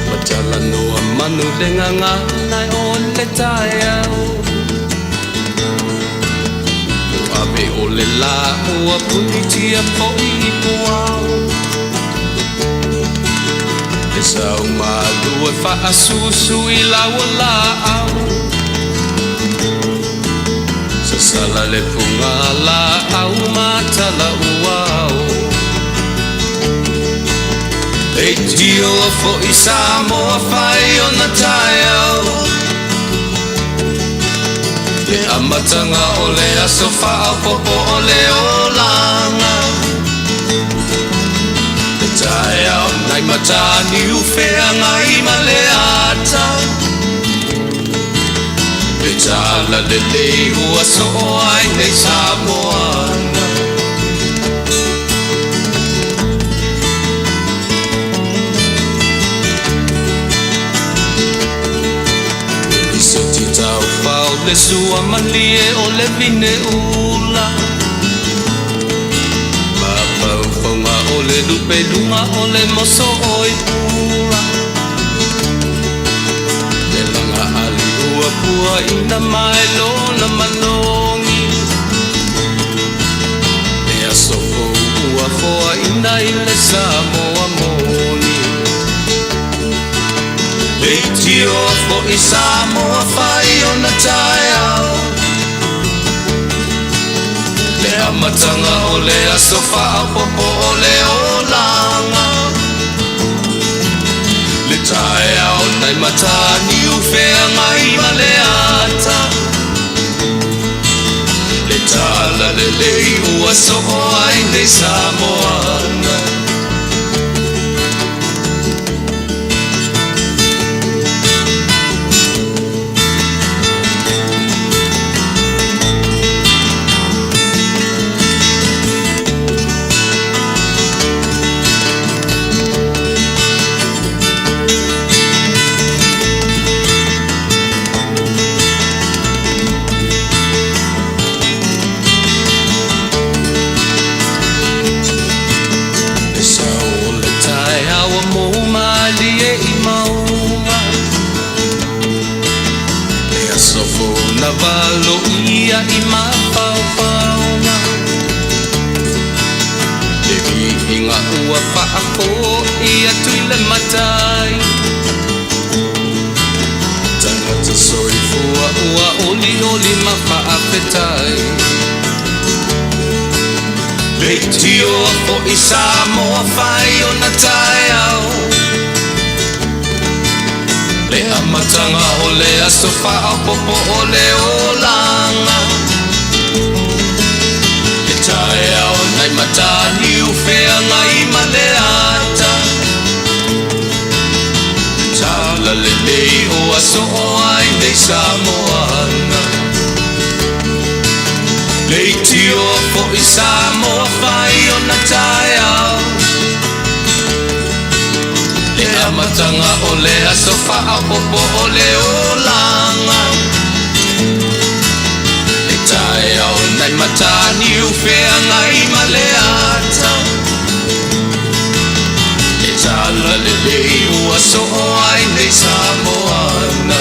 Matalanoa manu le gagana o le taeao Ave o le lā ua punitia foʻi i puao Le sau malu e faasusu i lau laau Sasala le puga laau matala uao Leitio foʻi Samoa fai ona taeao Le amataga o le aso faaopoopo o le olaga Le taeao nai Mataniu feagai ma le ata Le tala lelei ua soo ai nei Samoana Liseti taufao le sua malie o le vine ula Mafaufauga o le lupe luga o le moso oi pula Le laga ali ua puaina mai lona manogi Le aso fou ua foaina i le Samoa moni Leitioa foʻi Samoa fai ona taeao Le amataga o le aso faaopoopo o le olaga Le taeao nai Mataniu feagai ma le ata Le tala lelei ua soo ai nei Samoana Le sao o le taeao ua mou malie i mauga Le aso fou na valoia i mafaufauga Le viiga ua faafoi atu i le matai Tagata soifua ua olioli ma faafetai Leitioa foʻi Samoa fai ona taeao Le amataga o le aso faaopoopo o le olaga Le taeao nai Mataniu feagai ma le ata Tala lelei ua soo ai nei Samoana Leitioa foʻi Samoa fai ona taeao Le amataga o le aso faaopoopo o le olaga Le taeao nai Mataniu feagai ma le ata Le tala lelei ua soo ai nei Samoana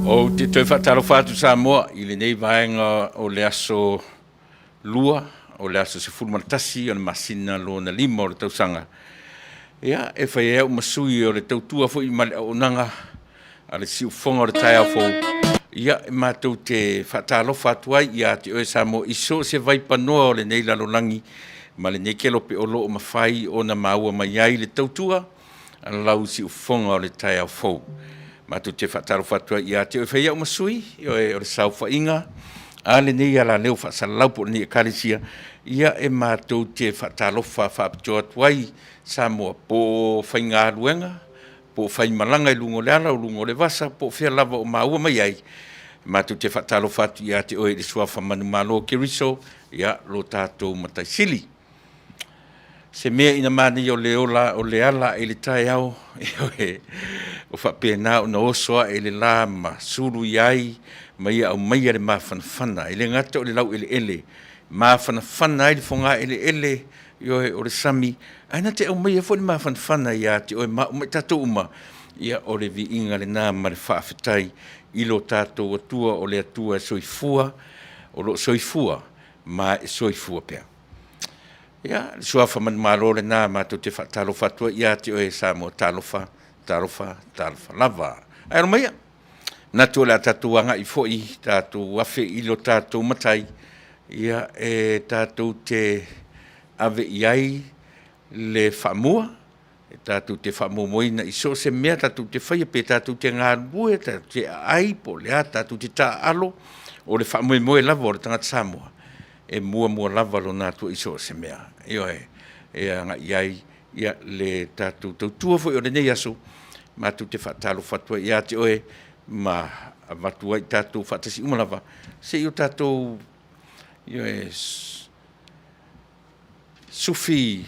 Ou te toe faatalofa atu Samoa i lenei vaega o le aso Lua, o le aso 11 o le masina lona lima o le tausaga. Ia, e fai ai au ma sui o le tautua foi ma le auaunaga a le siufofoga o le taeao fou. Ia, e matou te faatalofa atu ai ia te oe Samoa i so o se vaipanoa o lenei lalolagi ma lenei kelope o lo o mafai ona maua mai ai le tautua a lau siufofoga o le taeao fou. Matou te faatalofa atu ai ia te oe fai au ma sui, oe o le saofaiga a lenei alaleo faasalalau po o lenei ekalesia, ia e matou te faatalofa faapitoa atu ai Samoa po o faigaluega, po o faimalaga i luga o le ala, o luga o le vasa, po o fea lava o maua mai ai, matou te faatalofa atu ia te oe i le suafa manumalo o Keriso, ia, lo tatou Matai Sili. Se mea ina manaia o le ola o le ala ae i le taeao, ioe, o faapena ona oso ae i le la ma sulu i ai ma ia aumaia le mafanafana. E le gata o le laueleele, mafanafana ai le fogaeleele, ioe, o le sami, ae na te aumaia foi le mafanafana ia te oe ma au ma i tatou uma, ia o le viiga lena ma le faafetai i lo tatou Atua, o le Atua e soifua, o lo o soifua ma e soifua pea. Ia, le suafa manumalo lena matou te faatalofa atu ai ia te oe Samoa, talofa, talofa, talofa lava. Ae alo maia, manatu o le a tatou agai foi tatou afe i lo tatou Matai, ia, e tatou te ave i ai le faamua, e tatou te faamuamuaina i so o se mea tatou te faia, pe tatou te galulue, tatou te aai po o le a, tatou te taaalo, o le faamoemoe lava o le tagata Samoa, e muamua lava lona Atua i so o se mea. Ioe, e agai i ai le tatou tautua foi o lenei aso, matou te faatalofa atu ai ia te oe ma avatu ai tatou faatasi uma lava, se i o tatou, ioe, sufi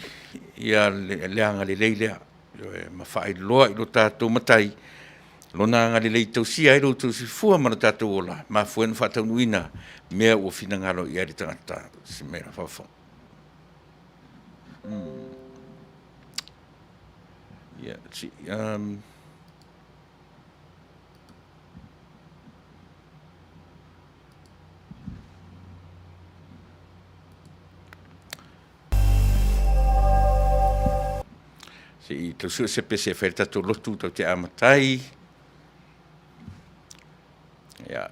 ia le agalelei lea, ioe, ma faailoa i lo tatou Matai Lona agalelei e tausia ai lo outou soifua ma lo tatou ola, mafua ai ona faataunuuina mea ua finagalo i ai le tagata. Si mea faafofoga. Yeah, see, Se i tau sue se pese e whai tatou lotu tau te amatai. Ia.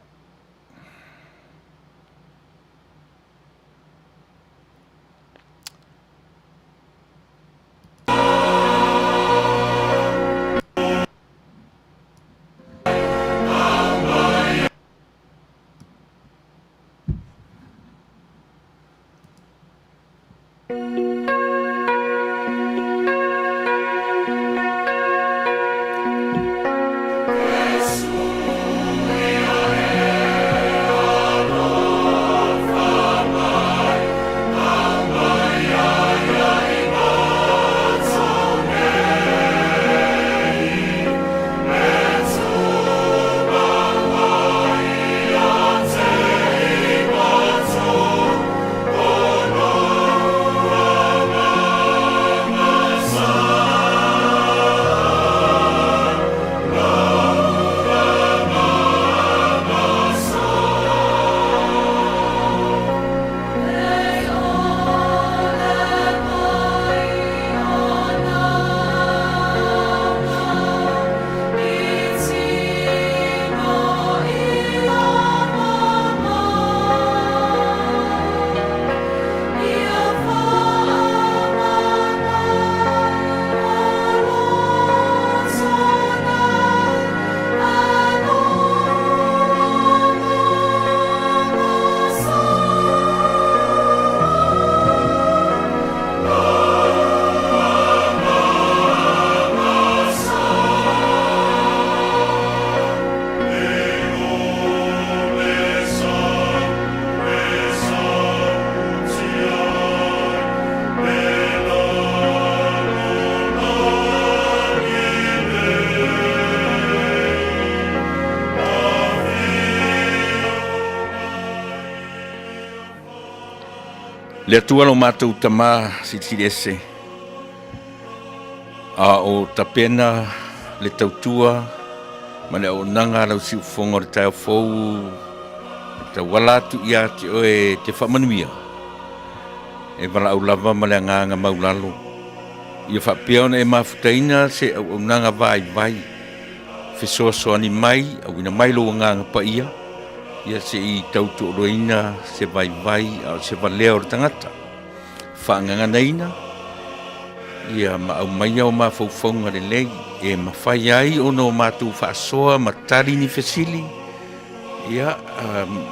Le Atua lo matou Tama Silisili Ese, a o tapena le tautua ma le auaunaga a lau siufofoga o le taeao fou e tauala atu ia te oe te faamanuia, e valaau lava ma le agaga maulalo, ia faapea ona e mafutaina se auaunaga vaivai, fesoasoani mai, auina mai lou agaga paia, ia se i tautuoloina se vaivai a o se valea o le tagata. Faagaganaina, ia ma aumaia o mafaufauga lelei e mafai ai ona o matou faasoa ma tali ni fesili, ia,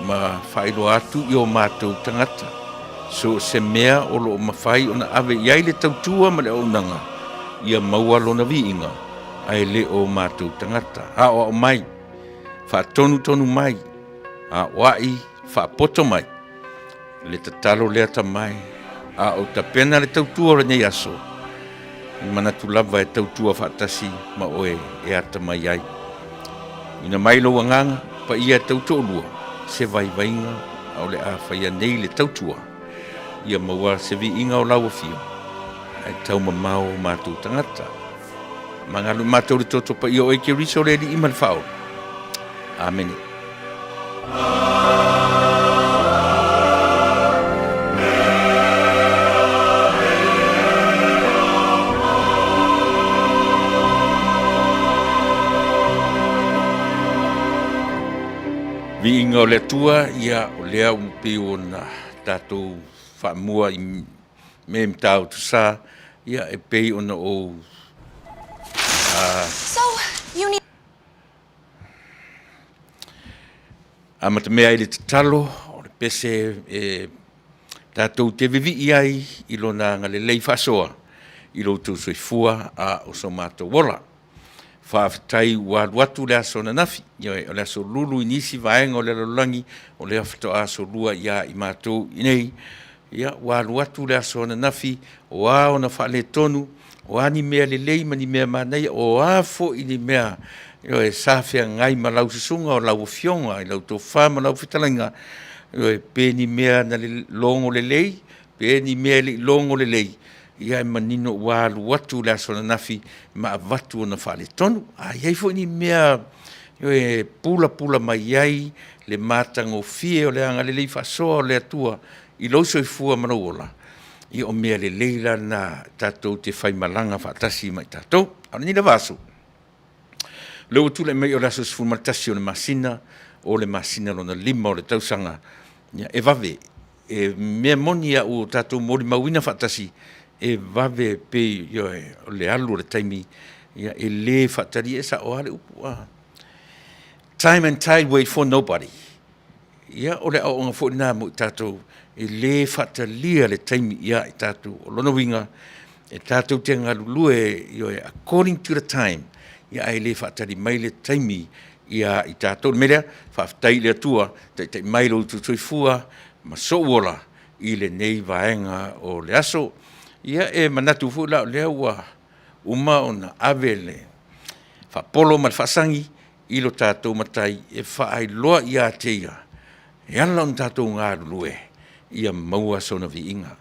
ma faailoa atu i o matou tagata so o se mea o lo o mafai ona ave i ai le tautua ma le auaunaga, ia maua lona viiga. ae le o matou tagata. Aoao mai, faatonutonu mai, aoai, faapoto mai le tatalo lea tamae, a o tapena le tautua o lenei aso, i manatu lava e tautua faatasi ma oe e atamai ai. Ina mai lou agaga paia e tautoalua se vaivaiga a o le a faia nei le tautua, ia maua se viiga o lau afio, ae taumamao o matou tagata. Magalo i matou le toto paia o oe Keriso le Alii ma le Faaola. Amene. Viiga o le Atua, ia o lea ua pei ona tatou faamua i me Matautu Sa, ia e pei ona ou So, you need amatamea ai le tatalo o le pese e tatou te vivii ai i lona agalelei faasoa i lo outou soifua a o so matou ola. Faafetai ua alu atu le aso ananafi, ioe, o le aso lulu i nisi vaega o le lalolagi, o lea faatoa aso lua ia i matou i nei. Ia, ua alu atu le aso ananafi, o a ona faaletonu, o a ni mea lelei ma ni mea manaia, o a foi ni mea, ioe, sa feagai ma lau susuga o lau afioga i lau tofa ma lau fetalaiga, ioe, pe ni mea na logo lelei, pe ni mea e le i logo lelei, ia e manino ua alu atu le aso ananafi ma avatu ona faaletonu. A i ai foi ni mea e pulapula mai ai le matagofie o le agalelei faasoa o le Atua i lou soifua ma lou ola, ia o mea lelei la na tatou te faimalaga faatasi ma i tatou. A o lenei lava aso, lea ua tulai mai o le aso 11 o le masina, o le masina lona 5 o le tausaga, ia e vave, e mea moni a ua tatou molimauina faatasi, e vave pei ioe, o le alu o le taimi, ia e le faatalie, e sao lava le upu a. Time and tide wait for nobody. Ia, o le aoaoga foi lena mo i tatou, e le faatalia le taimi ia i tatou. O lona uiga, e tatou te galulue, ioe, according to the time, ia ae le faatali mai le taimi ia i tatou. O le mea lea, faafetai i le Atua, taitai mai lo outou soifua ma sou ola i lenei vaega o le aso. Ia, e manatu foi la o lea ua uma ona ave le faapolo ma le faasagi i lo tatou Matai e faailoa ia te ia e ala ona tatou galulue ia maua sona viiga.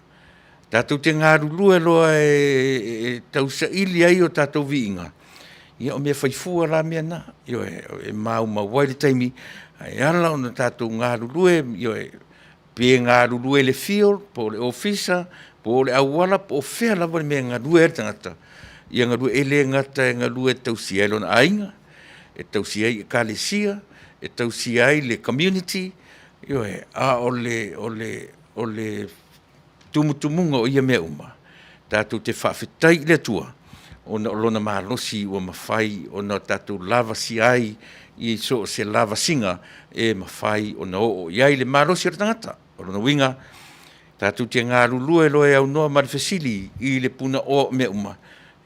Tatou te galulue loa e tausaili ai o tatou viiga, ia o mea faifua la mea na, ioe, e maumau ai le taimi, ae ala ona tatou galulue, ioe, pe galulue i le field, po o le ofisa, po o le auala, po o fea lava le mea e galue ai le tagata, ia galue, e le gata e galue e tausia ai lona aiga, e tausia ai ekalesia, e tausia ai le community, ioe, a o le, o le, o le tumutumuga o ia mea uma, tatou te faafetai i le Atua ona o lona malosi ua mafai ona tatou lavasia ai i so o se lavasiga e mafai ona oo i ai le malosi o le tagata. O lona uiga, tatou te galulue loa e aunoa ma le fesili i le punaoa o mea uma,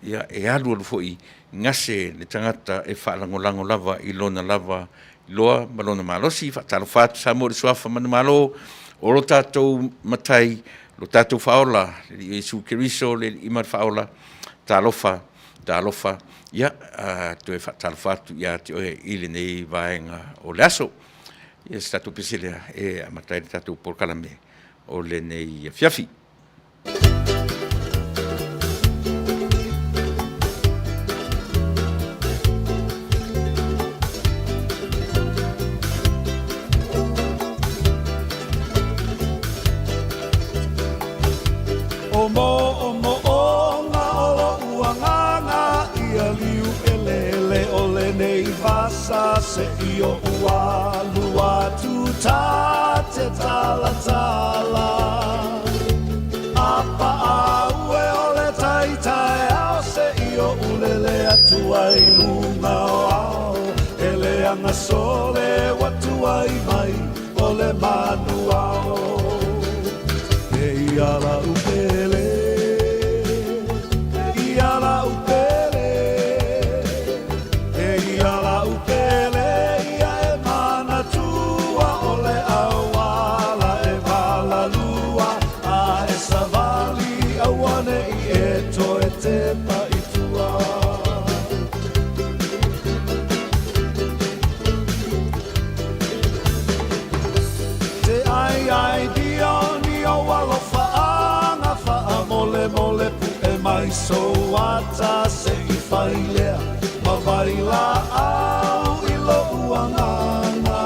ia e alualu foi gase le tagata e faalagolago lava i lona lava iloa ma lona malosi. Faatalofa atu Samoa i le suafa manumalo o lo tatou Matai, lo tatou Faaola, le Alii Iesu Keriso, le Alii ma le Faaola. Talofa, talofa, ia, toe faatalofa atu ia te oe i lenei vaega o le aso. Ia se tatou pese lea e amata ai le tatou polokalame o lenei afiafi. O moʻomoʻoga o loʻu agaga ia liu ʻelele o lenei vasa se i oʻu alu atu ta te talatala A paʻa ue o le tai taeao se i oʻu lele atu ai luga o ao E leaga sole ua tuai mai o le manu ao E ia la'u pele, e ia la'u pele. se i fai lea ma vailaau i lo'u agaga.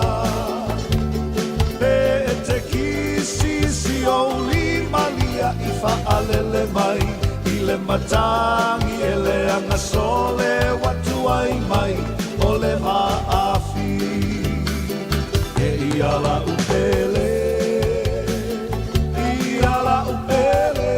Pe e te kisi si ou lima lia i faalele mai i le matagi e leaga sole ua tuai mai o le vaafi. E ia la'u pele, ia la'u pele,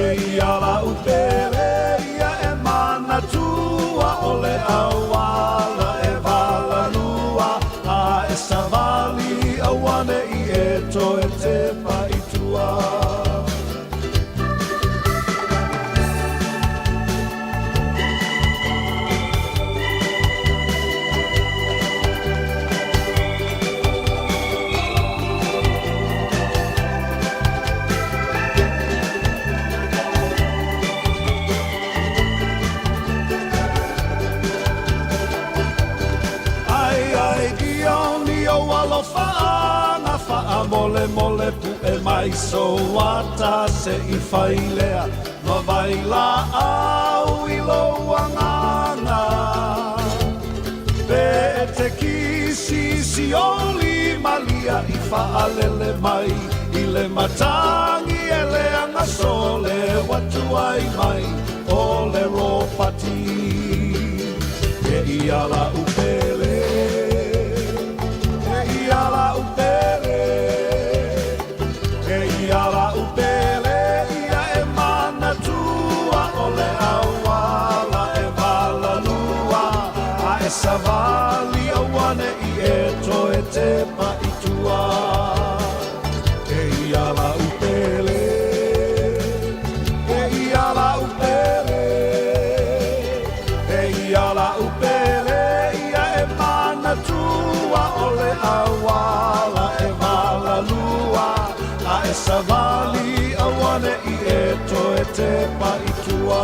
e ia la'u pele ia e manatua o le auala e valalua a e savali auane'i e toe tepa i tua. Ai ai ia ni ou alofaaga faamolemole pu'e mai sou ata se i fai lea ma vailaau i lou agaga. Pe e te kisi si ou lima lia i faalele mai i le matagi e leaga sole ua tuai mai o le ropati. E ia la'u pele, e ia la'u pele, e ia la'u pele ia e manatua o le auala e valalua a e savali auane'i e toe tepa i tua. E ia la'u pele, e ia la'u pele, e ia la'u pele ia e manatua o le auala e valalua a e savali auane'i e toe tepa i tua.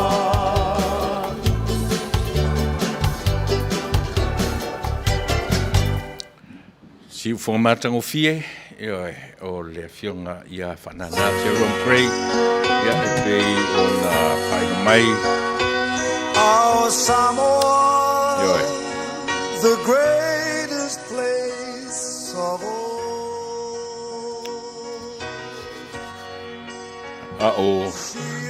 Siufoga matagofie, ioe, o le afioga ia Faanana Jerome Gray, ia e pei ona faailoa mai. Our Samoa, Ioe. the greatest place of all. A o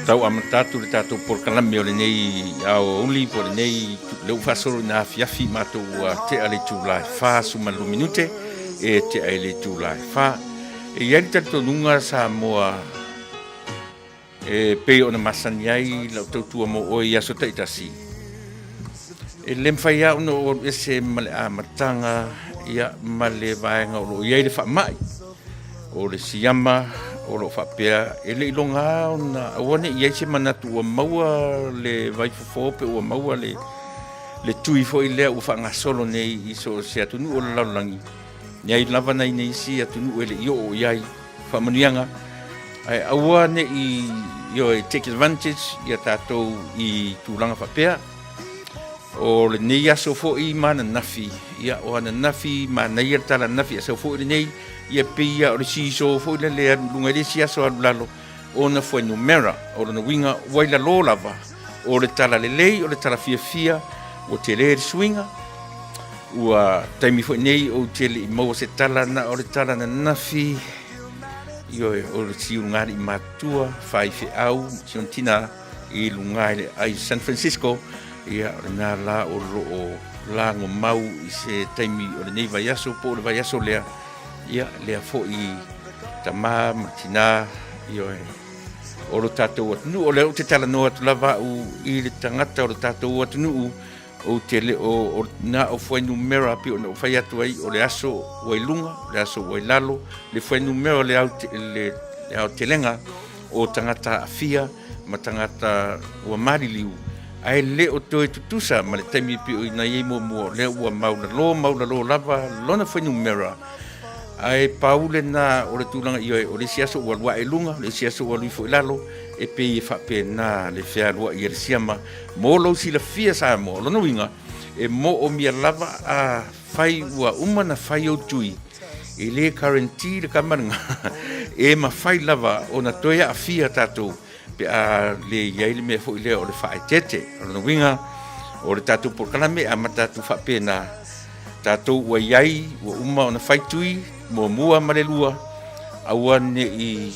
tau amata atu le tatou polokalame o lenei aoauli po o lenei lea ua faasolo ina afiafi matou ua tea le itula e 42 minute e tea i le itula e 4. E i ai le talitonuga Samoa e pei ona masani ai lau tautua mo oe i aso taitasi, e le mafai lava ona ou alu ese ma le amataga ia ma le vaega o lo o i ai le faamai o le siama o lo o faapea e le i loga ona aua ne i i ai se manatu ua maua le vaifofo pe ua maua le le tui foi lea ua faagasolo nei i so o se atunuu o le lalolagi. Leai lava nai isi atunuu e le i oo i ai faamanuiaga, ae aua ne i ioe take advantage ia tatou i tulaga faapea. O lenei aso foi ma ananafi, ia o ananafi manaia le tala ananafi, a sau foi lenei, ia pei lava o le seesaw foi lele e alu i luga i le isi aso alu i lalo, ona fuainumera. O lona uiga ua i lalo lava o le tala lelei, o le tala fiafia, ua tele le suiga. Ua taimi foi nei ou te le i maua se tala na o le tala ananafi, ioe, o le si ulugalii matutua, faifeau, si ona tina i luga i le ai San Francisco, ia o lena la o lo o lagomau i se taimi o lenei vaiaso po o le vaiaso lea, ia lea foi tama ma tina, ioe, o lo tatou atunuu. O lea ou te talanoa atu lava au i le tagata o lo tatou atunuu, ou te le o, o na o fuainumera pei ona ou fai atu ai, o le aso ua i luga, o le aso ua i lalo, le fuainumera o le, au, le, le aotelega o tagata aafia ma tagata ua maliliu, ae le o toe tutusa ma le taimi pei ona i ai muamua, o lea ua maualalo maualalo lava lona fuainumera. Ae pau lena o le tulaga, ioe, o le isi aso ua alu ae i luga, o le isi aso ua alu ifo i lalo, e pei e faapena le fealuai a le siama. Mo lou silafia Samoa, o lona uiga, e moomia lava a fai ua uma na fai ou tui, e le guarantee le kama lena, e mafai lava ona toe aafia tatou. pe a le i ai le mea foi lea o le faaeteete. O lona uiga, o le tatou polokalame e amata atu faapena, tatou ua i ai, ua uma ona fai tui, muamua ma le lua, aua ne i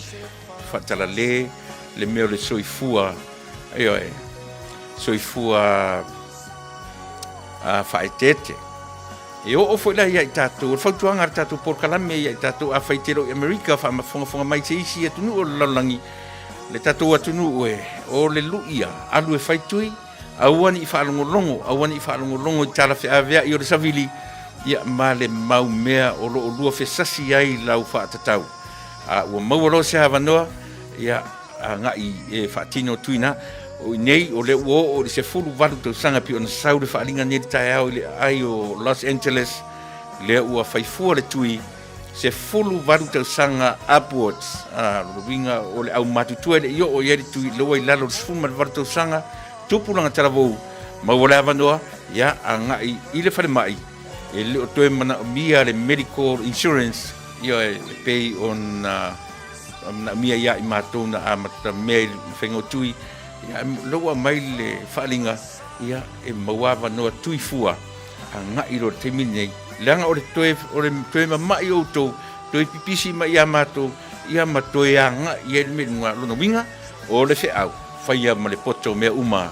faatalale le mea o le soifua, ioe, soifua faaeteete. E oo foi la ia i tatou, o le fautuaga a le tatou polokalame ia i tatou, afai e te le o i Amerika, faafogafoga mai se isi atunuu o le lalolagi, le tatou atunuu e, o le lui ia, alu e fai tui, aua ne i faalogologo, aua ne i faalogologo i tala feaveai o le savili, ia ma le mau mea o lo o lua fesasi ai lau faatatau. A ua maua loa se avanoa, ia, agai e faatino tui na. O i nei, o lea ua oo i le 18 tausaga pei ona sau le faaaliga nei i le taeao i le aai o Los Angeles, lea ua fai fua le tui 18 tausaga upwards. A, lona uiga o le aumatutua e le i oo i ai le tui, lea ua i lalo o le 18 tausaga, tupulaga talavou, maua le avanoa, ia, agai i le falemai, e le o toe manaomia le medical insurance, ia, e pei ona manaomia ia i matou na amata mea i le faiga o tui, ia, lea ua aumai le faaaliga, ia, e maua avanoa tui fua agai loa i le taimi lenei, leaga o le toe, o le toe mama'i o outou, toe pipisi mai ia matou, ia ma toe agai ai le mea i luga. Lona uiga, o le feau, faia ma le poto mea uma,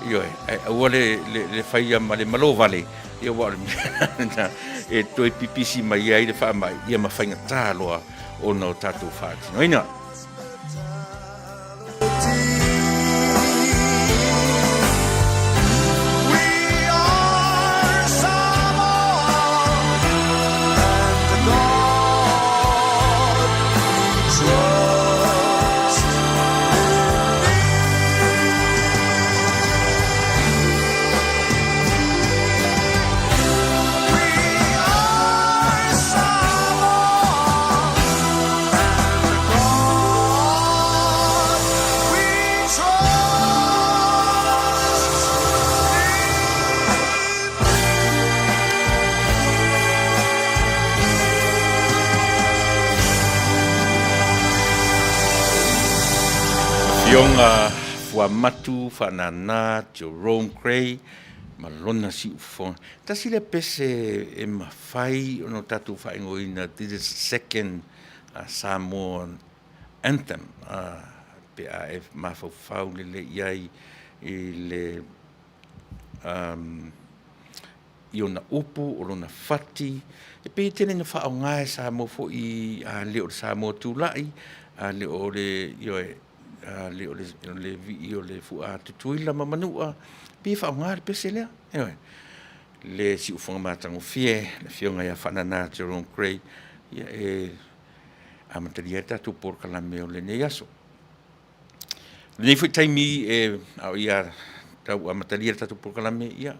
ioe, ae aua le, le, le faia ma le malo vale, ia aua o le mea lena e toe pipisi mai ai le faamai, ia ma faigata loa ona o tatou faatinoina. Afioga Fuamatu Faanana Jerome Gray ma lona siufofoga. Tasi lea pese e mafai ona tatou faaigoaina, this is second Samoan anthem, pe a e mafaufau lelei i ai i le i ona upu, o lona fati, e pei e tele ina faaaoga e Samoa foi, a le o le Samoa tulai, a le o le, ioe, a le o le vii o le fua Tutuila ma Manua, pei e faaaoga le pese lea, ioe. Le siufofoga matagofie, le Afioga ia Faanana Jerome Gray, ia e amatalia ai le tatou polokalame o lenei aso. O lenei foi taimi e a o ia tau amatalia le tatou polokalame, ia,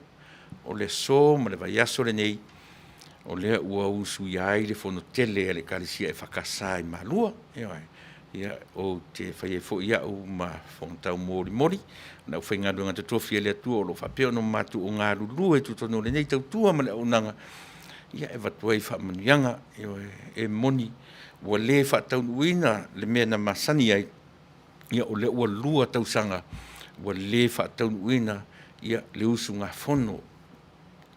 o le aso ma le vaiaso lenei, o lea ua usuia ai le fono tele a le Ekalesia EFKS i Malua, ioe. Ia, ou te fai ai foi au ma fofoga taumolimoli, o le aufaigaluega totofi a le Atua o lo o faapea ona matou galulue i totonu o lenei tautua ma le auaunaga, ia e avatu ai faamanuiaga, ioe, e moni ua le faataunuuina le mea na masani ai, ia o lea ua 2 tausaga ua le faataunuuina ia le usugafono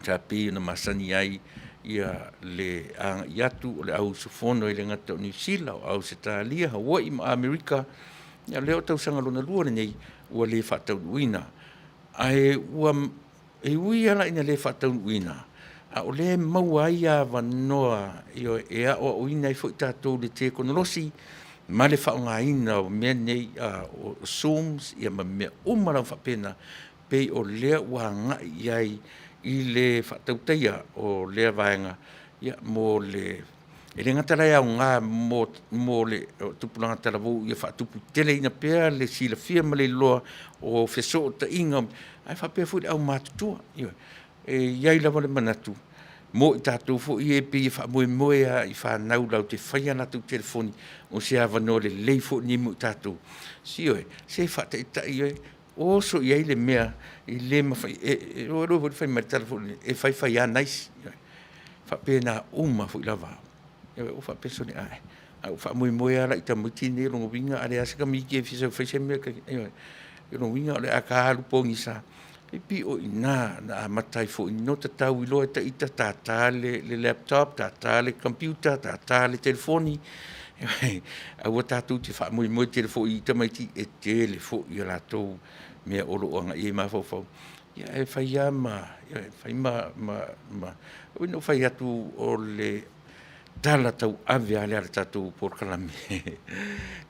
sa pei ona masani ai ia le agai atu o le au usufono e le gata o Niu Sila, o Ausetalia, Hawaii ma Amerika. Ia o lea o tausaga lona lua lenei ua le faataunuuina. Ae ua e ui lava la ina le faataunuuina, a o lea e maua ai avanoa e aoaoina ai foi tatou i le tekonolosi ma le faaaogaina o mea nei o Zooms ma mea uma lava faapena, pei o lea ua agai i ai i le faatautaia o lea vaega mo le E le gata la e aoga mo le tupulaga talavou ia faatuputeleina pea le silafia ma le iloa o fesootaiga, ae faapea foi le aumatutua. Ioe. E i ai lava le manatu mo i tatou foi ia e pei e faamoemoe lava i fanau latou te faia a latou telefoni, o se avanoa lelei foi lenei mo i tatou. Ioe, se faataitai oe, oso i ai le mea e le mafai, e iloa foi le fai mai le tala foi lele, e faifai lava nais. Faapena uma foi lava. Ua faapea sole, ae. A ua faamoemoe lava la i tamaiti nei, o lona uiga a leai lava se tamaiti e fia sau e fai se mea, ioe, o lona uiga o le a ta alu pogisa. E pei o i ina na amata ai foi no ta tau iloa e ita tata le laptop, tata le computer, tata le telefoni. Aua tatou te faamoemoe tele foi i tamaiti, e tele foi a latou mea o lo o agai i ai mafaufau. Ia ae fai lava ma, ioe, fai ma, ui ina ou fai atu o le tala tauave lava lea a le tatou polokalame,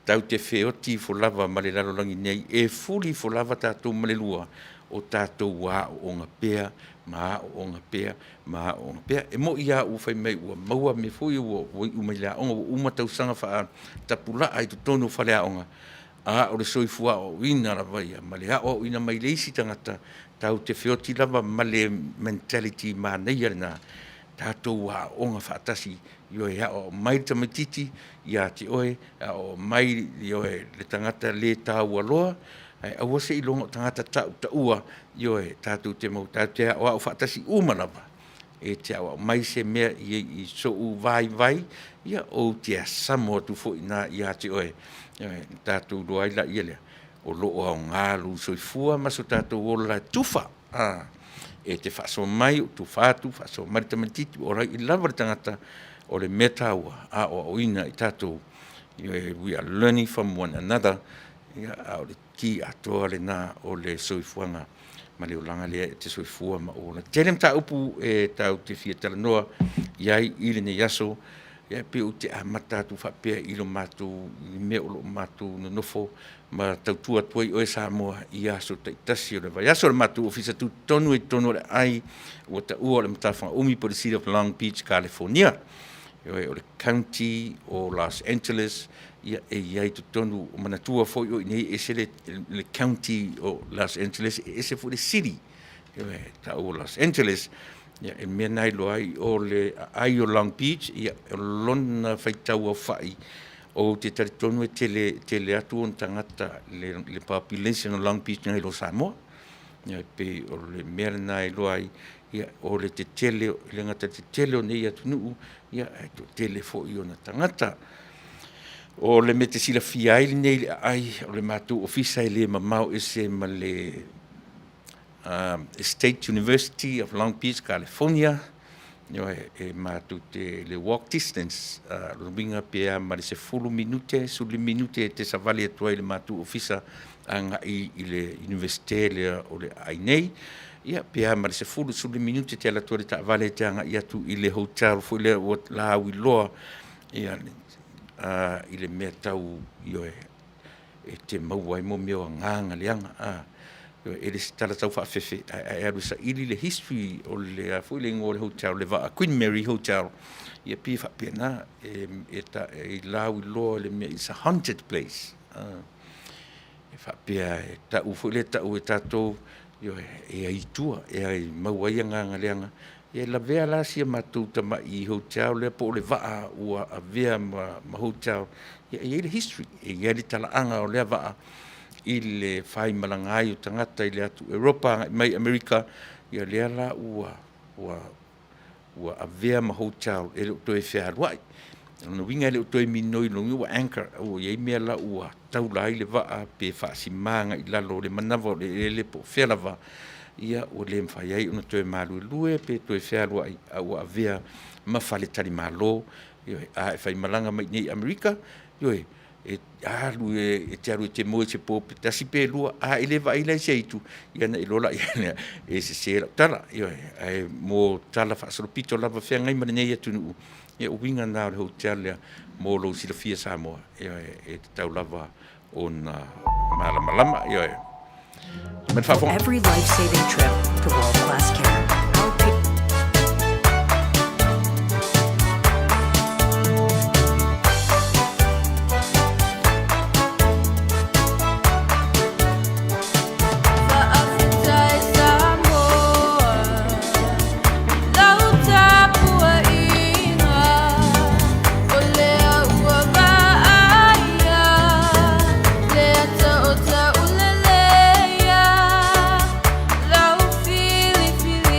tatou te feoti ifo lava ma le lalolagi nei, e fuli ifo lava tatou ma le lua, o tatou aooga pea ma aooga pea ma aooga pea. E moni lava ua fai mai ua maua mea foi ia ua iu mai le aoga ua uma tausaga faatapulaa i totonu o faleaoga, a o le soifua aoaoina lava ia ma le aoaoina mai le isi tagata, tatou te feoti lava ma le mentality manaia lena, tatou aooga faatasi, ioe, e aoao mai le tamaitiiti ia te oe, aoao mai ioe, le tagata le taua loa, ae aua seiloga o tagata tautaua, ioe, tatou te aoao faatasi uma lava. E te aoao mai se mea i sou vaivai, ia ou te asamo atu foi i ina ia te oe, ona tatou iloa ai lea o lo o aoga lou soifua ma so tatou ola e tufa, e te faasoa mai ou tufa atu, faasoa mai le tamaitiiti, o ai lava le tagata, o le mea taua, aoaoina i tatou, we are learning from one another, a o le ki atoa lena o le soifuaga ma le olaga lea e te soifua ma ou ola. E tele mataupu e tatou te fia talanoa i ai i lenei aso, ia pei ou te amata atu faapea i le matou mea o lo o matou nonofo ma tautua atu ai oe Samoa i aso taitasi o le vaiaso. O le matou ofisa tutotonu i totonu o le aai ua taua o le Matafaga Umi po o le City of Long Beach, California. O le County o Los Angeles, ia e i ai i totonu, manatua foi o i inei e ese le County o Los Angeles, e ese foi le City e tau o Los Angeles. Ia, e mea na iloa ai o le aai o Long Beach, ia, o lona faitau aofai, ou te talitonu e tele, tele atu ona tagata le population o Long Beach nai lo Samoa. Ia, e pei o le mea lena e iloa ai, ia, o le tetele, e le gata i le tetele o nei atunuu, ia, ae toatele foi ona tagata. O le mea e te silafia ai lenei le aai o le matou ofisa e le mamao ese ma le State University of Long Beach, California. Ioe, e matou te le walk distance, lona uiga pe a ma le 10 minute, 15 minute e te savali atu ai i le matou ofisa agai i le Iunivesite lea o le aai nei. Ia, pe a ma le 10, 15 minute te alu atu ai i le taavale e te agai atu i le hotel foi lea ua lauiloa ia, i le mea tau, ioe, e te maua ai mo mea o agaga leaga, a, e le se tala tau faafefe, ae alu e saili le history o le a foi le igoa o le hotel, le vaa Queen Mary Hotel, ia pei e faapena, e, ta, e lauiloa le mea, it's a haunted place. E faapea e tau foi lea tau e tatou, ioe, e ai tua, e ai maua ai agaga leaga. E lavea la si a matou tamai hotel lea po o le vaa ua avea ma, ma hotel, ia e i ai le history, e i ai le talaaga o lea vaa i le faimalaga ai o tagata i le atu Europa agai mai Amerika, ia lea la ua, ua, ua avea ma hotel e le o toe fealuai. O lona uiga e le o toe minoi, lona uiga ua anchor, ua i ai mea la ua taula ai le vaa pe faasima agai i lalo o le manava o le eleele po o fea lava, ia ua le mafai ai ona toe maluelue pe toe fealuai, a ua avea ma faletalimalo. Ioe, a e faimalaga mai i inei i Amerika, ioe, e alu e te alu e te moe i se po pe tasi pe lua, a e le vaai la i se aitu, ia ona e iloa lea e sese lau tala. Ioe, ae mo tala faasolopito lava feagai ma lenei atunuu, ia o uiga na o le hotel lea mo lou silafia Samoa, ioe, e tatau lava ona malamalama. Ioe. Ma le faafofoga. Every life-saving trip to world-class care. Faafetai Samoa i lau tapuaiga, o lea ua vaaia le ata o Tauleleia lau filifiliga.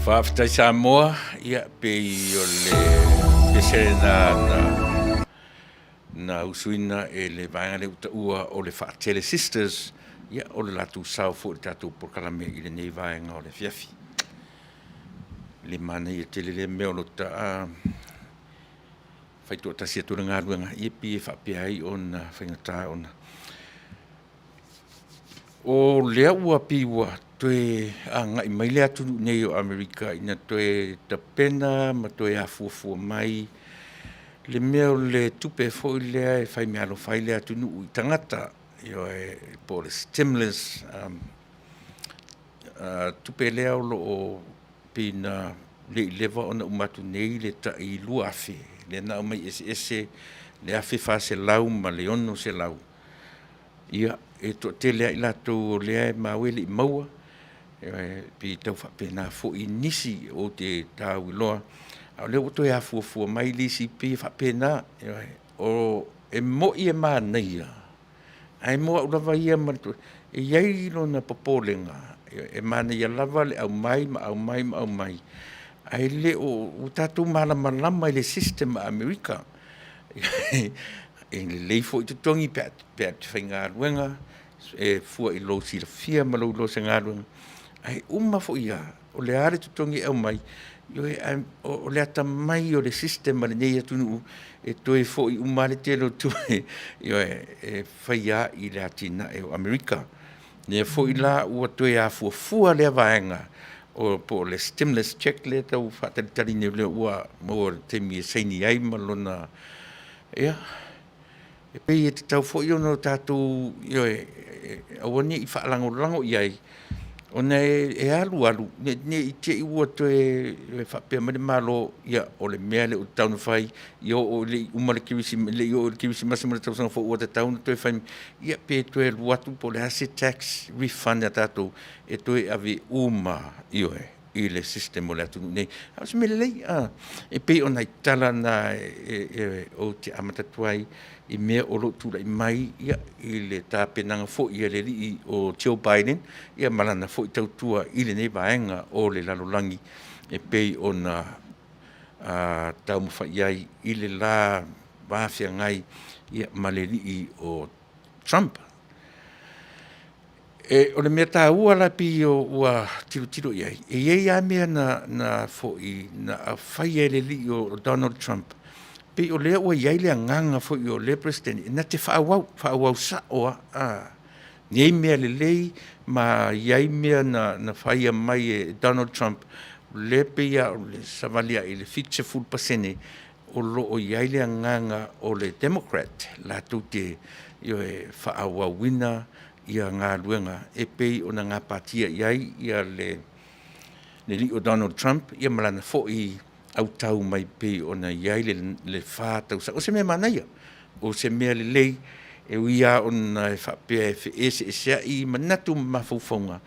Faafetai Samoa, ia pei o le pese na na na usuina e le vaega lea ua taua o le Faatele Sisters, ia o le latou sao foi i le tatou polokalame i lenei vaega o le afiafi. Le manaia tele lea mea o lo ta faitoatasi atu o le galuega, ia pei e faapea ai ona faigata ona. O lea ua pei ua toe agai mai le atunuu nei o Amerika ina toe tapena ma toe afuafua mai le mea o le tupe foi lea e faimeaalofa ai le atunuu i tagata, ioe, po o le stimulus tupe lea o lo o pei na le i leva ona uma atu nei le tai $2,000 lea na aumai eseese le $1,400 ma le $600. Ia, e toatele lava i latou o lea e maua e le i maua, e pei e tau faapena foi nisi ou te tauiloa, a o lea ua toe afuafua mai le isi, pei e faapena. E moni e manaia, ae mo au lava ia, e i ai lona popolega, e manaia lava le aumai ma aumai ma aumai, ae le o tatou malamalama i le system a Amerika. E lelei foi totogi pe a e te faigaluega e fua i lou silafia ma lou iloa o se galuega, ae uma foi lava, o le a le totogi e aumai, ioe, ae o le atamai o le system a lenei atunuu, e toe foi uma lava le tele o tupe, ioe, e faia lava i le atinae o Amerika. Lea foi la ua toe afuafua lea vaega po o le stimulus check lea e tau faatalitali nei o lea ua maua i le taimi e saini ai ma lona, ia, e pei e tatau foi ona tatou, ioe, aua ne i faalagolago i ai, ona e alu alu ne i te i ua toe faapea mai le Malo, ia, o le mea lea ua tatau ona fai, ia oo ina uma le kerisimasi ma le tausaga fou ua tatau ona toe fai mai, ia pe toe alu atu po o le a se tax refund a tatou e toe ave uma, ioe, i le system o le atunuu nei. A o se mea lelei, e pei o nai tala na ou te amata atu ai i mea o lo o tulai mai i le tapenaga foi a le alii o Joe Biden ma lana foi tautua i lenei vaega o le lalolagi e pei ona taumafai i ai i le la va feagai ma le alii o Trump. O le mea taua la pei ua tilotilo i ai, e i ai lava mea na faia e le alii o Donald Trump, pei o lea ua i ai le agaga foi o lea Peresetene na te faaauau, faaauau sao lava nei mea lelei ma i ai mea na faia mai e Donald Trump, lea pei lava o le savali ae i le 70% o lo o i ai le agaga o le Democrat latou te, ioe, faaauauina galuega e pei ona gapatia i ai le alii o Donald Trump ma lana foi autau mai pei ona i ai le 4 tausaga. O se mea manaia, o se mea lelei, e ui lava ona e faapea e feeseeseai manatu ma mafaufauga,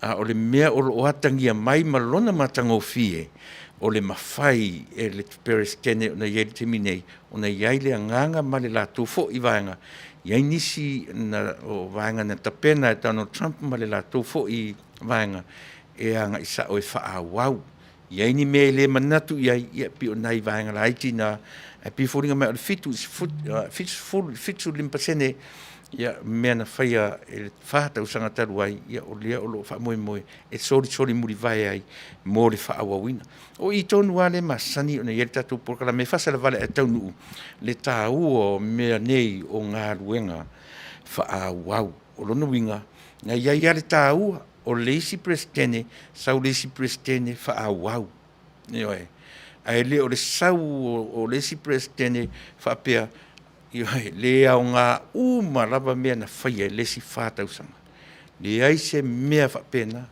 a o le mea o lo o atagia mai ma lona matagofie, o le mafai e le Peresetene ona i ai i le taimi nei, ona i ai le agaga ma le latou foi vaega, e i ai nisi o vaega na tapena e Donald Trump ma le latou foi vaega e agai sao e faaauau. E i ai ni mea e le manatu i ai, ia pei o nai vaega laiti na, ae pei e foliga mai o le 75% ia mea na faia i le 4 tausaga talu ai, ia o lea o lo o faamoemoe e solisoli mulivae ai mo le faaauauina. O i tonu lava lea e masani ona i ai le tatou polokalame e faasalavalea ae taunuu le taua o mea nei o galuega faaauau. O lona uiga, na i ai lava le taua o le isi Peresetene sau le isi Peresetene faaauau. Ioe. Ae le o le sau o le isi Peresetene faapea, ioe, le aoga uma lava mea na faia i le isi 4 tausaga. Leai se mea faapena.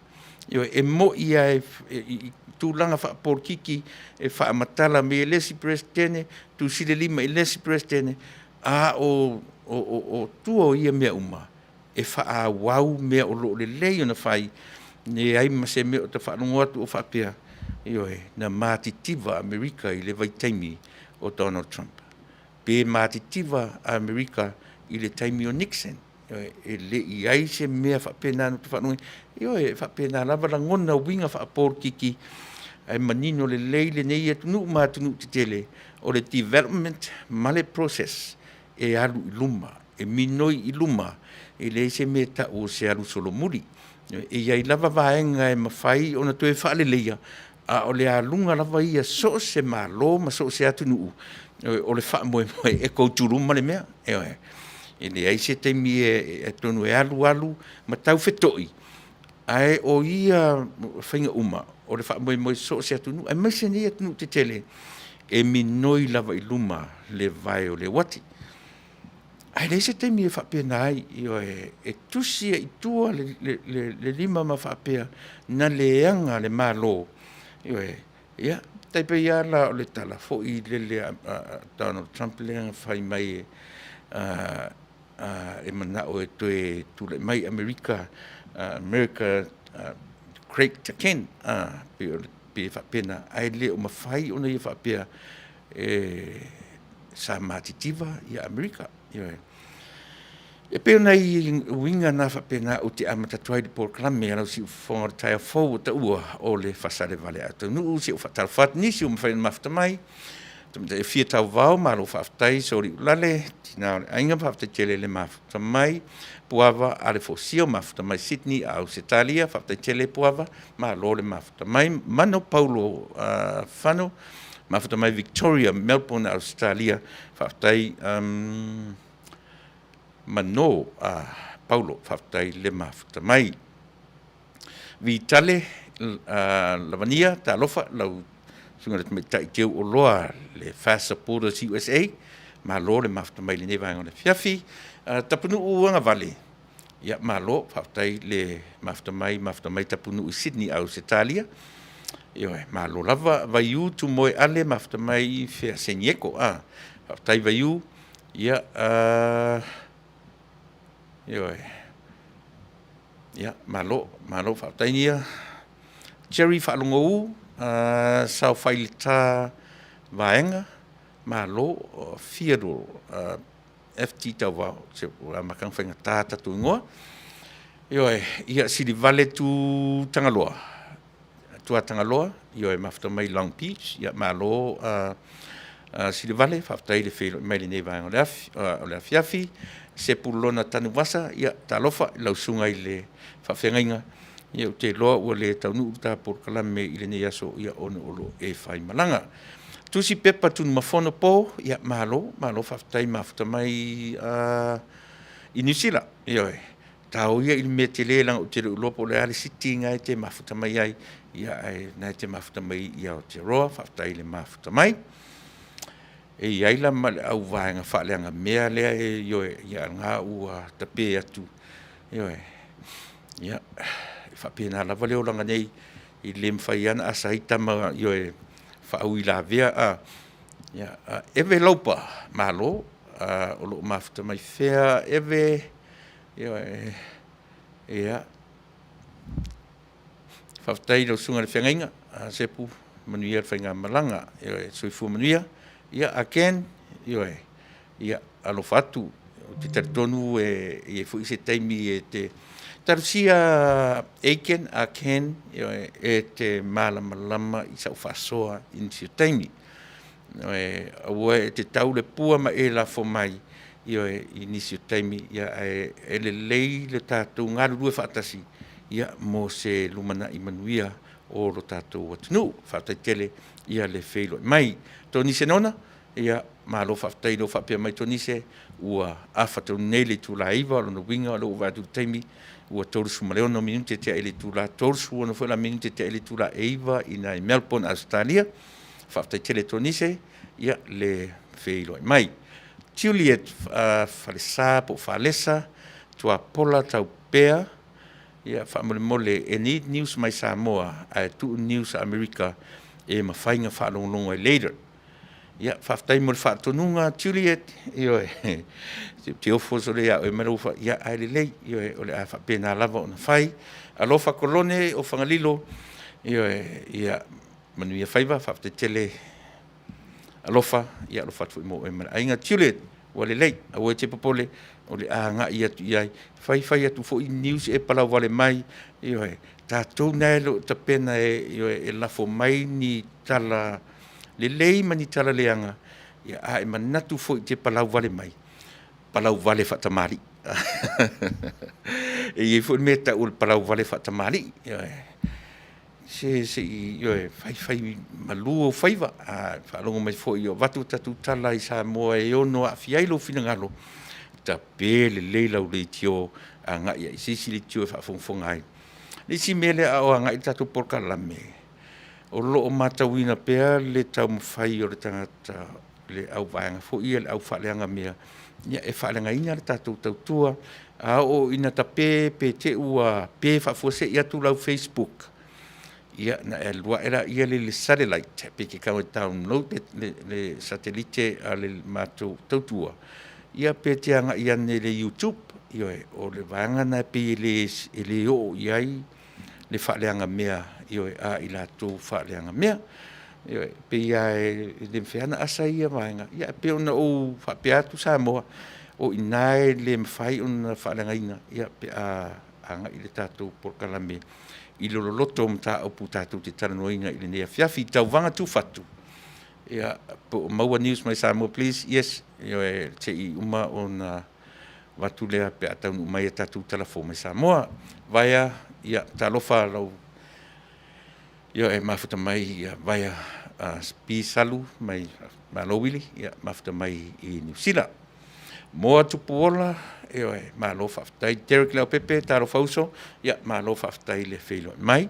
Ioe, e moni lava i tulaga faapolokiki e faamatala mai e le isi Peresetene, tuusili le lima i le isi Peresetene, a o tua o ia mea uma, e faaauau mea o lo o lelei ona fai, leai ma se mea o ta faalogo atu o faapea, ioe, na matitiva Amerika i le vaitaimi o Donald Trump, pe matitiva Amerika i le taimi o Nixon. Ioe, e le i i ai se mea faapena na ta faalogo ai. Ioe, e faapena lava lagona, uiga faapolokiki. Ae manino lelei lenei atunuu ma atunuu tetele, o le development ma le process e alu i luma, e minoi i luma, e leai se mea e tau o se alu solomuli. E i ai lava vaega e mafai ona toe faaleleia, a o le aluga lava ia so o se Malo ma so o se atunuu, o le faamoemoe e go to luma le mea. Ioe. E leai se taimi e atonu e alu alu ma tau feto'i, ae o ia faiga uma, o le faamoemoe so o se atunuu, aemaise nei atunuu tetele, e minoi lava i luma le vae o le uati. Ae leai se taimi e faapena ai, ioe, e tusi ai i tua le lima ma faapea, na leaga le Malo, ioe, ia, tai pei lava la o le tala foi lele a Donald Trump lea na fai mai e manao e toe tulai mai Amerika, America Great Again, pei e faapena, ae le o mafai ona ia faapea e sa matitiva ia Amerika. Ioe. E pei o nai uiga na faapena ou te amata atu ai le polokalame a lau siufofoga o le taeao fou ua taua o le fasalevaleao taunuu. Se i ou faatalofa atu nisi ua mafai ona mafuta mai. Tamaitai Afia Tauvao, malo faafetai. Soliulale, tina o le aiga, faafetai tele le mafuta mai. Puava Alefosia, mafuta mai Sydney, Ausetalia, faafetai tele Puava, malo le mafuta mai. Mano Paulo Fano, mafuta mai Victoria, Melbourne, Ausetalia, faafetai Mano Paulo, faafetai le mafuta mai. Vitale Lavania, talofa lau susuga i le tamaitai Teu Oloa, le Fast Supporters USA, malo le mafuta mai i lenei vaega o le afiafi. Tapunuu Agavale, ia malo, faafetai le mafuta mai, mafuta mai Tapunuu i Sydney, Ausetalia. Ioe, malo lava. Vaiu Tumoeale, mafuta mai i fea Senieko, faafetai Vaiu. Ia, ioe, ia, malo, malo faafetai Nia. Jerry Faalogou, Saofaileta Vaega, malo. Theodore FT Tauvao, se ua amata ona faigata tatou igoa. Ioe, ia Silivale Tu Tagaloa, Tuatagaloa, ioe, mafuta mai Long Beach, ia malo Silivale, faafetai le feiloai mai i lenei vaega o le afi, o le afiafi. Sepulona Tanuvasa, ia talofa i lau susuga i le faafeagaiga, ia ou te iloa ua le taunuu le ta polokalame i lenei aso, ia ona o lo o e faimalaga. Tusi Pepa Tunumafono Po, ia malo, malo faafetai mafuta mai i Niu Sila, ioe. Tao ia i le mea tele leaga ou te le o iloa po o le a le city na e te mafuta mai ai, ia ae na e te mafuta mai i Aotearoa, faafetai le mafuta mai. E i ai la ma le au vaega faaleaga mea lea e ioe, ia na ua tape atu, ioe, ia, e faapena lava le olaga nei, e le mafai lava ona asa ai tama, ioe, faauilavea, a. Ia, Eve Laupa, malo, o lo o mafuta mai fea Eve? Ioe, ia, faafetai i lau susuga i le feagaiga, Sepu, manuia le faigamalaga, ioe, soifua manuia. Ia, a Ken, ioe, ia, alofa atu, ou te talitonu e i ai foi se taimi e te talosia Aiken, a Ken, ioe, e te malamalama i sau faasoa i nisi o taimi. Ioe, aua e te tau le pua ma e lafo mai, ioe, i nisi o taimi, ia, ae e lelei le tatou galulue faatasi, ia, mo se lumanai manuia o lo tatou atunuu. Faafetai tele ia le feiloai mai. Tonise Nona, ia, malo faafetai i lou faapea mai Tonise, ua afa tonu nei le itula e 9, o lona uiga o lea ua ou vaai atu i le taimi, ua 36 minute tea i le itula 36 foi la minute tea i le itula e 9 i ina i Melbourne, Ausetalia. Faafetai tele Tonise, ia le feiloai mai. Juliet Falesa po o Falesa, Tuapola Taupea, ia faamolemole e need news mai Samoa ae tuu news a Amerika e mafai ona faalogologo ai later. Ia, faafetai mo le faatonuga Juliet, ioe, ou te ofo sole ia oe ma lou ia ae lelei, ioe, o le a faapena lava ona fai. Alofa Kolone o Fagalilo, ioe, ia manuia faiva, faafetai tele alofa, ia alofa atu foi mo oe ma le aiga. Juliet, ua lelei, aua e te popole, o le a agai atu i ai. Fai fai atu foi news e palauvale mai, ioe. tatou na e le o tapena e, ioe, e lafo mai ni tala lelei ma ni tala leaga, ia, a e manatu foi te palau vale mai, palau vale faatamalii. E i ai foi le mea e tau o le palau vale faatamalii. Ioe. Se se i, ioe, faifai malu ou faiva, a faalogo mai foi o avatu tatou tala i Samoa e ono aafia ai lou finagalo, tape lelei lau leitio agai i se isi leitio e faafogafoga ai. Le isi mea lea a o agai le tatou polokalame, o lo o matauina pea le taumafai o le tagata le auvaega foi ia le aufaaleaga mea, ia e faaleagaina le tatou tautua. A oo ina tape pe te i ua pe faafuasei atu lau Facebook, ia ona e alu ae lea i le satellite pe e te tago e download le satellite a le matou tautua, ia pe te agai ane i le YouTube. Ioe, o le vaega lena e pei e le oo i ai le faaleaga mea, ioe, a i latou faaleaga mea. Ioe, pei lava e le mafai lava ona asa ia vaega, ae pei ona ou faapea atu Samoa, o i ina e le mafai ona faaleagaina pe a agai le tatou polokalame i le loloto o mataupu tatou te talanoaina i lenei afiafi. Tauvaga Tufatu, ia, po o maua news mai Samoa please. Yes, ioe, se i uma ona avatu lea pe a taunuu mai a tatou tala fou mai Samoa. Vaea, ia, talofa lau, ioe, mafuta mai ia Vaea P. Salu mai Malo Wili, ia, mafuta mai i Niu Sila. Moa Tupuola, ioe, malo faafetai. Derek Leaupepe, talofa uso, ia, malo faafetai le feiloai mai.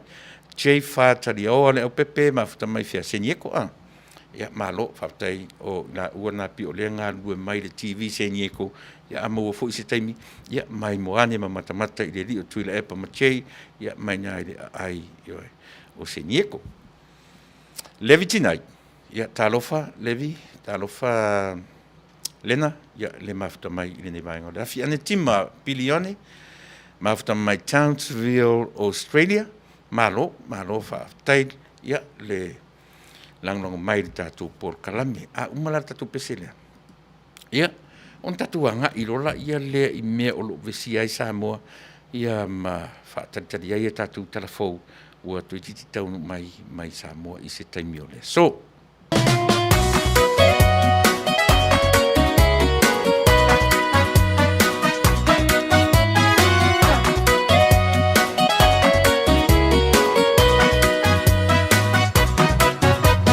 J Fa Taliaoa Leaupepe, mafuta mai fea Senieko, a? Ia, malo faafetai o i laua na pei o lea e galulue mai i le TV Senieko, ia a maua foi se taimi, ia maimoa ane ma matamata i le alii o Tuilaepa ma Jay, ia mai ina i le aai, ioe, o Senieko. Levi Tinai, ia talofa Levi, talofa Lena, ia le mafuta mai i lenei vaega o le afi. Ane Tima Pilione, mafuta mai Townsville, Australia, malo, malo faafetai, ia le lagolago mai i le tatou polokalame. A uma la le tatou pese lea, ia, ona tatou agai loa laia lea i mea o lo o vesia ai Samoa, ia ma faatalitali ai a tatou tala fou ua toeitiiti taunuu mai mai Samoa i se taimi o le aso.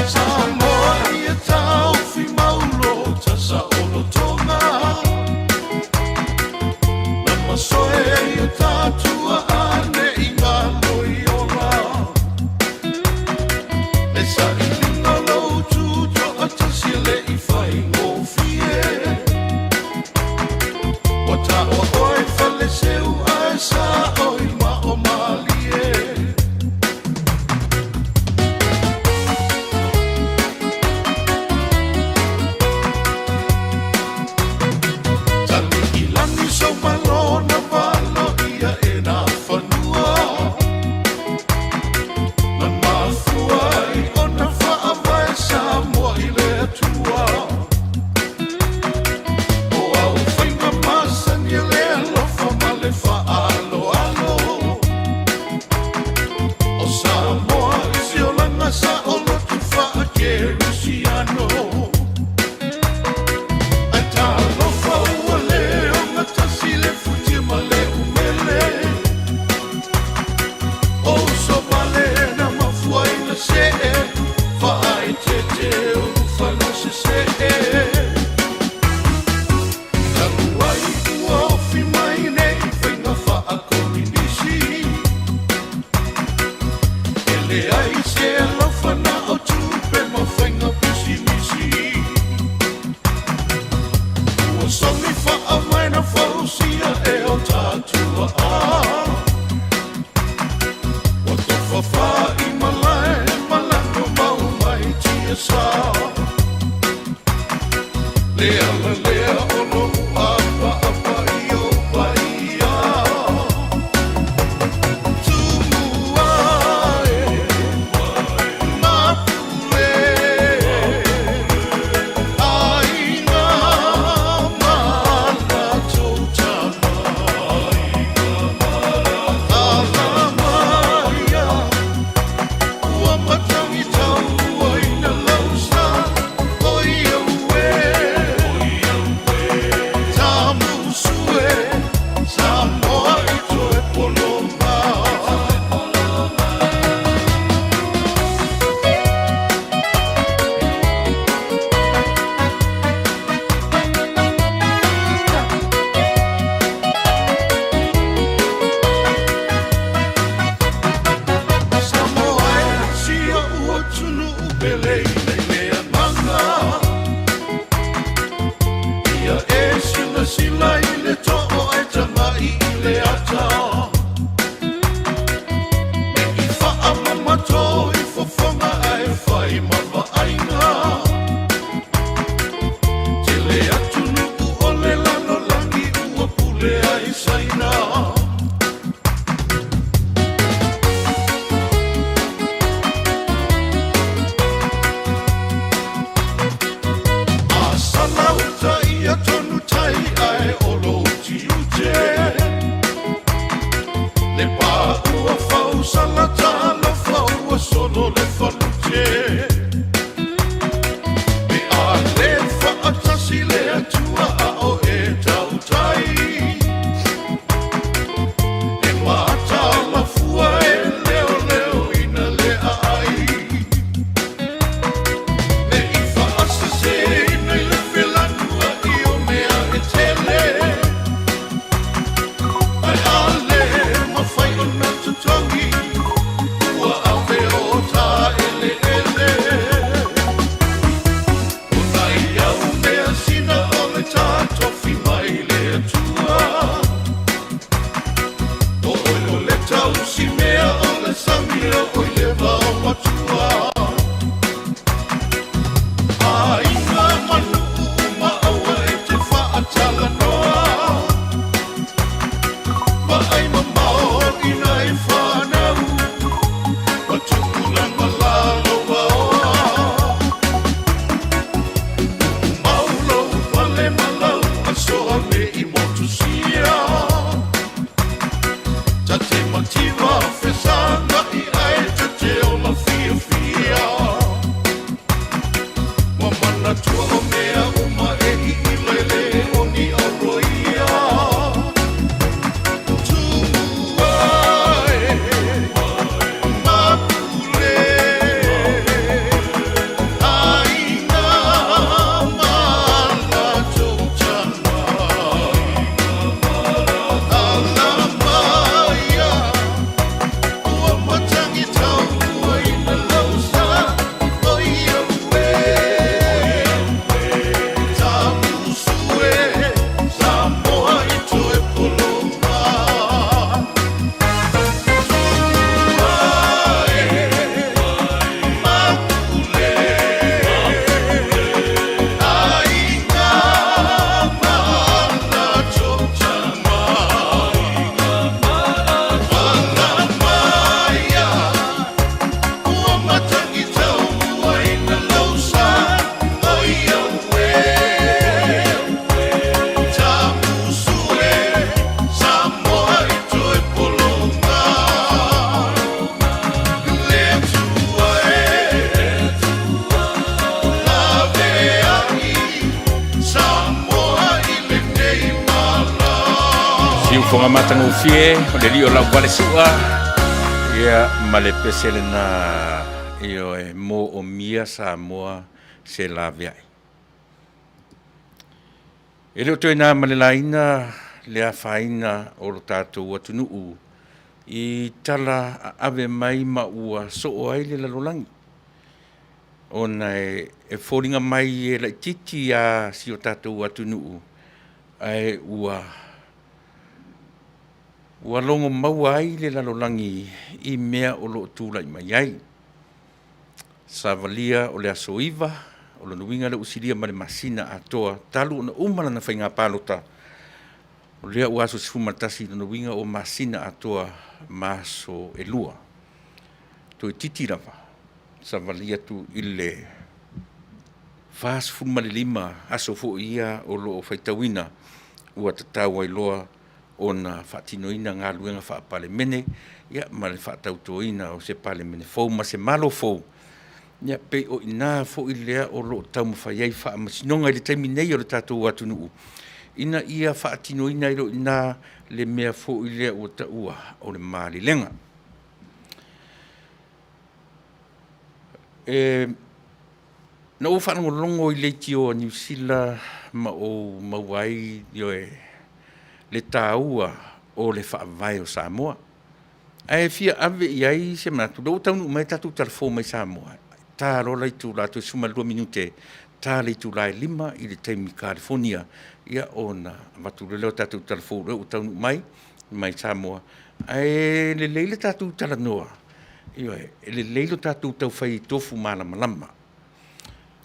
Samoa ia taufi maulo tasa o lotoga Na masoe ia tatua ane i ngā loiola Le sailiga o lou tutoatasi e le i faigofie Ua taua oe faleseu ae sao i mao malie. Tali i lagi sou malo na valo ia e nā fanua Na mafua ai ona faavae Samoa i le Atua O au faiva masani e le alofa ma le faaaloalo O Samoa i se olaga saoloto faa-Kerisiano. Ae talofa ua le ogatasi le futia ma le umele. O uso vale na mafua ina see faaeteete ulufana sesee. Talu ai ua ofi mai nei faiga faakominisi. E leai se alofa na o tupe ma faiga pisinisi. Ua somi faavae na fausia e o tatua a. Ua tofa fai malae malaga mau mai tiasa. Le ala lea o lou apaapa i ou paia. Tumua e. oi le vao matua. Aiga ma nuu uma aua e te faatalanoa. Vaai mamao i nai fanau ma tupulaga lalovaoa. Mau lou pale ma lau aso a me i motusia. Ta te mativa fesagai ae ta te ola fiafia. Ua manatua o mea uma e iila e le o ni auroia. Tumua e mapule aiga ma latou tama. Alamaia ua matagi tauaina lau sa oi au e. Tamusu e Samoa i toe pologa. Tumua e mapule aiga ma latou tama. Alamaia ua matagi tauaina lau sa oi au e. Tamusu e Samoa i toe pologa. Le Atua e laveai Samoa i lenei mala. Siufoga matagofie o le alii o lau falesua ia ma le pese lena ioe moomia Samoa se laveai. E le o toe na ma le laina le afaina o lo tatou atunuu i tala aave mai ma ua soo ai le lalolagi ona e foliga mai e laitiiti a si o tatou atunuu ae ua logo maua ai le lalolagi i mea o loo tulai mai ai. Savalia o le aso 9, o lona uiga lea ua silia ma le masina atoa talu ona uma lana faiga palota. O lea ua aso 11, lona uiga ua masina atoa ma aso e 2. Toeitiiti lava savali atu i le 45 aso foi ia o loo faitauina ua tatau ai loa ona faatinoina galuega faa-Palemene ia ma le faatautoina o se Palemene fou ma se Malo fou. Ia pei o i ina foi lea o lo o taumafai ai faamasinoga i le taimi nei o le tatou atunuu ina ia faatinoina ai loa i ina le mea foi lea ua taua o le malelega. E na ou faalogologo i leitio a Niu Sila ma ou maua ai ioe le taua o le faavae o Samoa. Ae fia ave i ai se manatu, lea ua taunuu mai tatou talafou mai Samoa, ta loa le itula toe 12 minute, ta le itula e 5 i le taimi Kalifonia, ia ona avatu loa lea o tatou talafou lea ua taunuu mai mai Samoa. Ae lelei le tatou talanoa, ioe, e lelei lo tatou taufai tofu malamalama.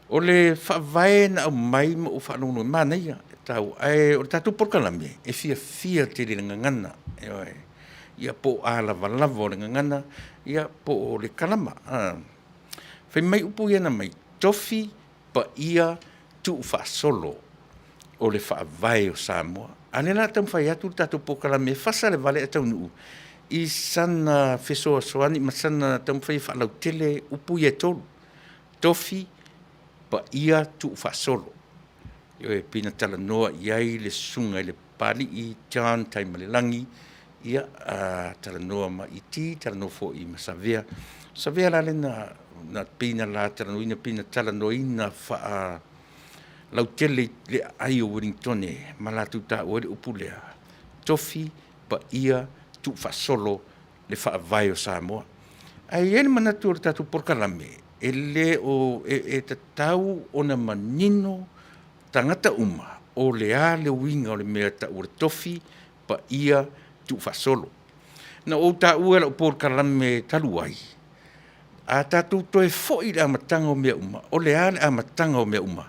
O le faavae na aumai ma ou faalogologo, manaia e taua, ae o le tatou polokalame e fiafia tele i le gagana, ioe, ia po o a lavalava o le gagana, ia po o le kalama. Fai mai upu ia na aumai, tofi paia tuufaasolo o le faavae o Samoa. A o lea o le a taumafai atu le tatou polokalame e fasa le vale ae taunuu i sana fesoasoani ma sana taumafai e faalautele upu ia e tolu, tofi paia tuufaasolo. E pei ona talanoa i ai le susuga i le Papalii John Taimalelagi, ia talanoa ma ET, talanoa foi ma Savea. Savea la lena na pei na la talanoaina, pei na talanoaina faalautele i le aai o Ueligitone ma latou taua ai le upu lea, tofi paia tuufaasolo le faavae o Samoa. Ae i ai le manatu o le tatou polokalame, e le o e tatau ona manino tagata uma o le a le uiga o le mea e tau o le tofi paia tuufaasolo. Na ou taua i lau polokalame talu ai, A tatou toe foi i le amataga o mea uma, o le a le amataga o mea uma?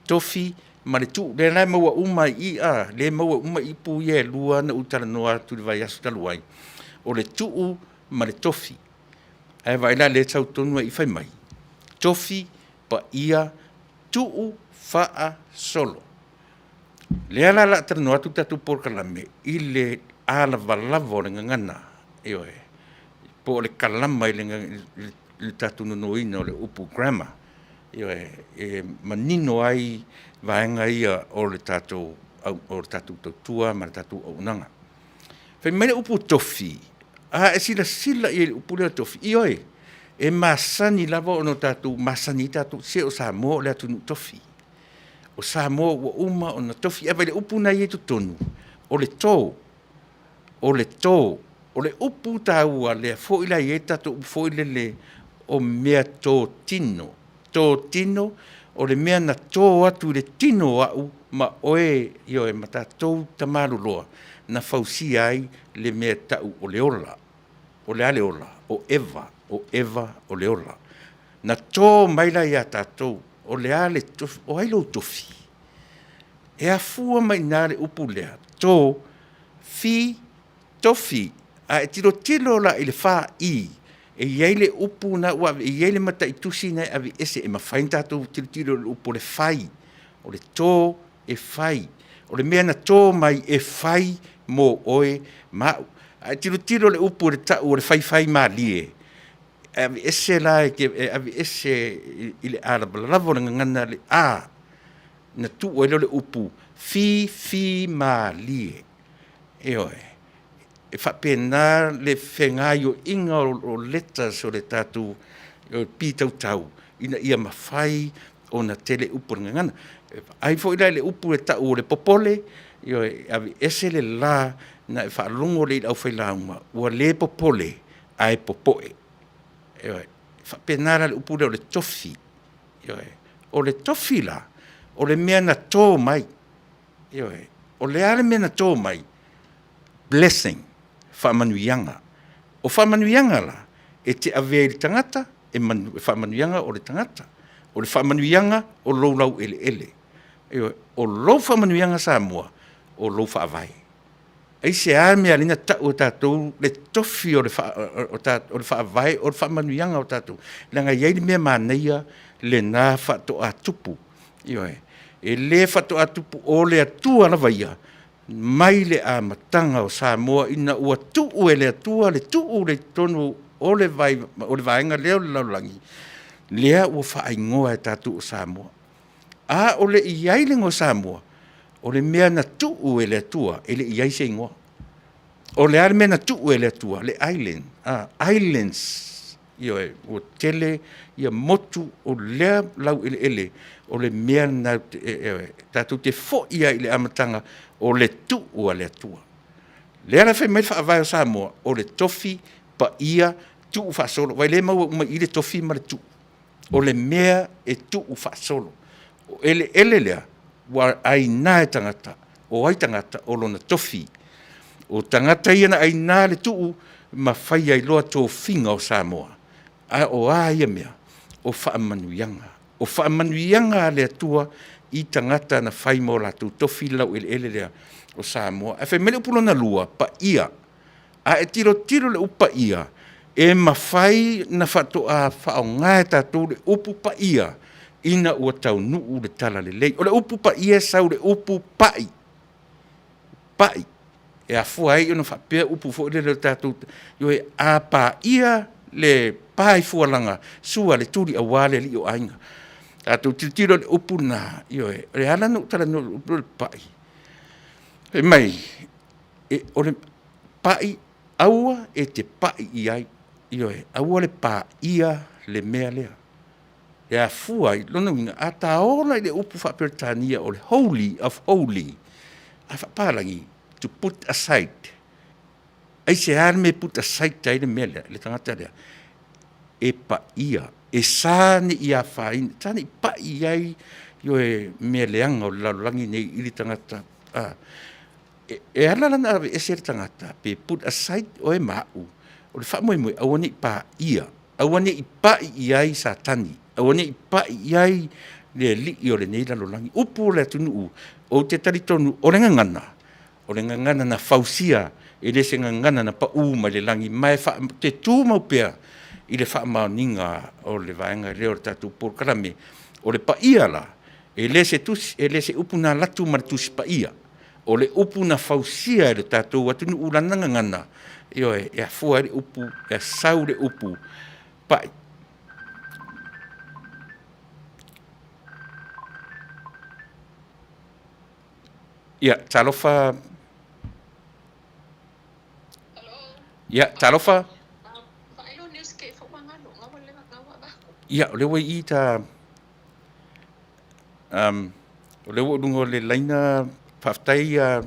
Tofi ma le tuu. Lea la e maua uma i i, a, lea e maua uma i upu ia e lua na ou talanoa atu i le vaiaso talu ai, o le tuu ma le tofi. Ae vaai la o lea e sau tonu lava i i fai mai, tofi paia tuu faasolo. Lea la o le a talanoa atu le tatou polokalame i le alavalava o le gagana, ioe, po o le kalama i le tatou nonoina o le upu grammar, ioe, e manino ai vaega ia o le tatou tautua ma le tatou auaunaga. Fai mai le upu tofi, a e silasila i ai i le upu lea tofi, ioe, e masani lava ona tatou masani ai tatou, se o Samoa o le atunuu tofi. O Samoa ua uma ona tofi. Ae vaai i le upu lena e i ai i totonu, o le to, o le to. O le upu taua lea foi la e i ai le tatou upu foi lele o meatotino, totino, o le mea na to atu i le tino o au ma oe, ioe ma tatou tamaloloa na fausia ai le mea e tau o le ola. O le a le ola? O Eva, o Eva o le ola. Na to mai la ia tatou, o le a le tofi, o ai lou tofi? E afua mai i ina le upu lea, to fi tofi. A e tilotilo la i le f-i, e i ai le upu lena ua ave, e i ai le mataitusi lena e aveese e mafai ona tatou tilotilo i le upu o le fai, o le to e fai. O le mea na to mai e fai mo oe ma au. A e tilotilo i le upu e tau o le faifaimalie, e aveese la, e aveese i le alavalava o le gagana le a, ona tuu ai lea o le upu fifimalie. Ioe, e faapena le fegaoioiga o letters o le tatou pitautau ina ia mafai ona tele upu o le gagana. E vaai foi la i le upu e tau o le popole, ioe, e aveese le l ona e faalogo lea i le aufailauga ua le popole ae popoe. Ioe, e faapena la le upu lea o le tofi. Ioe. O le tofi la, o le mea na to mai, ioe. O le a le mea na to mai? Blessing, faamanuiaga. O faamanuiaga la, e te avea i le tagata, e faamanuiaga o le tagata. O le faamanuiaga o lou laueleele. Ioe. O lou faamanuiaga Samoa, o lou Faavae. Aisea le mea e ala ai ona tau e tatou le tofi o le Faavae o le faamanuiaga o tatou? Leaga e i ai le mea manaia lena faatoa tupu, ioe, e le faatoa tupu, o le Atua lava Ia mai le amataga o Samoa ina ua tuu e le Atua le tuu i totonu o le vaega lea o le lalolagi, lea ua faaigoa e tatou o Samoa. A o le i i ai le igoa Samoa, o le mea na tuu e le Atua, e le i i ai se igoa. O le a le mea na tuu e le Atua? Le island, islands, ioe, ua tele motu o lea laueleele, o le mea lena tatou te foi lava i le amataga o le tuu a le Atua. Lea la e fai mai le Faavae o Samoa, o le tofi paia tuufaasolo. Vaai o lea e maua uma i i le tofi ma le tuu. O le mea e tuufaasolo. O eleele lea ua aina e tagata, o ai tagata? O lona tofi. O tagata ia na aina le tuu ma fai ai loa tofiga o Samoa. A o a ia mea? O faamanuiaga. O faamanuiaga a le Atua i tagata na fai ma o latou tofi le laueleele lea o Samoa. Ae fai mai le upu lona lua, paia. A e tilotilo i le upu paia, e mafai ona faatoa faaaoga e tatou le upu paia ina ua taunuu le talalelei. O le upu paia e sau i le upu pai, pai. E afua ai ona faapea upu foi lele o tatou, ioe, a paia le pa i Fualaga, sua le tuli aua le alii o aiga. Tatou tilotilo i le upu lena, ioe, e ala ona ou talanoa i le upu lea o le pai, fai mai, o le pai, aua e te pai i ai, ioe, aua le paia le mea lea. E afua ai, lona uiga, a ta o la i le upu faa-Peretania o le holy of holy, a faapalagi, to put aside. Aisea le mea e put aside ai le mea lea, le tagata lea? E paia, e sa ne i afaina, sa ne i pai i ai ioe, mea leaga o le lalolagi nei i le tagata. E ala la ona aveese le tagata pe put aside oe ma au, o le faamoemoe, aua ne i paia. Aua ne i pai i ai Satani, aua ne i pai i ai le alii o lenei lalolagi. Upu o le atunuu, ou te talitonu o le gagana, o le gagana na fausia, e le se gagana na pau mai le lagi, ma e te tumau pea i le faamaoniga o le vaega lea o le tatou polokalame. O le paia la, e le se tusi, e le se upu na alu atu ma le Tusi Paia, o le upu na fausia e le tatou atunuu lana gagana, ioe, e afua ai le upu, e sau le upu pai. Ia, talofa. Ia, talofa. Ia, o lea ua i i ta... Um, o lea ua ou luga o le laina, faafetai, uh,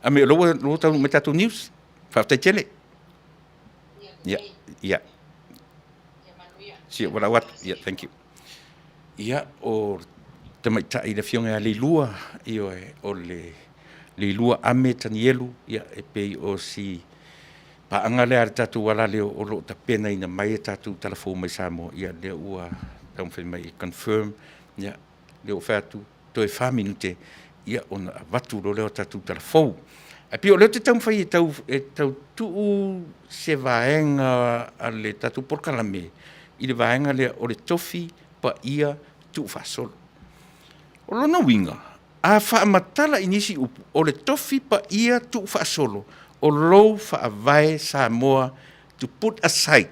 a me o lea ua taunuu mai tatou news. Faafetai tele. Ia, ia. Sia, ua lau atu. Ia, thank you. Ia, o tamaitai le afioga ia Leilua, ioe, o le Leilua Ame Tanielu, ia, e pei o si paaga lea a le tatou alaleo o lo o tapenaina mai e tatou tala fou mai Samoa, ia, lea ua taumafai mai e confirm, ia, lea ua fai atu, toe 4 minute, ia, ona avatu loa lea o tatou tala fou. Ae pei o lea ou te taumafai e tau, e tau tuu se vaega a le tatou polokalame i le vaega lea o le tofi paia tuufaasolo. O lona uiga, a faamatala i nisi upu, o le tofi paia tuufaasolo o lou faavae Samoa to put aside.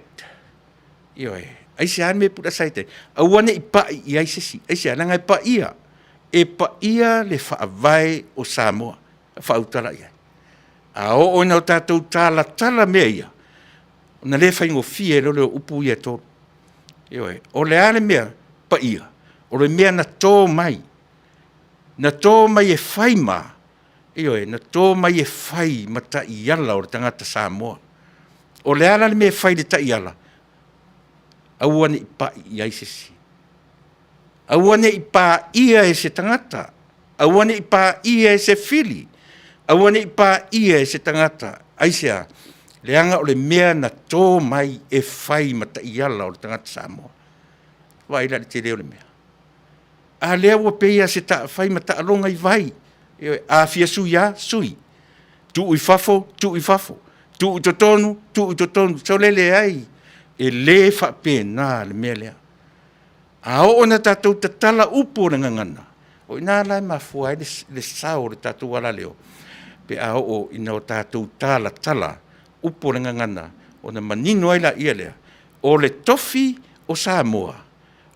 Ioe, aisea le mea e put aside ai? Aua ne i pai i ai se isi. Aisea? Leaga e paia, e paia le faavae o Samoa, faautala i ai. A oo ina o tatou talatala mea ia, ona le faigofie loa lea o upu ia e tolu. Ioe, o le a le mea paia? O le mea na to mai, na to mai e fai ma, ioe, na to mai e fai ma taiala o le tagata Samoa. O le a la le mea e fai i le taiala? Aua ne i pai i ai se isi. Aua ne i paia e se tagata, aua ne i paia e se fili, aua ne i paia e se tagata. Aisea? Leaga o le mea na to mai e fai ma taiala o le tagata Samoa. Vaai la i le tele o le mea. A lea ua pei lava se fai ma taaloga i vai. A fia sui lava, sui. Tuu i fafo, tuu i fafo. Tuu i totonu, tuu i totonu. Sole leai, e le faapena le mea lea. A oo ina tatou tatala upu o le gagana, o i ina la e mafua ai le sao o le tatou alaleo, pe a oo ina o tatou talatala upu o le gagana, ona manino ai laia lea, o le tofi o Samoa,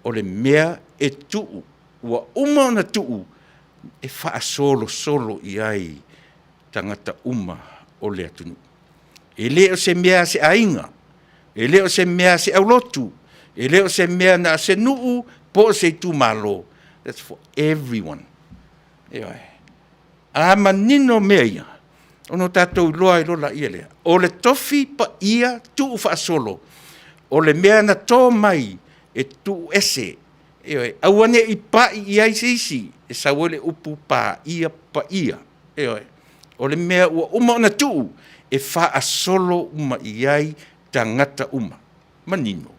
o le mea e tuu, ua uma ona tuu e faasolosolo i ai tagata uma o le atunuu. E le o se mea a se aiga, e le o se mea a se aulotu, e le o se mea na o se nuu po o se itumalo. That's for everyone. Ioe. A manino mea ia, ona o tatou iloa ai loa laia lea. O le tofi paia tuufaasolo, o le mea na to mai e tuu ese, ioe, aua ne i pai i ai se isi, e sau ai le upu paia paia. Ioe, o le mea ua uma ona tuu e faasolo uma i ai tagata uma. Manino,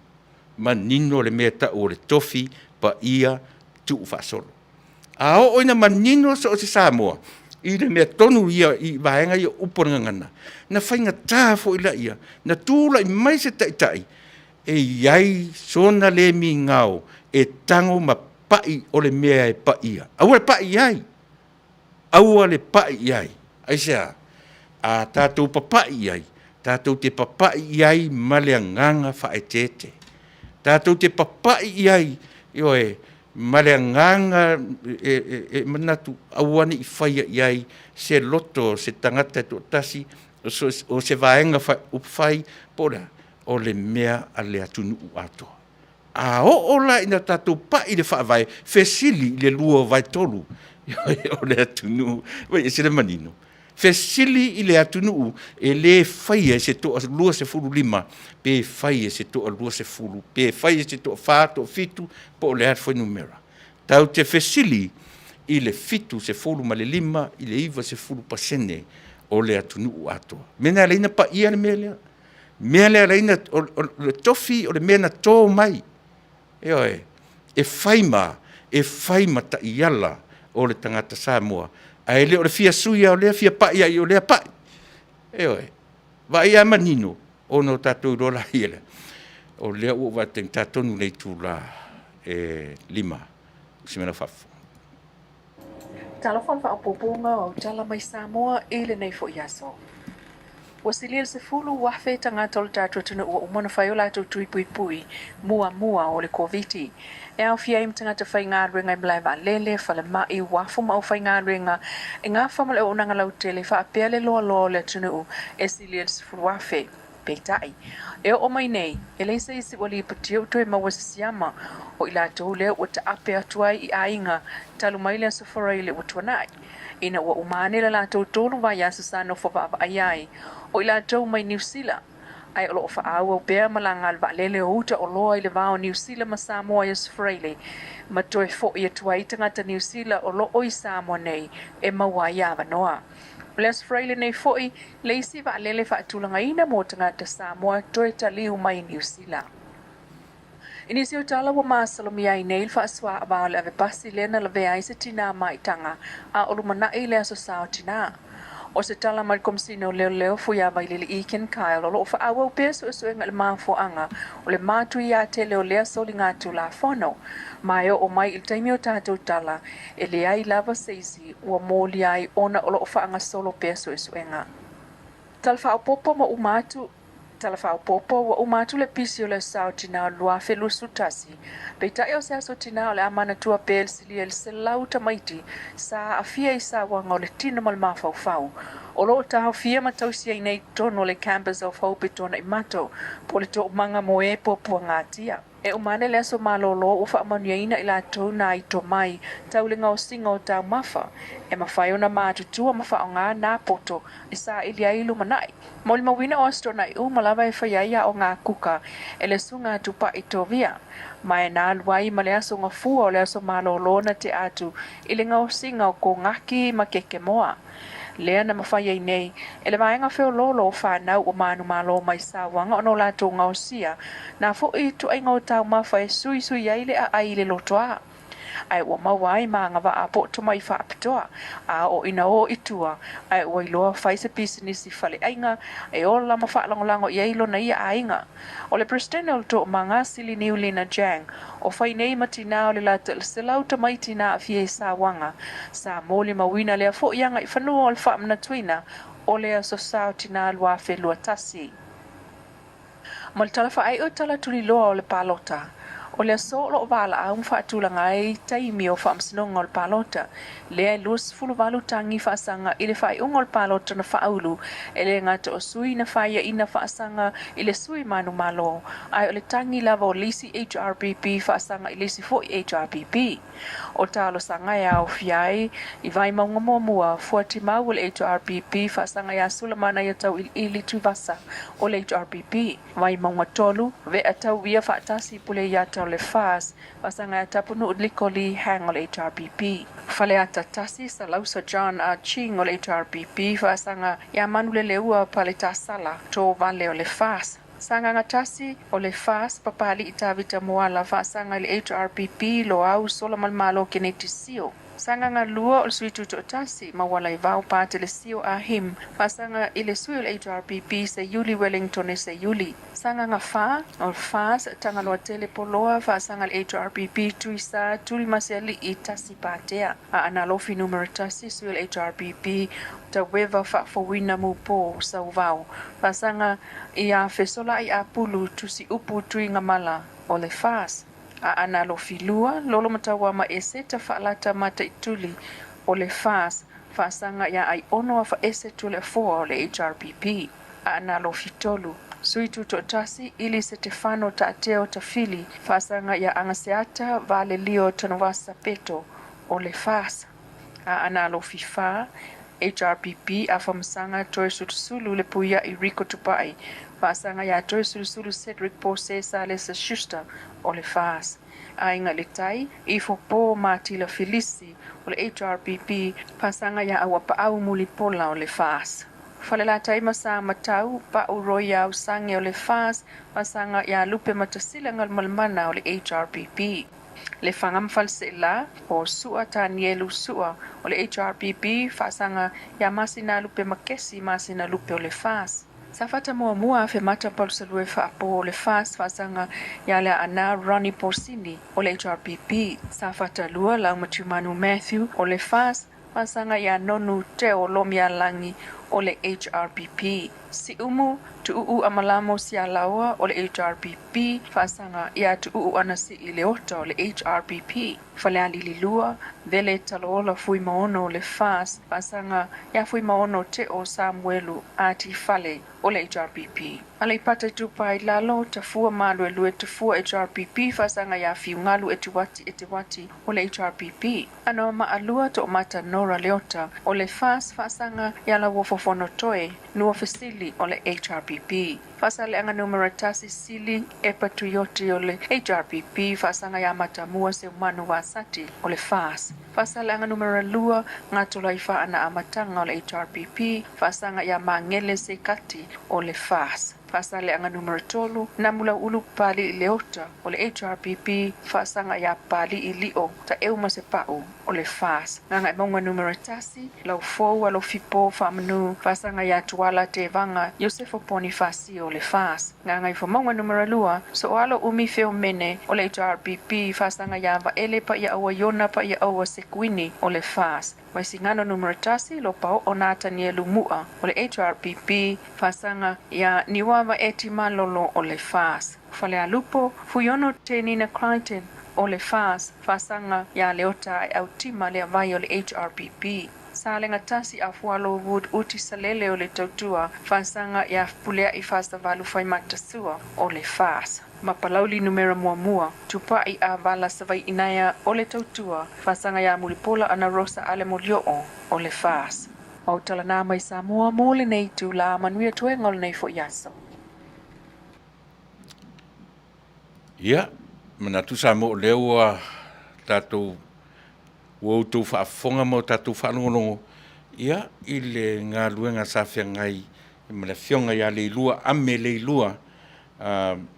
manino le mea e tau o le tofi paia tuufaasolo. A oo ina manino so o se Samoa i le mea tonu ia i vaega ia o upu o le gagana, na faigata foi laia na tulai mai se taitai e i ai sona le migao e tago ma pai o le mea e paia. Aua le pai i ai, aua le pai i ai. Aisea? A tatou papai i ai, tatou te papai i ai ma le agaga faaeteete. Tatou te papai i ai, ioe, ma le agaga e manatu aua ne i faia i ai se loto o se tagata e toatasi, o se vaega upufai, po o le a, o le mea a le atunuu atoa. A oo la ina tatou pai i le Faavae, fesili i le 2/3 o le atunuu, ua ese le manino. Fesili i le atunuu e le faia e se toa 25, pe fai e se toa 20, pe fai e se toa 4, toa 7, po o le a le fuainumera. Tatou te fesili i le 75 i le 90% o le atunuu atoa. O le mea lena e ala ai ona paia le mea lea. Mea lea laina o le tofi o le mea na to mai. Ioe, e fai ma, e fai ma taiala o le tagata Samoa, ae le o le fia sui lava o lea fia pai ai o lea pai. Ioe, vaai a manino, ona o tatou iloa laia lea, o lea ua ou vaai taimi tonu le itula e 5 si mea faafofoga. Talofa le faaopoopoga o tala mai Samoa i lenei foi aso. Ua silia le 10,000 tagata o le tatou atunuu ua uma ona fai o latou tui puipui muamua o le Koviti. E aofia ai ma tagata faigaluega i malae vaalele, falemai, uafu ma aufaigaluega e gafa ma le auaunaga lautele faapea le loaloa o le atunuu e silia le 10,000. Peitai, e oo mai nei, e leai se isi ua lipotia ua toe maua se siama o i latou lea ua taape atu ai i aiga talu mai le Aso Faraile ua tuanai. Ina ua uma ane le latou 3 vaiaso sa nofo vaavaai ai o i latou mai Niu Sila, ae o loo faaauau pea malaga a le vaalele o uta oloa i le va o Niu Sila ma Samoa i Aso Faraile, ma toe foi atu ai tagata Niu Sila o loo i Samoa nei e maua ai avanoa. O le Aso Faraile nei foi le isi vaalele faatulagaina mo tagata Samoa toe taliu mai Niu Sila. I nisi o tala ua masalomia ai nei le faasoaava o le ave pasi lea na lavea ai se tinā maitaga a o lumanai le aso sa o tinā. O se tala mai le Komesina o Leoleo Fuia Vailili Ken Kyle o loo faaauau pea suesuega i le mafuaaga o le matuia tele o lea soliga tulafono. Ma e oo mai i le taimi o tatou tala e leai lava se isi ua molia ai ona o loo faagasolo pea suesuega. Tala faaopoopo ma uma atu Tala faaopoopo ua uma atu le pisi o le aso sa o tinā o le 2021. Peitai o se aso tinā o le a manatua pea le silia i le 100 tamaiti sa aafia i sauaga o le tino ma le mafaufau. O loo taofia ma tausi ai nei i totonu o le Campus of Hope i Tuanaimato po o le toomaga mo e puapuagatia. E uma ane le aso malolo ua faamanuiaina i latou nā i tomai tau le gaosiga o taumafa e mafai ona matutua ma faaaoga nā poto e saili ai lumanai. Molimauina o Aso Toonai uma lava e fai ai aoga kuka e le susuga Tupai Tovia. Ma e na alu ai ma le aso gafua o le aso malolo na tea atu i le gaosiga o kogaki ma kekemoa. Lea na mafai ai nei e le vaega feoloolo o fanau ua manumalo mai sauaga ona o latou gaosia nā foi ituaiga o taumafa e suisui ai le aai i le lotoa. Ae ua maua ai ma agavaa po o tomai faapitoa a oo ina o i tua ae ua iloa fai se pisinisi faleaiga e ola ma faalagolago i ai lona ia aiga. O le Peresetene o le Toomaga Sili Niulina Jang o fai nei ma tinā o le lata i le 100 tamaiti na aafia i sauaga sa molimauina lea foi agaifanua o le faamanatuina o le aso sa o tinā 2021. Ma le tala faaiu tala tuliloa o le palota. O le aso o loo valaau ma faatulaga ai taimi o faamasinoga o le palota, lea e 28 tagi faasaga i le faaiuga o le palota na faaulu, e le gata o sui na faiaina faasaga i le sui manumalo, ae o le tagi lava o le isi HRPP faasaga i le isi foi HRPP. O talosaga e aofia ai i Vaimauga muamua, Fuatimau o le HRPP, faasaga ia Sulamanaia Tauiliili Tuivasa o le HRPP, Vaimauga 3, Vea Tauia faatasi Puleiata o le FAS, faasaga ia Tapunuu Liko Lee Hang o le HRPP. Faleata 1, Salausa John Ah Ching o le HRPP, faasaga ia Manuleleua Paletasala Tovale o le FAS. Sagaga 1, o le FAS, Papali'i Tavita Moala, faasaga i le HRPP, Loau Solamalemalo Keneti Sio. Sagaga 2, o le Sui Tutoatasi, Maualaivao Patele Sio Ah Him, faasaga i le sui o le HRPP, Seiuli Wellington Seiuli. Sagaga 4, o le FAS, Tagaloatele Poloa, faasaga i le HRPP, Tuisa Tulimaseali'i Tasi Patea. Aana Alofi Numera 1, sui o le HRPP, Taueva Faafouina Mupo Sauvao, faasaga ia Fesolai Apulu Tusiupu Tuigamala o le FAS. Aana Alofi 2, Lolomatauama Eseta Faalata Mataituli o le FAS, faasaga ia Aiono Afaese Tuleafoa o le HRPP. Aana Alofi 3, Sui Tutoatasi Ili Setefano Taateo Tafili, faasaga ia Agaseata Valelio Tanuvasa Peto o le FAS. Aana Alofi 4, HRPP Afamasaga Toesulusulu Lepuia'i Rico Tupai, faasaga ia Toesulusulu Cedric Pose Salesa Schuster o le FAS. Aiga i le Tai, Ifo Po Matila Filisi o le HRPP, faasaga ia Auapaau Mulipola o le FAS. Falelatai ma Samatau, Pa'u Royal Sange o le FAS, Faasaga ia Lupematasila Galumalemana o le HRPP. Lefaga ma Faleseela, o Su'a Tanielu Su'a o le HRPP, Faasaga ia Masinalupe Makesi Masinalupe o le FAS. Safata Muamua, Afemata Palusalue Faapo o le FAS, Faasaga ia Leaana Ronnie Porsini o le HRPP. Safata 2, Laumatiumanu Matthew o le FAS, Faasaga ia Nonu Teo Lomialagi o le HRPP. Siumu, Tuuu Amalamo Sialaoa o le HRPP, Faasaga ia Tuuu Anasii Leota o le HRPP. Falealili 2, Vele Taloola Fuimaono o le FAS, Faasaga ia Fuimaono Teo Samuelu Ati Fale o le HRPP. Aleipata Itupa i Lalo, Tafua Maluelue Tafua HRPP, Faasaga ia Fiugalu Etuati Eteuati o le HRPP. Anoamaa 2, Toomata Nora Leota o le FAS, Faasaga ia Lauofo Fonotoe Nuafesili o le HRPP. Faasaleleaga 1, Sili Epa Tuioti o le HRPP, Faasaga ia Matamua Seumanu Vasati o le FAS. Faasaleleaga 2, Gatolaifaana Amataga o le HRPP, Faasaga ia Magele Sekati o le FAS. Faasaleleaga 3, Namulauulu Papalii Leota o le HRPP, Faasaga ia Papalii Lio Taeu Masepau o le FAS. Gagaemauga 1, Laufou Alofipo Faamanu, Faasaga ia Tuala Tevaga Iosefo Ponifasio o le FAS. Gagaifomauga 2, Soalo Umi Feomene o le HRPP, Faasaga ia Vaele Paiaaua Iona Paiaaua Sekuini o le FAS. Vaisigano 1, Lopaoo Natanielu Mu'a o le HRPP, Faasaga ia Niuava Eti Malolo o le FAS. Falealupo, Fuiono Tenina Crichton o le FAS, Faasaga ia Leota Aeau Tima Leavai o le HRPP. Salega 1, Afualo Wood Uti Salele o le Tautua, Faasaga ia Fepuleai Fasavalu Faimatasua o le FAS. Ma Palauli 1, Tupai Avala Savaiinaea o le Tautua, Faasaga ia Mulipola Anarosa Alemolio'o o le FAS. O tala na mai Samoa mo lenei itulā, manuia toega o lenei foi aso. Ia, manatu Samoa o lea ua tatou ua outou faafofoga ma o tatou faalogologo ia i le galuega sa feagai ma le afioga ia Leilua Ame Leilua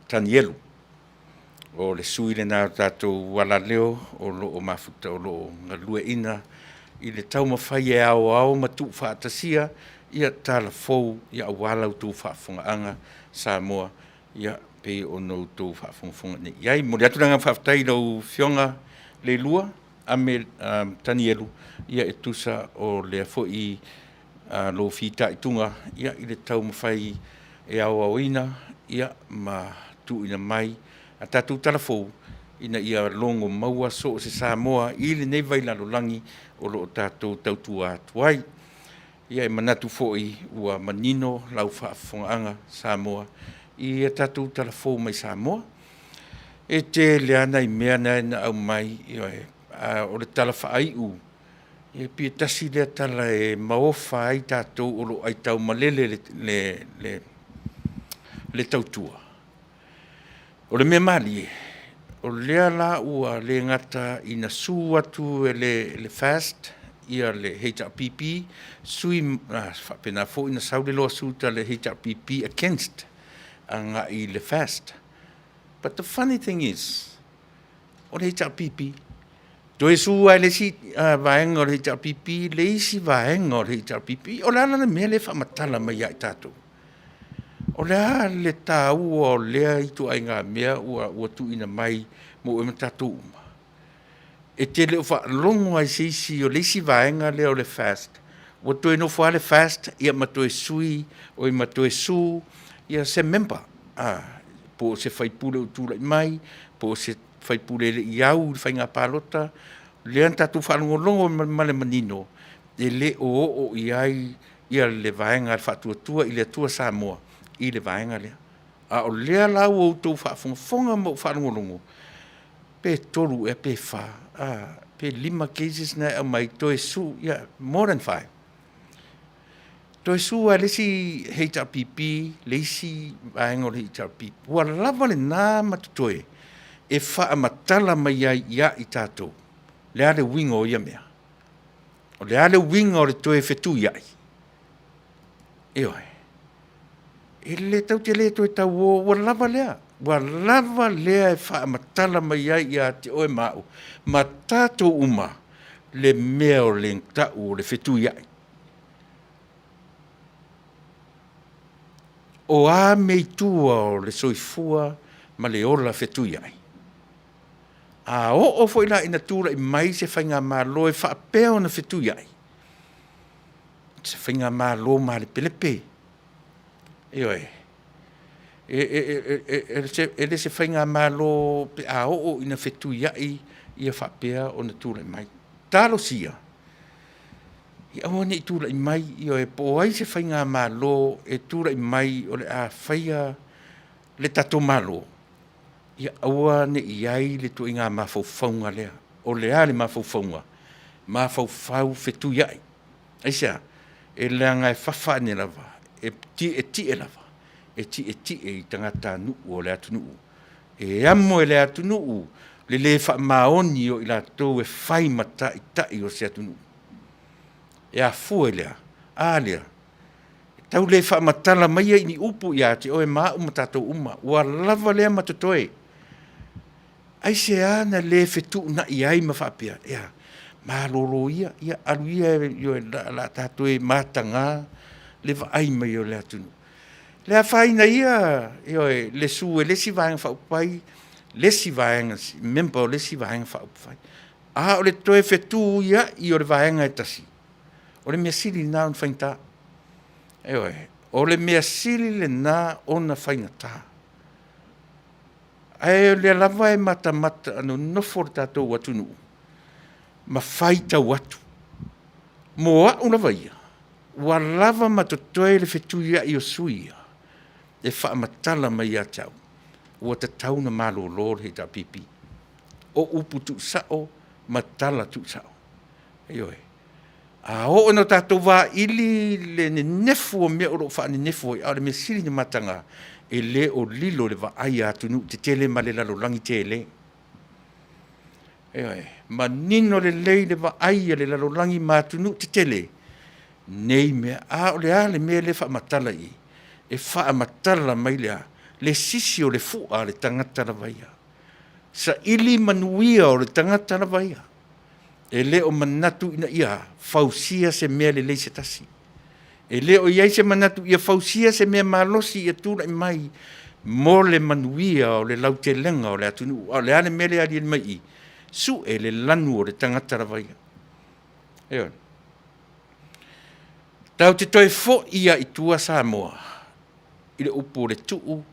Tanielu. O le sui lena o tatou alaleo o lo o mafuta o lo o galueaiina i le taumafai e aoao ma tuufaatasia ia tala fou ia aua la outou faafofogaaga Samoa ia pei ona outou faafogafoga nei i ai. Momoli atu le agaga faafetai i lau Afioga Leilua Ame Tanielu ia e tusa o lea foi lou fitaituga ia i le taumafai e aoaoina ia ma tuuina mai a tatou tala fou ina ia logo maua so o se Samoa i lenei vailalolagi o lo o tatou tautua atu ai. Ia e manatu foi ua manino lau faafofogaaga Samoa i a tatou tala fou mai Samoa. E tele lava nai mea na aumai, ioe, a o le tala faaiu, e pei tasi lea tala e maofa ai tatou o lo o aitaumalele le tautua. O le mea malie, o lea la ua le gata ina su atu e le FAST ia le HRPP, sui faapena foi na sau le lawsuit a le HRPP against agai le FAST. But the funny thing is, o le HRPP, toe su lava e le isi vaega o le HRPP le isi vaega o le HRPP. O le a la le mea lea e faamatala mai ia i tatou? O le a le taua o lea ituaiga mea ua tuuina mai mo oe ma tatou uma? E te le o faalogo lava i se isi o le isi vaega lea o le FAST ua toe nofo lava le FAST ia ma toe sui oi ma toe su ia se member po o se faipule ua tulai mai po o se faipule e le i au i le faiga palota. Lea na tatou faalogologo ma le manino e le o oo i ai ia le vaega a le Faatuatua i le Atua Samoa i le vaega lea. A o lea la ua outou faafogafoga ma ou faalogologo, pe 3 ea pe 4, pe 5 cases na e aumai toe su, yeah, more than 5. Toe su lava e le isi HRPP, le isi vaega o le HRPP. Ua lava lena ma totoe e faamatala mai ai ia i tatou le a le uiga o ia mea. O le a le uiga o le toe fetuiai? Ioe. E le tatou te le toe tauo, ua lava lea. Ua lava lea e faamatala mai ai ia te oe ma au, ma tatou uma, le mea o le ta'u o le fetuiai. O a mea i tua o le soifua ma le ola fetuiai? A oo foi la ina tulai mai se faigamalo e faapea ona fetuiai, se faigamalo malepelepe, ioe, e le se faigamalo pe a oo ina fetuiai ia faapea ona tulai mai. Talosia, ia aua ne i tulai mai, ioe, po o ai se faigamalo e tulai mai o le a faia le tatou Malo, ia aua ne i i ai le ituaiga mafaufauga lea. O le a le mafaufauga? Mafaufau fetuiai. Aisea? E leaga e fafa ane lava, e tietie lava, e tietie i tagatanuu o le atunuu. E amo e le atunuu le le faamaoni o i latou e fai ma taitai o se atunuu. E afua i le a? A lea, e tau le faamatala maia i ni upu ia te oe ma au ma tatou uma, ua lava lea ma totoe. Aisea na le fetuunai ai ma faapea, e a, malolo ia, ia alu ia o le a tatou mataga le vaai mai o le atunuu. Le afaina ia, ioe, le sue e le isi Vaega Faaupufai le isi vaega, member o le isi Vaega Faaupufai, a o le toe fetuiai o le vaega e tasi, o le mea sili lena ona faigata. Ioe, o le mea sili lena ona faigata. Ae o lea lava e matamata nonofo le tatou atunuu ma faitau atu. Mo au lava ia, ua lava ma totoe le fetuiai o sui usufono ia e faamatala mai ia te au, ua tatau ona malolo le HRPP. O upu tuusao ma tala tuusao. Ioe. A oo ina tatou vaili le nenefu o mea o lo o faanenefu ai, a o le mea sili ona mataga, e le o lilo i le vaai a atunuu tetele ma le lalolagi tele. Ioe. Manino lelei le vaai a le lalolagi ma atunuu tetele nei mea. A o le a le mea lea e faamatala i i? E faamatala mai le a? Le sisi o le fua a le tagata lava ia. Saili manuia o le tagata lava ia. E le o manatu ina ia fausia se mea lelei se tasi. E le o i ai se manatu ia fausia se mea malosi ia tulai mai mo le manuia o le lautelega o le atunuu. A o le a le mea lea e aliali mai i i? Sue le lanu o le tagata lava ia. Ioe. Tatou te toe foi lava i tua Samoa i le upu o le tuu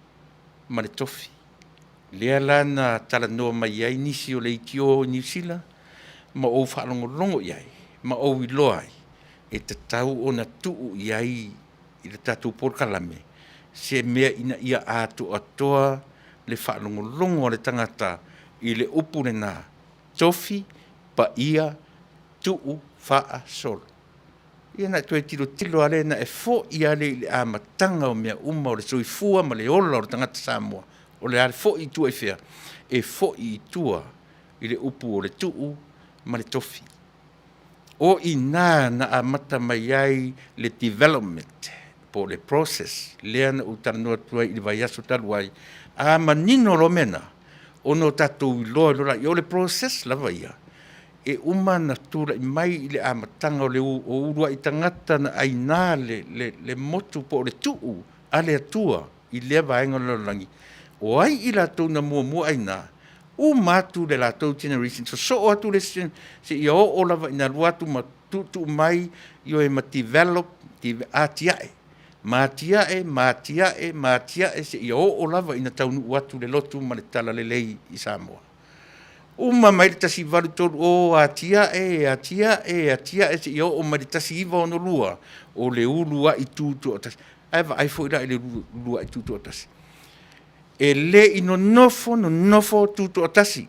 ma le tofi. Lea la na talanoa mai ai nisi o leitio i Niu Sila ma ou faalogologo i ai ma ou iloa ai, e tatau ona tuu i ai i le tatou polokalame se mea ina ia atoatoa le faalogologo a le tagata i le upu lena, tofi, paia, tuu faasolo. Ia ona e toe tilotilo lava lea, ona e foi lava lea i le amataga o mea uma o le soifua ma le ola o le tagata Samoa. O le a foi i tua i fea? E foi i tua i le upu o le tuu ma le tofi. O i ina na amata mai ai le development po o le process lea na ou talanoa atu ai i le vaiaso talu ai, a manino loa mea na, ona o tatou iloa loa lea, o le process lava ia, e uma ona tulai mai i le amataga o le uluai tagata na aina le motu po o le tuu a le Atua i lea vaega o le lalolagi, o ai i latou na muamua aina, uma atu le latou generation, sosoo atu le isi seia oo lava ina alu atu ma tuutuu mai, ioe, ma develop, atiae, ma atiae, ma atiae, ma atiae seia oo lava ina taunuu atu le lotu ma le talalelei i Samoa. Uma mai le 1830, atiae, atiae, atiae seia oo mai le 1962, o le uluai tutoatasi. Ae vaai foi la i le uluai tutoatasi, e le i nonofo nonofo tutoatasi.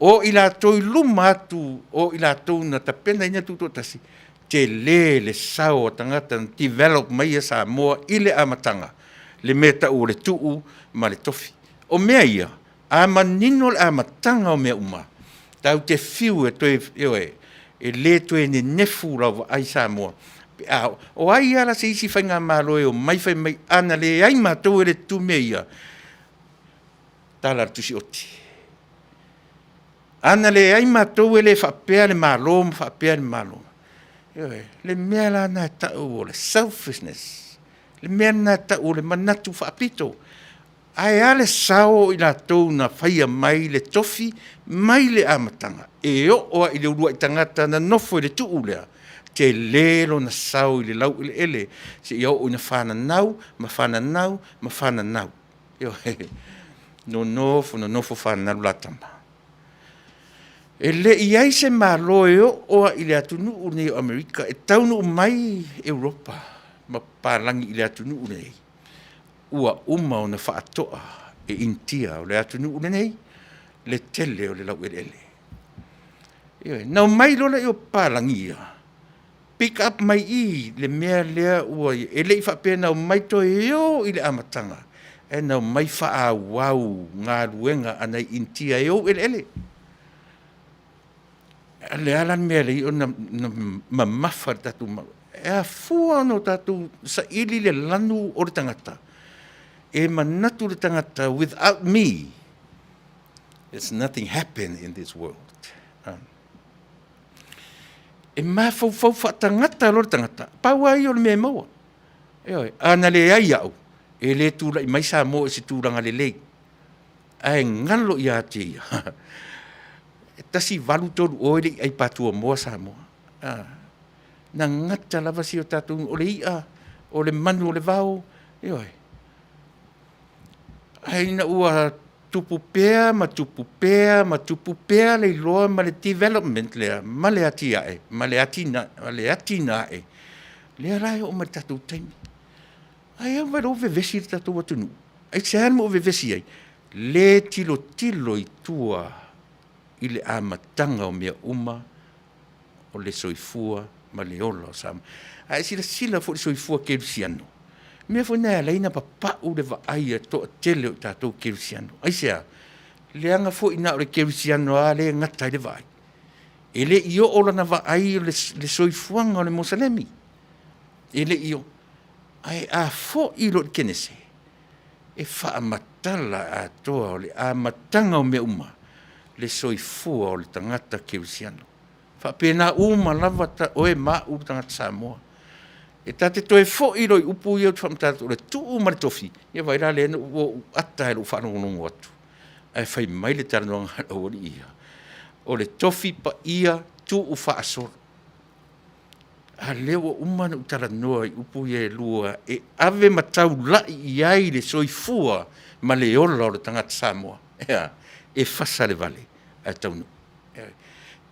O i latou i luma atu o i latou na tapenaina le tutoatasi, tele le sao a tagata na develop maia Samoa i le amataga, le mea e tau o le tuu ma le tofi. O mea ia, a manino le amataga o mea uma, tatou te fiu e toe, ioe, e le toe nenefu lau vaai Samoa. Pe a o ai lava la se isi faigamalo e omai fai mai ana leai matou e le tutu mea ia, tala a le Tusi Oti. Ana leai matou e le faapea le Malo ma faapea le Malo. Ioe, le mea la lena e tau o le selfishness, le mea lena e tau o le manatu faapito. Ae a le sao o i latou na faia mai le tofi mai le amataga e oo lava i le uluai tagata na nofo i le tuu lea, tele lona sao i le laueleele seia oo ina fananau ma fananau ma fananau. Ioe. Nonofo nonofo fananau le la tama. E le i i ai se Malo e oo lava i le atunuu lenei o Amerika e taunuu mai Europa ma papalagi i le atunuu lenei, ua uma ona faatoa e Initia o le atunuu lenei le tele o le laueleele. Ioe, na omai loa lea o papalagi ia, pick up mai i i le mea lea ua i ai. E le i faapea na omai toe o i le amataga, ae na omai faaauau galuega a nai Initia e ou eleele. O le a la le mea e ala ai ona mamafa i le tatou Malo? E afua ona tatou saili le lanu o le tagata, e manatu le tagata without me there's nothing happen in this world. E mafaufau faatagata loa le tagata, pau lava ia o le mea e maua. Ioe, a na leai au, e le tulai mai Samoa i se tulaga lelei. Ae galo ia te ia, e 1830 e le i ai patuamoa Samoa. Na gata lava si o tatou, o le i'a, o le manu o le vao, ioe. Ae ina ua tupu pea ma tupu pea ma tupu pea le iloa ma le development lea ma le atiae ma le atinae, lea la e oo mai i le tatou taimi. Ae vaai loa ua vevesi le tatou atunuu. Aisea le mea ua vevesi ai? Le tilotilo i tua i le amataga o mea uma o le soifua ma le ola o Samoa. A e silasila foi i le soifua kerisiano, o le mea foi lena e ala ai ona papau le vaai a le toatele o tatou kerisiano. Aisea? Leaga foi na o le kerisiano lava lea e gata ai le vaai. E le i oo lana vaai i le soifuaga o le Musalemi. E le i oo. Ae a foi loa i le Kenese, e faamatala atoa o le amataga o mea uma, le soifua o le tagata kerisiano. E faapena uma lava oe ma au le tagata Samoa. E ta te toe foi loa i upu ia ou te faamatala atu o le tuu ma le tofi, ia vaai la lea na ou ata lava i lou faalogologo atu ae fai mai le talanoaga a le aualii ia, o le tofi paia tuu faasolo. A lea ua uma ona ou talanoa i upu ia e lua e ave ma taulai i ai le soifua ma le ola o le tagata Samoa. E a? E fasa le vale ae taunuu.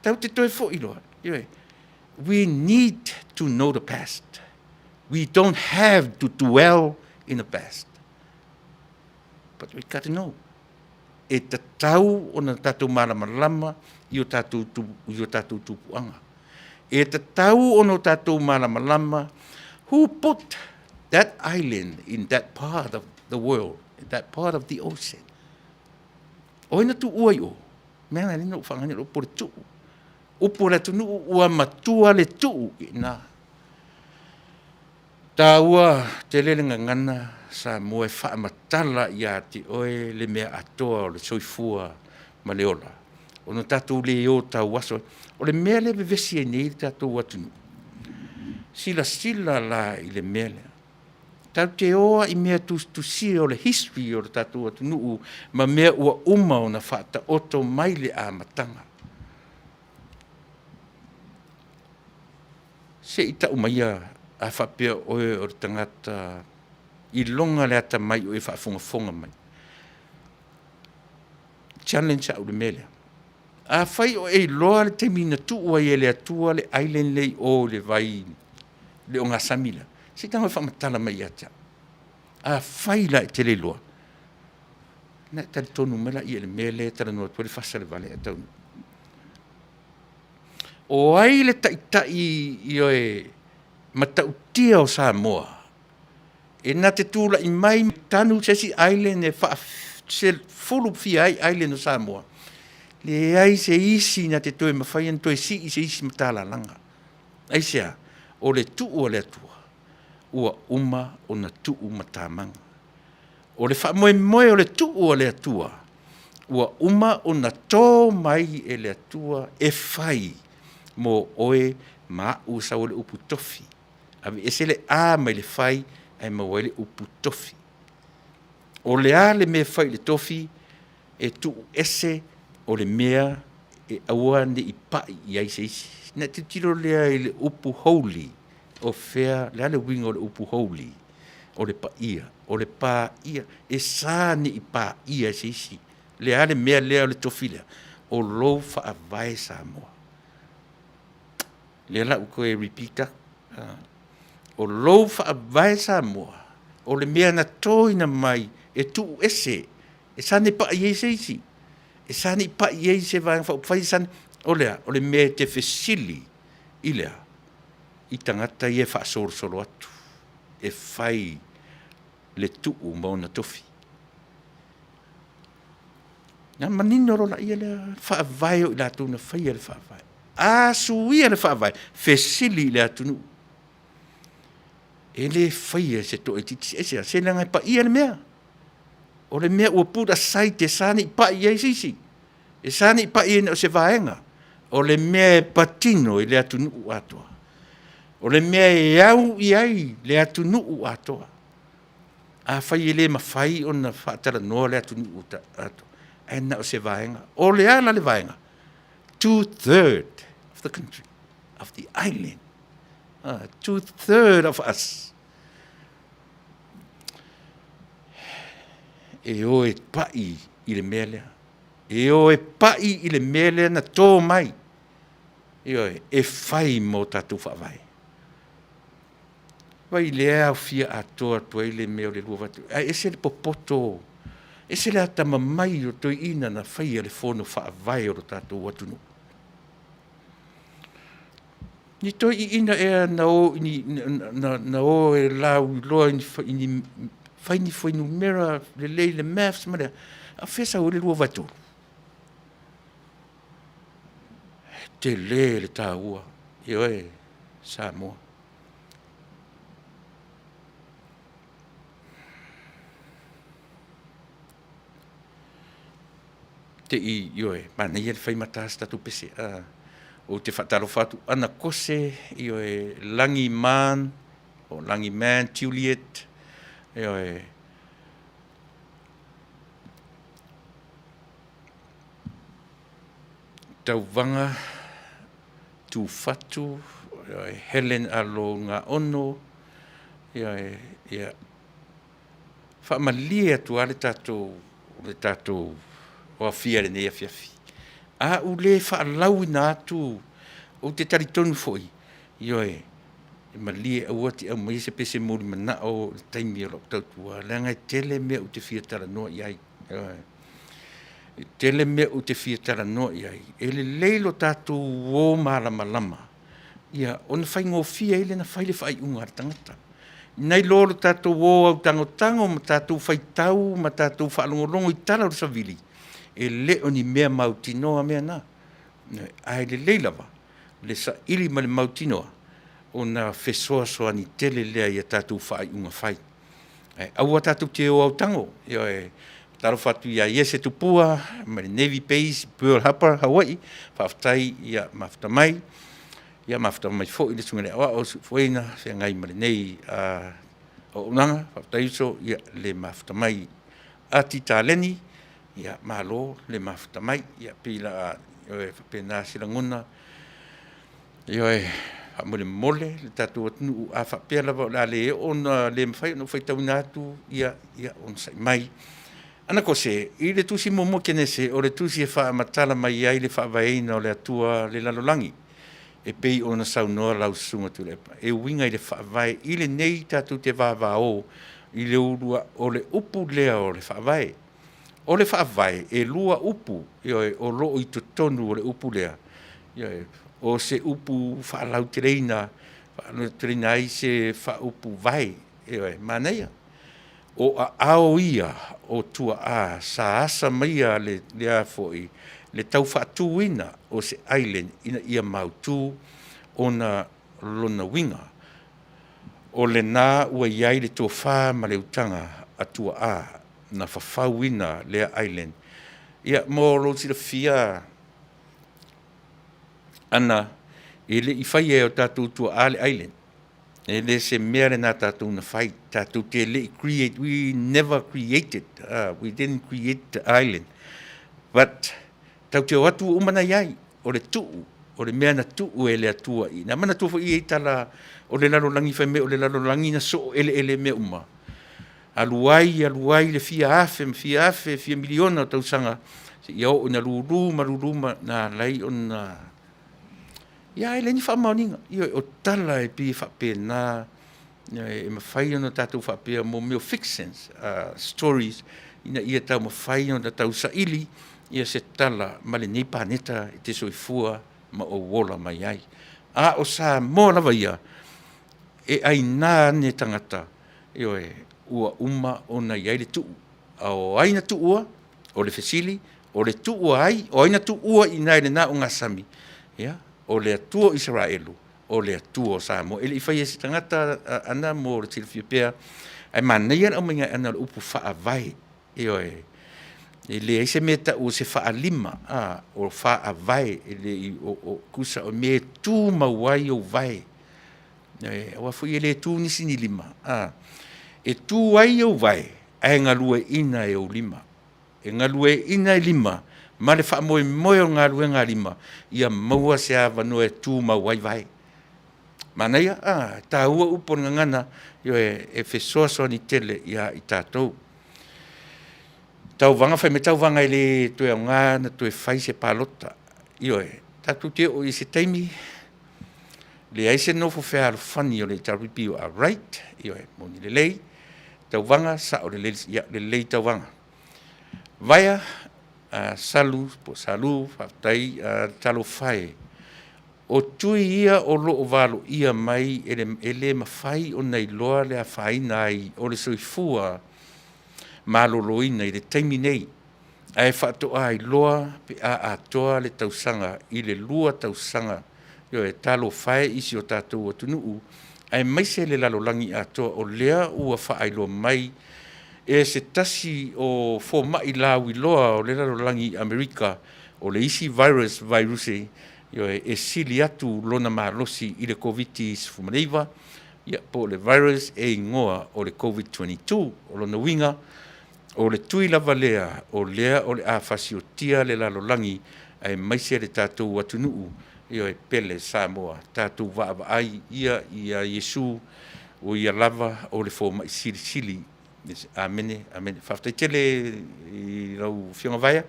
Tatou te toe foi loa, ioe, we need to know the past. We don't have to dwell in the past. But we got to know. E tatau ona tatou malamalama i o tatou, i o tatou tupuaga. E tatau ona o tatou malamalama who put that island in that part of the world, in that part of the ocean. O ai na tuua i o? Mea na lena ua faagani o le upu o le tuu. Upu o le atunuu ua matua le tuu i ina. Taua tele le gagana Samoa e faamatala ia te oe le mea atoa o le soifua ma le ola, ona tatou le o tauaso ai. O le mea lea e vevesi ai nei le tatou atunuu, silasila la i le mea lea, tatou te o lava i mea tusitusia o le history o le tatou atunuu ma mea ua uma ona faataoto mai le amataga. Se i tau maia a faapea oe o le tagata iloga le atamai o e faafogafoga mai. Challenge au i le mea lea. Afai o e iloa le taimi na tuu ai e le Atua le island lea i o i le vai le ogasami lea, se i tago e faamatala mai ia te au. Afai la e te le iloa, ona e talitonu mai lea i le mea lea e talanoa atu ai le fasa o le vale ae taunuu. O ai le taitai ioe matautia o Samoa e na te tulai mai tanu se isi island e faasefulu fia ai island o Samoa? Leai se isi na te toe mafai ona toe sii se isi matalalaga. Aisea? O le tuu a le Atua, ua uma ona tuu matamaga. O le faamoemoe o le tuu a le Atua, ua uma ona tō mai e le Atua e fai mo oe ma aʻu. Sau ai le upu tofi, aveese le a mai le fai ae maua ai le upu tofi. O le a le mea e fai i le tofi? E tuu ese o le mea e aua ne i pai i ai se isi. Ona e tilotilo lea i le upu holy, o fea, o le a le uiga o le upu holy? O le paia, o le paia, e sa ne i paia e se isi. O le a le mea lea o le tofi lea? O lou faavae Samoa. Lea la ua toe repeat atu, o lou faavae Samoa, o le mea na toina mai e tuu ese, e sa ne i pai i ai se isi, e sa ne i pai i ai se Vaega Faaupufai, o le a? O le mea e te fesili i le a? I tagata ia e faasolosolo atu e fai le tuu ma ona tofi. Na manino loa lea lea faavae o i latou na faia le faavae. A suia le faavae, fesili i le atunuu. E le faia e se toaitiiti aisea? Se leaga e paia le mea. O le mea ua put aside e sa ne i pai i ai se isi, e sa ne i pai i ai na o se vaega. O le mea e patino i le atunuu atoa. O le mea e au i ai le atunuu atoa. Afai e le mafai ona faatalanoa le atunuu atoa, ae na o se vaega. O le a la le vaega? 2/3 of the country, of the island. 2/3 of us. E o e pai i le mea lea. E o e pai i le mea lea na tō mai. Ioe, e fai mo tatou faavae. Vaai lea e aofia atoa atu ai le mea o le 283, ae ese le popoto, ese le atamamai o toeaiina na faia le fono faavae o lo tatou atunuu. Ni toeaiina ea na o i ni, na, na o e lauiloa i ni, fai ni fuainumera lelei le maths ma le a, a o fea e sau ai le 2/3? E tele le taua, ioe, Samoa. Te i, ioe, manaia le fai mata se tatou pese. Ou te faatalofa atu, Ana Kose, ioe, Lagi Man, o Lagi Man, Juliet, ioe, Tauvaga Tufatu, Helen Alo Gaono, ia faamalie atu lava le tatou le tatou aofia i lenei afiafi. A ou le faalauina atu, ou te talitonu foi, ioe, e malie aua te aumaia se pese moli manao i le taimi o lau tautua, leaga e tele mea ou te fia talanoa i ai. Ioe. E tele mea ou te fia talanoa i ai. E lelei lo tatou o malamalama, ia, ona faigofie ai lea ona fai le faaiuga a le tagata. Nai lo le tatou o autagotago ma tatou faitau ma tatou faalogologo i tala o le savili, e le o ni mea mautinoa mea na. Ae lelei lava le saili ma le mautinoa ona fesoasoani tele lea i a tatou faaiuga fai. Ae aua tatou te o autago. Ioe, talofa atu ia Iese Tupua mai le Navy Base Pearl Harbor, Hawaii. Faafetai ia mafuta mai. Ia mafuta mai foi le Susuga i le Aoao Suefueina feagai ma lenei auaunaga. Faafetai uso, ia le mafuta mai. Ati Taleni, ia malo le mafuta mai. Ia pei la ioe faapena se lagona. Ioe, faamolemole le tatou atunuu, a faapea lava o le a le oo ona le mafai ona ou faitauina atu, ia, ia onosai mai. Ana Kose, i le tusi muamua Kenese, o le tusi e faamatala mai ai le faavaeina o le Atua le lalolagi, e pei ona saunoa lau Susuga Tuilaepa, e uiga i le faavae i lenei tatou te vavao i le ulua o le upu lea o le faavae. O le faavae, e lua upu, ioe, o lo o i totonu o le upu lea, ioe, o se upu faalauteleina, faalauteleina ai se faaupu vae, ioe, manaia. O aao ia o tuaa sa asa maia le, le a foi, le tau faatuina o se island ina ia mautu ona lona uiga. O lena ua i ai le tofa ma le utaga a tuaa na fafauina lea island. Ia, mo lou silafia ana, e le i faia e o tatou tuaa le island. E le se mea lena tatou na fai. Tatou te le i create, we never created, we didn't create the island. But tatou te o atu ua uma ona i ai, o le tuu, o le mea na tuu e le Atua i ina. Manatua foi e i ai tala o le lalolagi fai mai o le lalolagi na soo eleele mea uma. Alu ai, alu ai le fia afe ma fia afe, fia miliona o tausaga, seia oo ina lulu ma lulu ma na ala ai ona Ia, e leai ni faamaoniga. Ioe, o tala e pei e faapena, e mafai ona tatou faapea mo mea o fictions, stories, ina ia taumafai ona tausaili ia se tala ma lenei paneta e te soifua ma ou ola mai ai. A o Samoa lava ia, e aina ane tagata, ioe, ua uma ona i ai le tuu. A o ai na tuua? O le fesili, o le tuu a ai? O ai na tuua i ina i lena ogasami? Ia, o le Atua o Isaraelu, o le Atua o Samoa. E le i faia e se tagata ana mo le silafia pea, ae manaia le aumaiga e Ana o le upu faavae. Ioe, e leai se mea e tau o se faalima, a, o faavae, e le i, o, o, tusa o mea e tumau ai ou vae. Aua foi e le tu nisi ni lima, a, e tu ai ou vae, ae galueaiina e ou lima. E galueaiina e lima ma le faamoemoe o galuega a lima, ia maua se avanoa e tumau ai vae. Manaia, a, e taua upu o le gagana, ioe, e fesoasoani tele ia i tatou. Tauvaga, fai mai tauvaga e le toe aoga ona toe fai se palota. Ioe, tatou te oo i se taimi, leai se nofo fealofani o le HRPP, you are right, ioe, moni lelei, tauvaga, sao lelei, ia, lelei tauvaga. Vaea, Salu, po o Salu, faafetai, talofa e, o tui ia o lo o valoia mai e le, e le mafai ona iloa le afaina ai o le soifua maloloina i le taimi nei, ae faatoa iloa pe a atoa le tausaga i le 2 tausaga. Ioe, talofa e i si o tatou atunuu, aemaise le lalolagi atoa, o lea ua faailoa mai e se tasi o fomai lauiloa o le lalolagi i Amerika, o le isi virus, vairuse, ioe, e sili atu lona malosi i le Koviti-19, ia, po o le virus e igoa o le Covid-22. O lona uiga, o le tui lava lea o lea o le a fasiotia le lalolagi aemaise le tatou atunuu, ioe, pele Samoa, tatou vaavaai ia ia Iesu, o ia lava o le fomai silisili. Amene, amene. Faafetai tele i lau Afioga Vaea.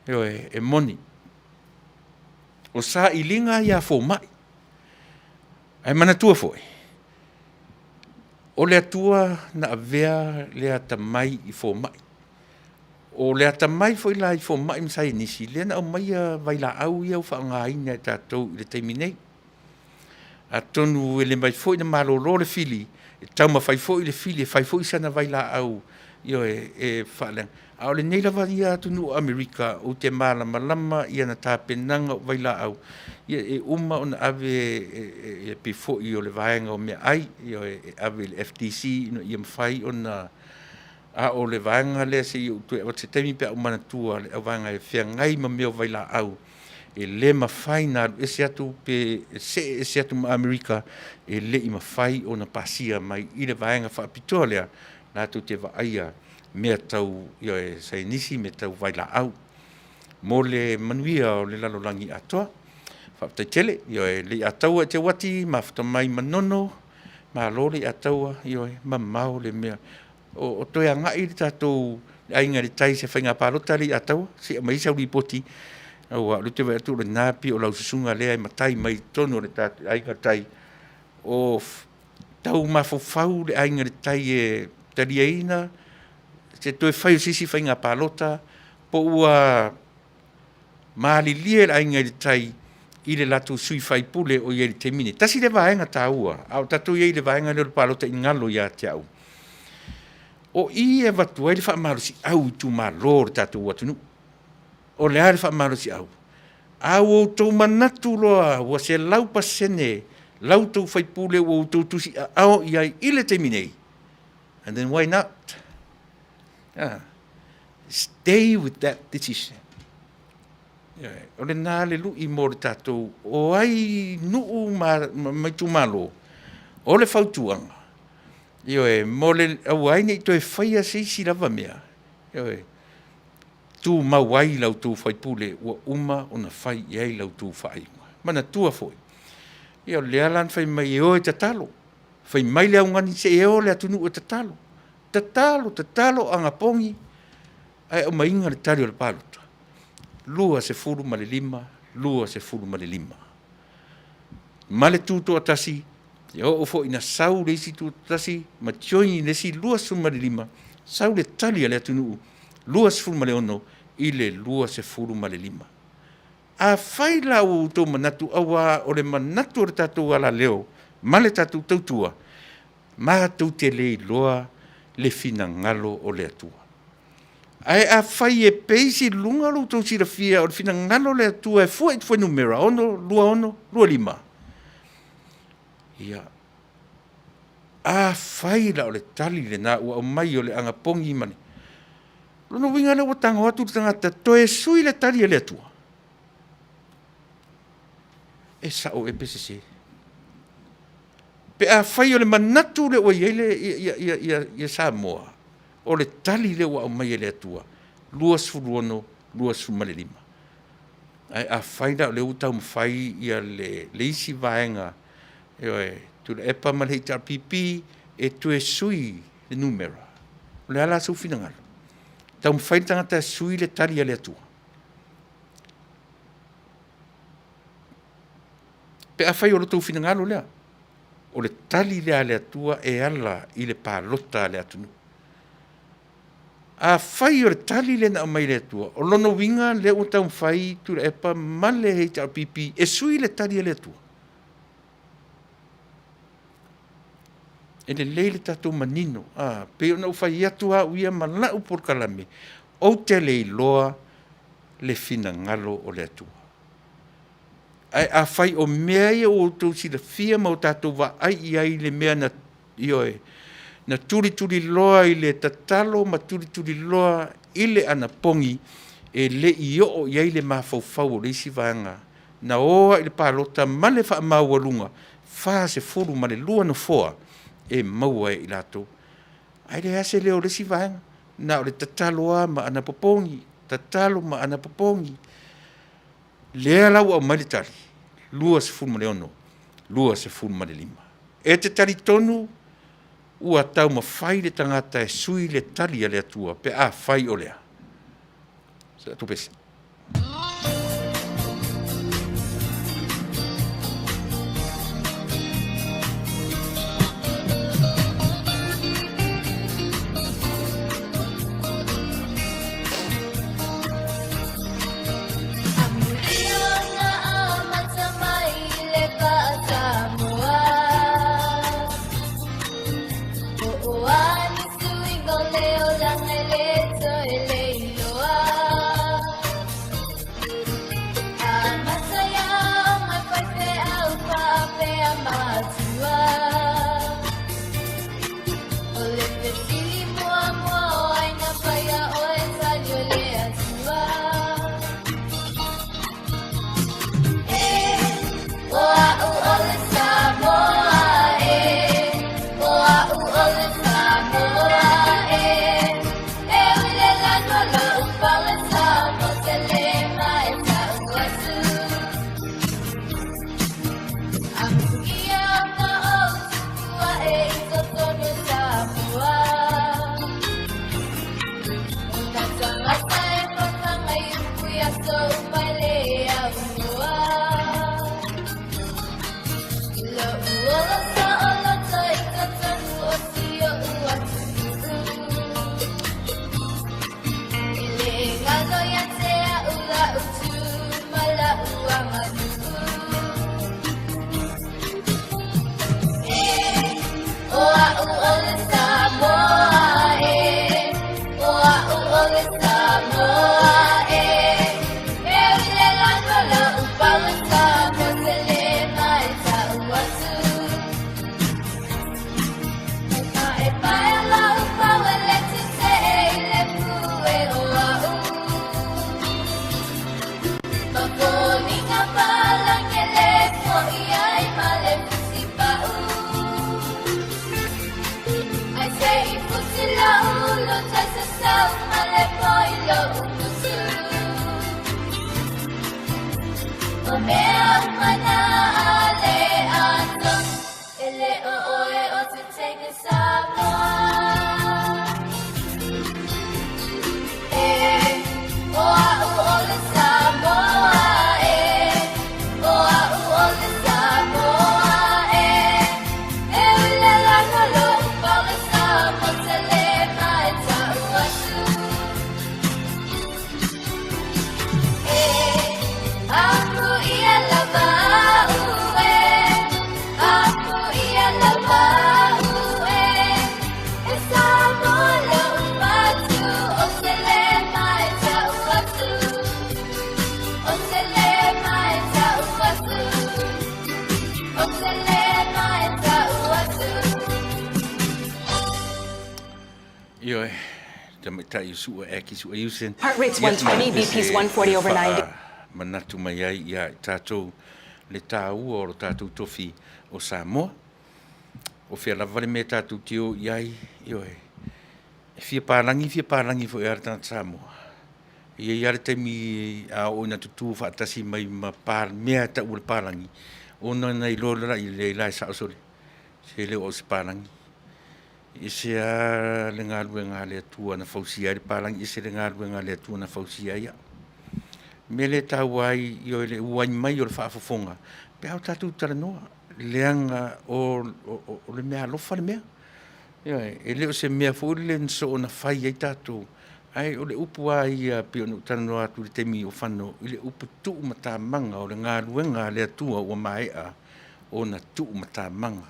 Ioe, e moni. O sailiga ia a fomai. Ae manatua foi, o le Atua na avea le atamai i fomai. O le atamai foi la i fomai ma saienisi, lea na aumaia vailaau ia ua faaaogaina e tatou i le taimi nei. Atonu e le mafai foi ona malolo le fili, e taumafai foi le fili e fai foi sana vailaau, ioe, e faaleaga. A o lenei lava ia atunuu o Amerika, ou te malamalama i ana tapenaga o vailaau, ia e uma ona ave e pei foi o le vaega o meaai, ioe, e ave i le FDC ina ia mafai ona. A o le vaega lea se i ou toe avatu se taimi pe a ou manatua le auvaega e feagai ma mea o vailaau, e le mafai ona alu ese atu pe see ese atu ma Amerika e le i mafai ona pasia mai i le vaega faapitoa lea latou te vaaia mea tau saienisi, mea tau vailaau mo le manuia o le lalolagi atoa. Faafetai tele. Ioe, Leiataua e te uati, mafuta mai Manono, malo Leiataua, ioe, mamao le mea. O, o toe agai le tatou le Aiga i le Tai i se faiga palota Leiataua, se i aumai sau lipoti, aua o lea ou te vaai atu o lena e pei o lau susuga lea e matai mai i totonu o le tatou Aiga i le Tai, o tau mafaufau le Aiga i le Tai e taliaina se toe fai o se isi faiga palota, po ua malilie le Aiga i le Tai i le latou sui faipule o i ai i le taimi nei. Tasi lea vaega taua, a o tatou i ai i le vaega lea o le palota i galo ia te au, o i e avatu ai le faamalosiau i itumalo o le tatou atunuu. O le a le faamalosiau? A ua outou manatu loa ua 100% la outou faipule ua outou tusiaao i ai i le taimi nei, and then why not? Ah, stay with that decision. O lena le lu'i mo le tatou o ai nuu ma, ma, ma itumalo, o le fautuaga, ioe, mo le aua ai ne i toe faia se isi lava mea, ioe, tumau ai la outou faipule ua uma ona fai i ai la outou faaiuga. Manatua foi, ia o lea la na fai mai e o e tatalo, fai mai le augani se i e o le atunuu e tatalo. Tatalo, tatalo, anapogi, ae aumaiga le tali o le palota, 25, 25. Ma le tutoatasi, e oo foi ina sau le isi tutoatasi ma join i le isi 25, sau le tali a le atunuu, 26 i le 25. Afai la ua outou manatu, aua o le manatu o le tatou alaleo ma le tatou tautua, matou te le iloa le finagalo o le Atua. Ae afai e pei i luga lo outou silafia o le finagalo o le Atua e fua i fuainumera 6, 26, 25, ia, afai la o le tali lena ua aumai o le anapogi ma le lona uiga lea ua tago atu le tagata toe sui le tali a le Atua. E sao ea pe sese? Pe afai o le manatu lea ua i ai le, ia, ia, ia, ia Samoa, o le tali lea ua aumai e le Atua, 26, 25. Ae afai la o lea ua taumafai ia le, le isi vaega, ioe, Tuilaepa ma le HRPP e toe sui le numera, o le a la sou finagalo? Taumafai le tagata e sui le tali a le Atua. Pe afai o lo outou finagalo lea, o le tali lea a le Atua e ala i le palota a le atunuu. Afai o le tali lea na aumai e le Atua, o lona uiga lea ua taumafai Tuilaepa ma le HRPP e sui le tali a le Atua. E lelei le tatou manino, a, pei ona ou fai atu au ia ma lau polokalame, ou te le iloa le finagalo o le Atua. Ae afai o mea ia ua outou silafia ma o tatou vaai i ai i le mea na, ioe, na tulituliloa i le tatalo ma tulituliloa i le anapogi, e le i oo i ai le mafaufau o le isi vaega, na o ai i le palota ma le faamaualuga 42 nofoa e maua e i latou. Ae leai lava se leo o le isi vaega, na o le tatalo lava ma anapopogi, tatalo ma anapopogi. Lea la ua aumai le tali, 26, 25. E te talitonu ua taumafai le tagata e sui le tali a le Atua pe afai o lea. Se atu pese. Foliga palagi le fo'i ai ma le fusipa'u. Ai se i fusi lo'u loto i sasau ma le po i lo'u musu. O mea uma na a le ato, e le o oe o se teine Samoa. E, o a'u o le Samoa e, o a'u o le Samoa e. E ule lana lo'u palesa mo te le ma e ta'u atu. E, apu ia lava a'u e, apu ia lava a'u e. E Samoa lo'u matu o te le ma e ta'u atu. O te le ma e ta'u atu. O te le ma e ta'u atu. Ioe, tamaitai o Su'a Aki Su'a Usen. Heart rate's 120, BP's 140 over 90. Manatu mai ai ia i tatou le tāua o lo tatou tofi o Samoa. O fea lava le mea tatou te o i ai, ioe, e fia pālagi, fia pālagi foi a le tagata Samoa. E i ai lava le taimi a oo ina tutū faatasi mai ma pa, mea e tau o le pālagi, ona na iloa loa lea la e sao sole, se le o au se pālagi. E ese lava le galuega a le Atua na fausia ai le palagi, ese le galuega a le Atua na fausia ai au. O le mea lea e taua ai i le uai mai o le faafofoga, pe a o tatou talanoa, leaga o le mea alofa le mea. Ioe, e le o se mea foi lele na soona fai ai tatou, ae o le upu lava ia pei ona ou talanoa atu i le taimi o fano, i le upu tuumatamaga o le galuega a le Atua ua maea ona tuumatamaga.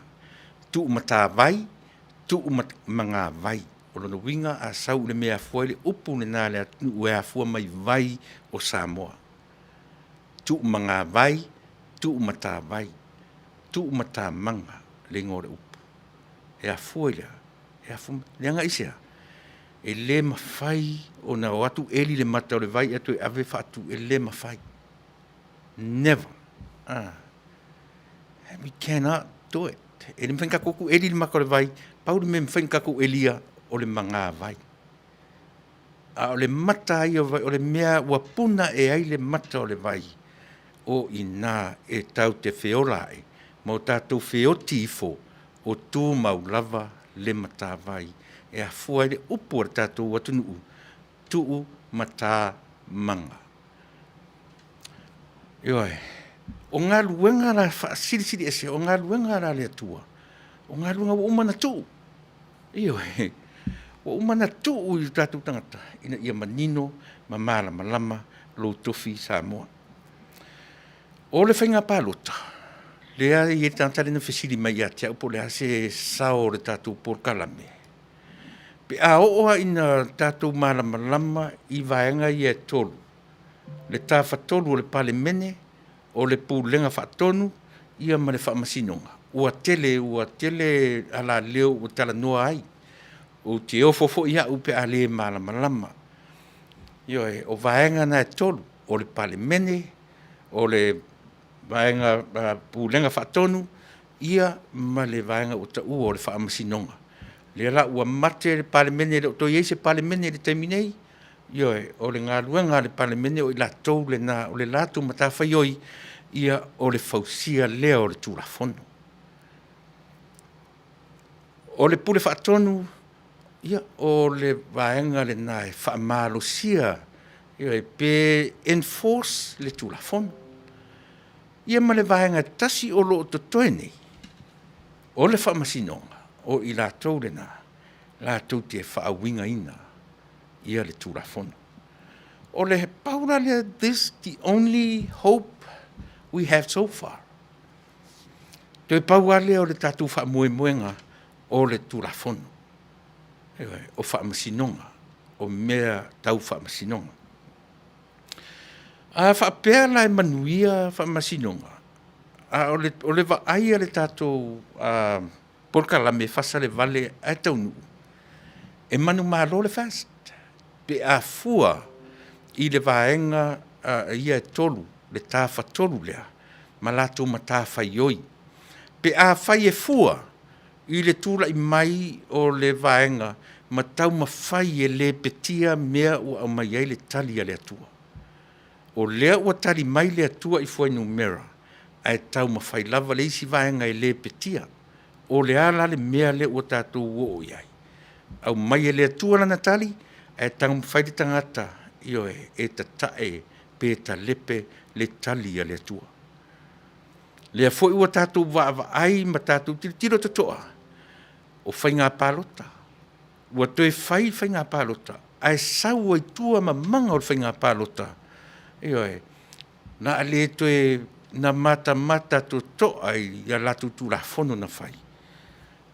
Tuumatavai, tuumagavai. O lona uiga a sau i le mea e afua ai le upu lena a le atunuu e afua mai vai o Samoa. Tuumagavai, tuumatavai, tuumatamaga le igoa o le upu. E afua i le a? E afua mai, leaga aisea? E le mafai ona o atu eli le mata o le vai ae toe ave faatu, e le mafai. Never. Ah. We cannot do it. E le mafai ona tatou atu eli le mata o le vai, pau le mea e mafai ona tatou elia, o le magavai. A o le mata ia o le vai, o le mea ua puna e ai le mata o le vai, o i ina e tatou te feola ai, ma o tatou feoti ifo, o tumau lava le matavai e afua ai le upu a le tatou atunuu, tuu mata maga. Ioe, o galuega la faasilisili ese, o galuega la a le Atua, o galuega ua uma ona tuu. Ioe, ua uma ona tuu i o tatou tagata ina ia manino ma malamalama lou tofi Samoa. O le faiga palota, lea e i ai le tagata lea na fesili mai ia te au po o le a se sao o le tatou polokalame. Pe a oo lava ina tatou malamalama i vaega ia e tolu, le Tafatolu o le Palemene, o le Pulega Faatonu ia ma le Faamasinoga, ua tele, ua tele alaleo ua talanoa ai. Ou te ofo foi au pe a le malamalama. Ioe, o vaega na e tolu, o le Palemene, o le Vaega Pulega Faatonu ia ma le vaega ua taua o le Faamasinoga. Lea la ua mate le Palemene, e le o toe i ai se Palemene i le taimi nei. Ioe, o le galuega a le Palemene o i latou lena, o le latou matafaioi ia o le fausia lea o le Tulafono. O le Pule Faatonu, ia o le vaega lena e faamalosia, ioe, pe enforce le Tulafono. Ia ma le vaega e tasi o lo o totoe nei, o le Faamasinoga, o i latou lena latou te faauigaina ia le Tulafono. O le pau la lea, this the only hope we have so far. Toe pau lava lea o le tatou faamoemoega o le Tulafono, ioe, o faamasinoga, o mea tau faamasinoga. A faapea la e manuia faamasinoga, a o le, o le vaai a le tatou polokalame fasalevale ae taunuu, e manumalo le FAST pe a fua i le vaega ia e tolu. le Tafatolu lea ma latou matafaioi. Pe afai e fua i le tulai mai o le vaega ma taumafai e lepetia mea ua aumai ai le tali a le Atua. O lea ua tali mai le Atua i fuainumera, ae taumafai lava le isi vaega e lepetia. O le a la le mea lea ua tatou oo i ai? Aumai e le Atua lana tali, ae taumafai le tagata, ioe, e tatae pe talepe le tali a le Atua. Lea foi ua tatou vaavaai ma tatou tilotilo totoa, o faiga palota. Ua toe fai faiga palota, ae sau ai tua mamaga o le faiga palota, ioe, na a le toe na matamata totoa i a latou Tulafono na fai.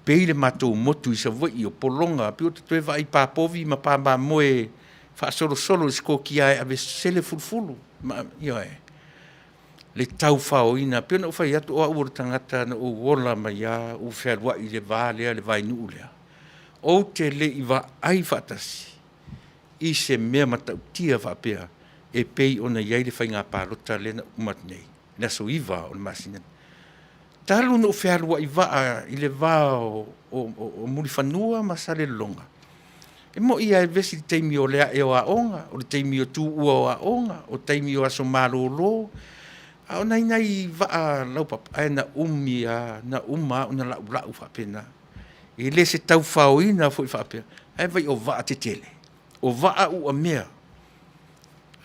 Pei le matou motu i Savaii o pologa, pei ua ta toe vaai i pa povi ma pa mamoe faasolosolo i se kokia e avesese le fulufulu. Ioe. Le taufaoina, pei ona ou fai atu o au o le tagata na ou ola mai lava ou fealuai i le va lea, le vainuu lea, ou te le i vaai faatasi i se mea matautia faapea e pei ona i ai le faiga palota lea na uma atu nei, le aso 9 o le masina. Talu ona ou fealuai vaa i le va o Mulifanua ma Salelologa, e moni lava e vevesi i le taimi o le ae o aoga, o le taimi o tuua o aoga, o taimi o aso malolo, a o nai nai vaa laupapa, ae na umi lava, na uma lava ona laulau faapena. E le se taufaoina foi faapea, ae vaai o vaa tetele, o vaa uamea,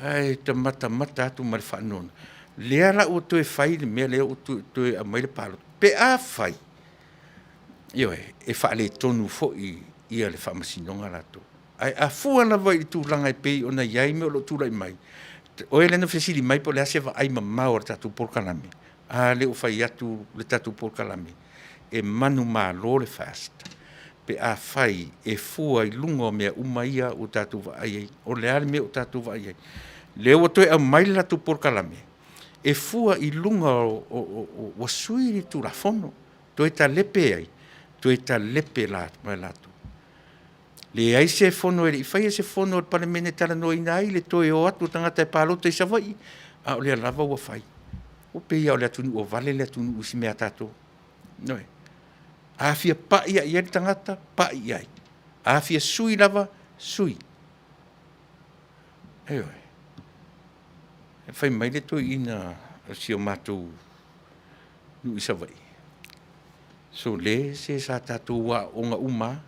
ae ta matamata atu ma le faanoanoa. Lea la ua toe fai le mea lea ua toe aumai le palota, pe afai, ioe, e faaletonu foi le Faamasinoga latou. Ae a fua lava i le tulaga e pei ona i ai mea o lo o tulai mai, oe lea na fesili mai po o le a se vaai mamao a le tatou polokalame, a lea ua fai atu le tatou polokalame, e manumalo le FAST pe afai e fua i luga o mea uma ia ua tatou vaai ai. O le a le mea ua tatou vaai ai? Lea ua toe aumai le latou polokalame e fua i luga o ua sui le Tulafono, toe talepe ai? Toe talepe mai latou. Leai se fono, e le i faia se fono a le Palemene e talanoaina ai le toe o atu o tagata e palota i Savaii, a o lea lava ua fai. Ua pei lava o le atunuu ua vale le atunuu i si mea a tatou. Ioe. A fia pai lava i ai le tagata, pai i ai. A fia sui lava, sui. Ioe. E fai mai le toeaina o si o matou nuu i Savaii, sole se sa tatou aooga uma lava,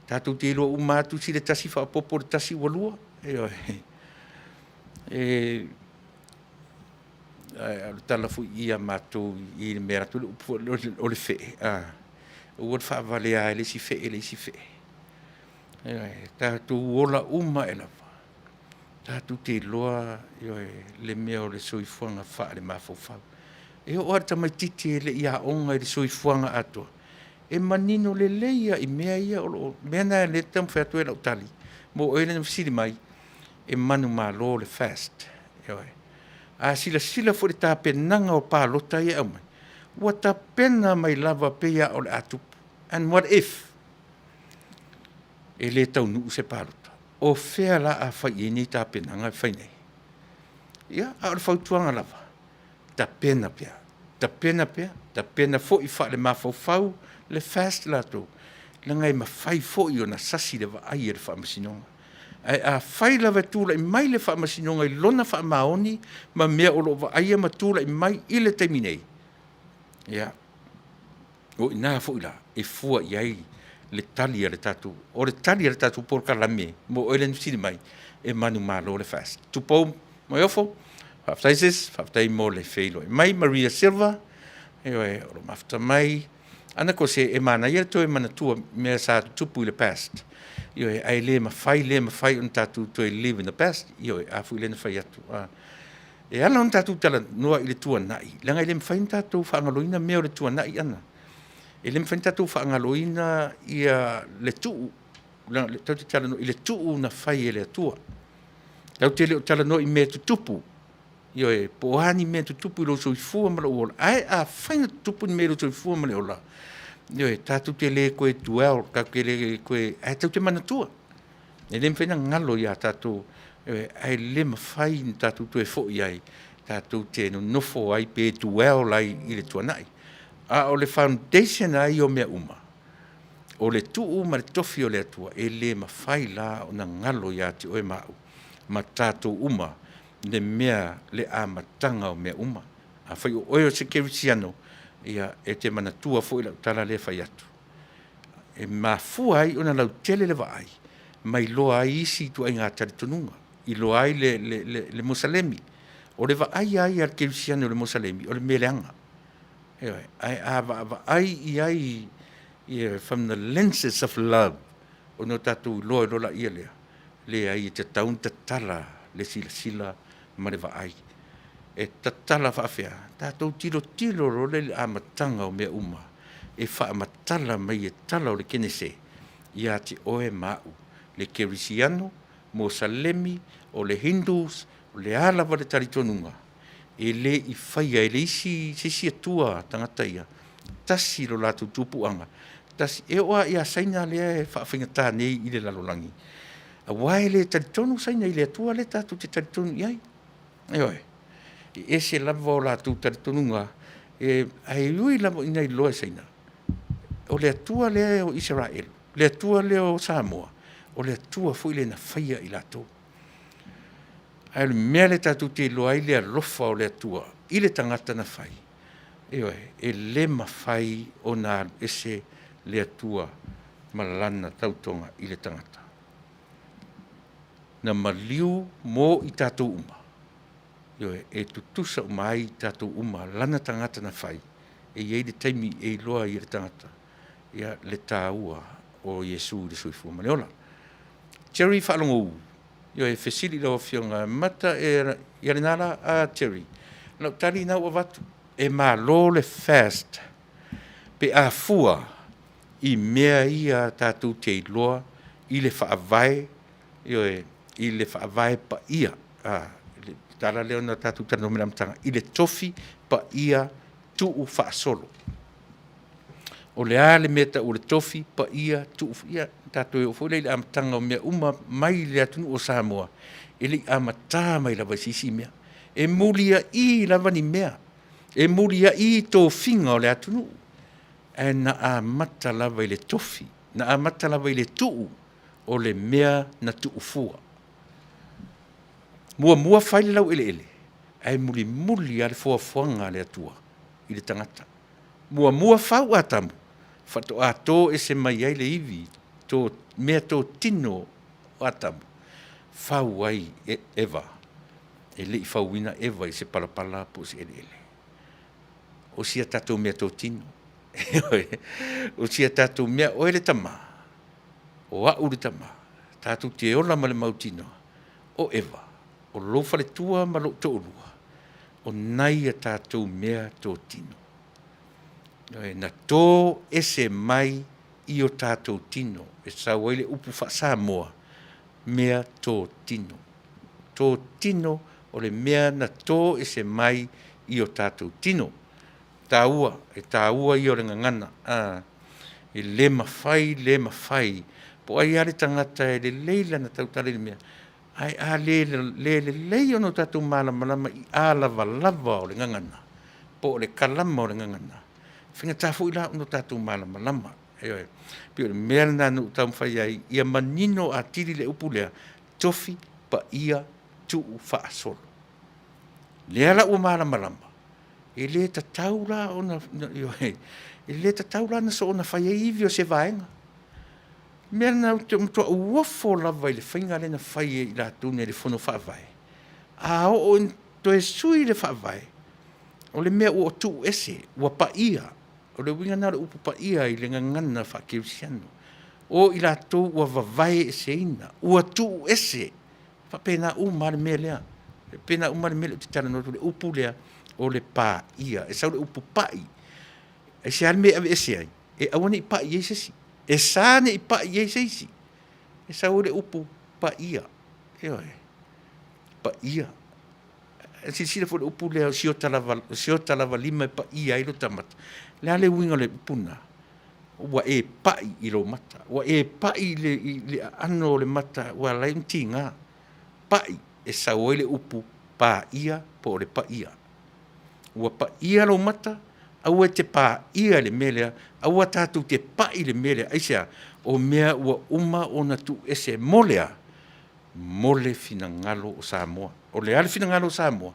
tatou te iloa uma lava tusi le tasi faaopoopo le tasi ua lua. Ioe. E o le tala foi ia a matou i le mea le upu foi lea o le fee, aua le faavalea e le isi fee le isi fee. Ioe, tatou ola uma ae lava, tatou te iloa, ioe, le mea o le soifuaga faalemafaufau. E oo lava i le tamaitiiti e le i aoga i le soifuaga atoa, e manino lelei lava i mea ia o lo o, mea na o lea e taumafai atu ai lau tali mo oe lea na fesili mai, e manumalo le FAST. Ioe. A silasila foi i le tapenaga o palota ia e aumai, ua tapena mai lava pei lava o le a tupu. And what if e le taunuu se palota? O fea la a fai i ai nei tapenaga e fai nei? Ia, a o le fautuaga lava, tapena pea, tapena pea, tapena foi faalemafaufau le FAST latou, leaga e mafai foi ona sasi le vaai a le Faamasinoga. Ae afai lava e tulai mai le Faamasinoga i lona faamaoni ma mea o lo o vaaia ma tulai mai i le taimi nei, ia, o i ina foi la e fua i ai le tali a le tatou, o le tali a le tatou polokalame mo oe lea na fesili mai, e manumalo le FAST. Tupou Moeofo, faafetai sis, faafetai mo le feiloai mai. Maria Silva, ioe, o lo o mafuta mai. Ana Kose, e manaia le toe manatua mea sa tutupu i le past. Ioe, ae le mafai, le mafai ona tatou toe live in the past. Ioe, a foi lea na fai atu. E ala ona tatou talanoa i le tuanai, leaga e le mafai ona tatou faagaloina mea o le tuanai ʻana. E le mafai ona tatou faagaloina ia le tuu, leaga tatou te talanoa i le tuu na fai e le Atua. Tatou te le o talanoa i mea tutupu, ioe, po o a ni mea tutupu i lou soifua ma lou ola. Ae afai na tutupu ni mea i lou soifua ma le ola, ioe, tatou te le toe dwell, tatou te le toe, ae tatou te manatua. E le mafai ona galo ia tatou, ae le mafai ona tatou toe foi i ai. tatou te nonofo ai pe dwell ai i le tuanai. A o le foundation lava ia o mea uma, o le tuu ma le tofi o le Atua, e le mafai la ona galo ia te oe ma au ma tatou uma le mea le amataga o mea uma. Afai o oe o se kerisiano, ia e te manatua foi lau tala lea e fai atu. E mafua ai ona lautele le vaai ma iloa ai isi ituaiga talitonuga, iloa ai le, le, le, le Musalemi. O le vaai lava ia a le kerisiano i le Musalemi, o le mea leaga. Ioe, ae a vaavaai i ai ia, from the lenses of love, ona o tatou iloa ai loa laia lea, leai e tatau ona tatala le silasila ma le vaai. E tatala faafefea? Tatou tilotilo loa lea i le amataga o mea uma e faamatala mai e tala o le Kenese ia te oe ma au, le Kerisiano, Mosalemi, o le Hindus, o le a lava le talitonuga, e le i faia e le isi se isi Atua tagata ia, tasi lo latou tupuaga, tasi, e oo lava ia Saina lea e faafaigata nei i le lalolagi, aua e le talitonu Saina i le Atua lea tatou te talitonu i ai. Ioe, e ese lava o latou talitonuga, e, ae ui lava ina iloa e Saina, o le Atua lea o Isaraelu, le Atua lea o Samoa, o le Atua foi lea na faia i latou. Ae o le mea lea tatou te iloa ai le alofa o le Atua i le tagata na fai, ioe, e le mafai ona alu ese le Atua ma lana tautoga i le tagata. Na maliu mo i tatou uma, ioe, e tutusa uma ai i tatou uma lana tagata na fai, e i ai le taimi e iloa ai e le tagata ia le taua o Iesu i le soifua ma le ola. Jerry Faalogou, ioe, e fesili i lau Afioga, mata e ia lena la a Jerry, lau tali na ua avatu, e malo le fast pe a fua i mea ia tatou te iloa i le faavae, ioe, i le faavae paia, a, le tala lea ona tatou talanoa mai i le amataga, i le tofi paia tuu faasolo. O le a le mea e tau o le tofi paia tuu, ia tatou e oo foi lea i le amataga o mea uma mai le atunuu o Samoa, e le i amata mai lava i se isi mea. E muliai lava ni mea, e muliai tofiga o le atunuu, ae na amata lava i le tofi, na amata lava i le tuu o le mea na tuufua. Muamua fai le laueleele, ae mulimuli lava le foafoaga a le Atua i le tagata. Muamua fau Atamu, faatoa to ese mai ai le ivi, to, mea totino o Atamu, fau ai e Eva. E le i fauina Eva i se palapala po o se eleele. O si a tatou mea totino. O si a tatou mea, oe le tama, o au le tama, tatou te ola ma le mautinoa, o Eva, o lou faletua ma lou toalua, o nai a tatou mea totino. Na to ese mai i o tatou tino, e sau ai le upu faa-Samoa, mea totino. Totino o le mea na to ese mai i o tatou tino. Taua, e taua ia o le gagana, a, e le mafai, le mafai, po o ai lava le tagata e lelei lana tautala i le mea, ae a le, le lelei ona o tatou malamalama i alavalava o le gagana, po o le kalama o le gagana, e faigata foi la ona o tatou malamalama. Ioe. E pei o le mea lena na ou taumafai ai, ia manino atili le upu lea, tofi paia tuu faasolo. Lea la ua malamalama, e le tatau la ona, ioe, e le tatau la ona soona fai ai ivi o se vaega. Mea lena ou te matuai uofo lava i le faiga lea na fai e i latou nei i le Fono Faavae. A oo ina toe sui le Faavae, o le mea ua tuu ese, ua paia. O le uiga lena o le upu paia i le gagana faakerisiano. O i latou ua vavae eseina, ua tuu ese. Faapena uma lava le mea lea. E faapena uma le mea lea ou te talanoa atu, le upu lea o le paia. E sau le upu pai. Aisea le mea e aveese ai? E aua ne i pai i ai se isi. E sa ne i pai i ai se isi. E sau ai le upu paia. Ioe. Paia. Silasila foi i le upu lea o siota lava, siota lava lima e paia ai lo ta mata. O le a le uiga o le upu lena? Ua e pai i lou mata. Ua e pai i le, i le aano o le mata ua ala ai ona tiga. Pai e sau ai le upu Paia po o le paia. Ua paia lou mata, aua e te paia i le mea lea, aua tatou te pai i le mea lea. Aisea? O mea ua uma ona tuuese mo le a? Mo le finagalo o Samoa. O le a le finagalo o Samoa?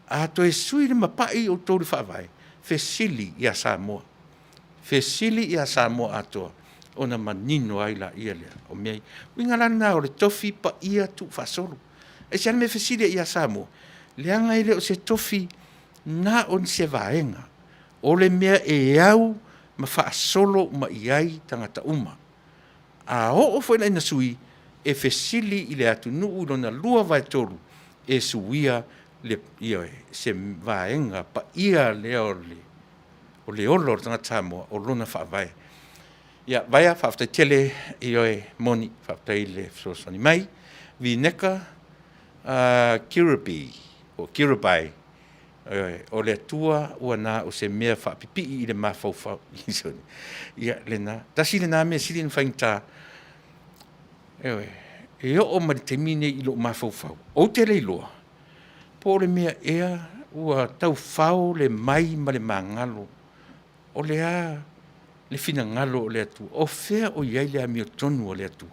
A toe sui le mapai outou i le Faavae, fesili ia Samoa. Fesili ia Samoa atoa ona manino ai laia lea o mea ia. Uiga la lena o le tofi paia tuufaasolo. Aisea le mea e fesili ai ia Samoa? Leaga e le o se tofi na o ni se vaega, o le mea e au ma faasolo uma i ai tagata uma. A oo foi la ina sui, e fesili i le atunuu i lona 2/3 e suia le, ioe, se vaega paia lea o le o le ola o le tagata Samoa, o lona faavae. Ia, Vaea, faafetai tele, ioe, moni, faafetai i le fesoasoani mai. Vineka Kiribi, po o Kiribai, ioe, o le Atua ua na o se mea faapipii i le mafaufau. Ia, lena. Tasi lena mea sili ona faigata, ioe, e oo mai le taimi lenei i lou mafaufau, ou te le iloa Po o le mea ea ua tau fao le mai ma le magalo? O le a le finagalo o le Atua? O fea o i ai le amiotonu a le Atua?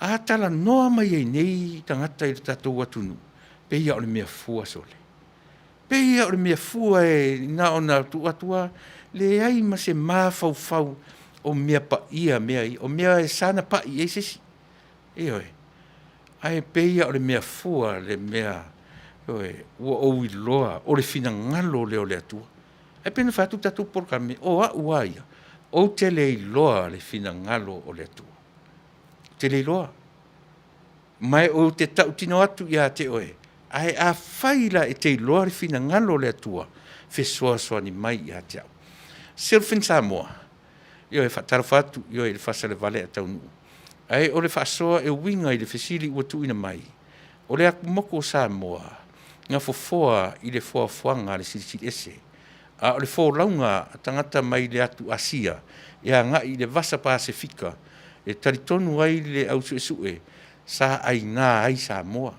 A talanoa mai ai nei tagata i le tatou atunuu, pei lava o le mea fua sole. Pei lava o le mea fua e na ona tuu atu lava, leai ma se mafaufau o mea paia mea ia, o mea e sa ona pai i ai se isi. Ioe. Ae pei lava o le mea fua le mea, ioe, ua ou iloa o le finagalo lea o le Atua. Ae pei ona fai atu le tatou polokalame, o au lava ia, ou te le iloa le finagalo o le Atua. Ou te le iloa. Ma ou te tautino atu ia te oe, ae afai la e te iloa le finagalo o le Atua, fesoasoani mai ia te au. Silfin Samoa, Ioe, e faatalofa atu, ioe, i le fasa i le vale ae taunuu. Ae o le faasoa e uiga i le fesili ua tuuina mai, o le atumotu o Samoa na fofoa i le foafoaga a le Silisili Ese, a o le folauga a tagata mai le atu Asia e agai i le Vasa Pasefika e talitonu ai le au suesue sa aina ai Samoa.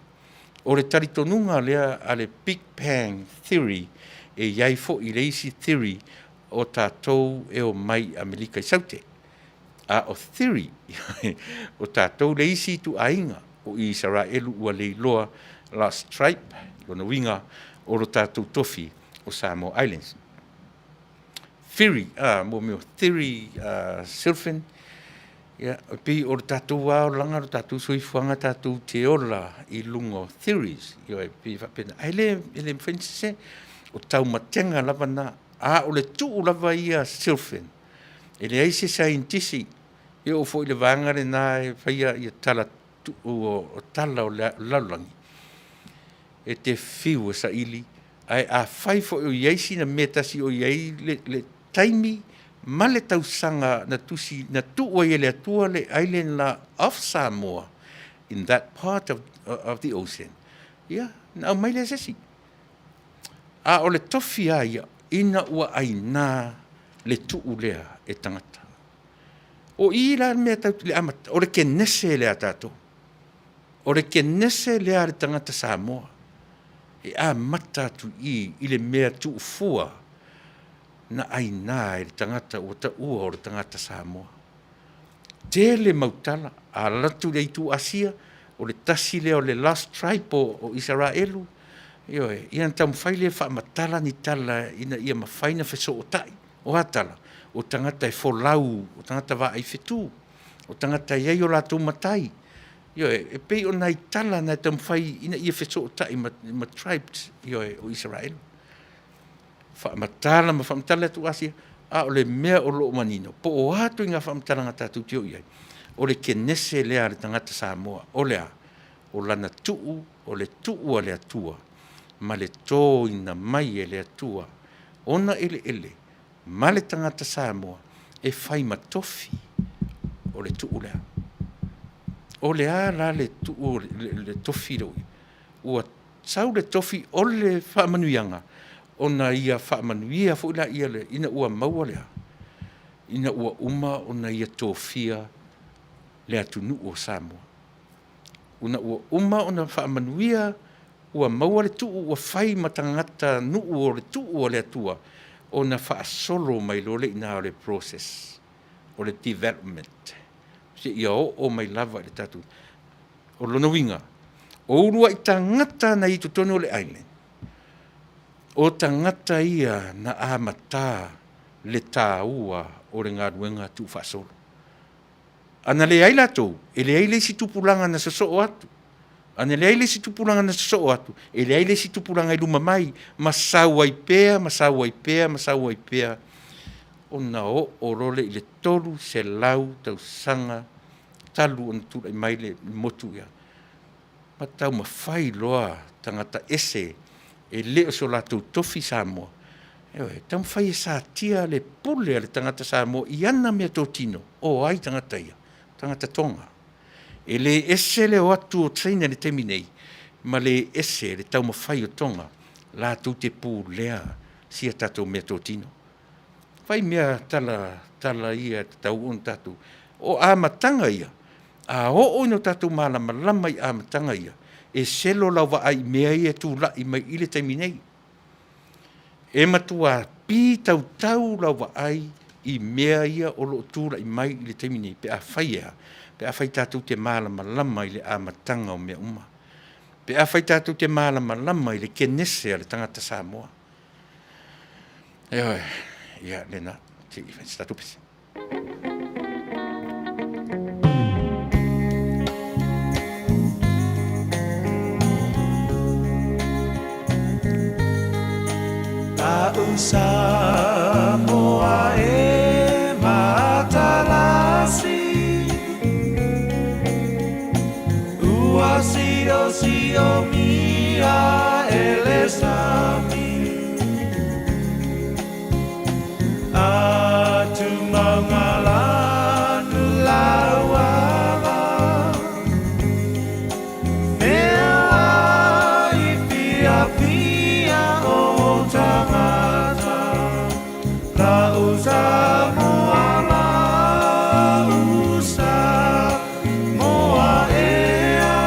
O le talitonuga lea a le Big Bang Theory e i ai foi le isi theory o tatou e omai i Amerika i Saute. A o theory, o tatou le isi ituaiga o Isaraelu ua leiloa last tribe, lona uiga o lo tatou tofi o Samoa Islands. Theory, a, mo mea o theory, a, Silfin, ia, e pei o le tatou lava olaga, lo tatou soifuaga tatou te ola i luga o theories, ioe, e pei e faapena. Ae le, e le mafai ona sese, o taumatega lava na, a o le tuu lava ia Silfin, e leai se saienitisi e oo foi i le vaega lena e faia ia tala tuu o tala o le lalolagi, e te fiu e saili, ae afai foi o i ai sina mea e tasi o i ai le, le taimi ma le tausaga na tusi, na tuu ai e le Atua le island la of Samoa in that part of, of the ocean, ia, na aumai lea e se isi. A o le tofi a ia, ina ua aina le tuu lea e tagata. O i la le mea tatou te, le amata, o le kenese lea a tatou. O le kenese lea a le tagata Samoa e amata atu i i le mea tuufua na aina e le tagata ua taua o le tagata Samoa. Tele mau tala, a alu atu i le itu Asia, o le tasi lea o le lost tribe o Isaraelu, ioe, ia ona taumafai lea e faamatala ni tala ina ia mafai ona fesootai. O a tala? O tagata e folau, o tagata vaai fetu, o tagata e i ai o latou matai. Ioe, e pei o nai tala na e taumafai ina ia fesootai ma, ma tribes, ioe, o Isaraelu. Faamatala ma faamatala atu Asia, a o le mea o lo o manino, po o a ituaiga faamatalaga tatou te o i ai, o le kenese lea a le tagata Samoa, o le a? O lana tuu, o le tuu a le Atua ma le toina mai e le Atua ona eleele ma le tagata Samoa e fai ma tofi o le tuu lea. O le a la le tuu, le tofi lea ua sau le tofi o le faamanuiaga, ona ia faamanuia foi laia le, ina ua maua le a? Ina ua uma ona ia tofia le atunuu o Samoa. Una ua uma ona faamanuia. Ua maua le tuu ua fai ma tagata nuu o le tuu a le Atua ona faasolo mai loa le i ina o le process o le development seia oo mai lava i le tatou. O lona uiga, o uluai tagata na i totonu o le island, o tagata ia na amata le taua o le galuega tuufaasolo. A na leai latou, e leai le isi tupulaga na sosoo atu. A na leai le isi tupulaga na sosoo atu, e leai le isi tupulaga i luma mai, ma sau ai pea, ma sau ai pea, ma sau ai pea, ona oo loa lea i le 300 tausaga talu ona tulai mai le motu ia, ma taumafai loa tagata ese e le o so latou tofi Samoa, ioe, taumafai e satia le pule a le tagata Samoa i ana meatotino. O ai tagata ia? Tagata Toga. E le ese le o atu o China i le taimi nei ma le ese le taumafai o Toga latou te pulea si a tatou meatotino. Fai mea tala tala ia e tatau ona tatou, o amataga ia, a oo ina tatou malamalama i amataga ia, e selo lau vaai i mea ia e tulai mai i le taimi nei. E matua pitautau lau vaai i mea ia o lo o tulai mai i le taimi nei pe afai e a? Pe afai tatou te malamalama i le amataga o mea uma. Pe afai tatou te malamalama i le kenese a le tagata Samoa. Ioe, ia lena, se i fai se tatou pese. Samoa e matalasi Ua siosiomia e le sami Atu lauala Mea i piapia o tagata Lau Samoa lau Samoa ea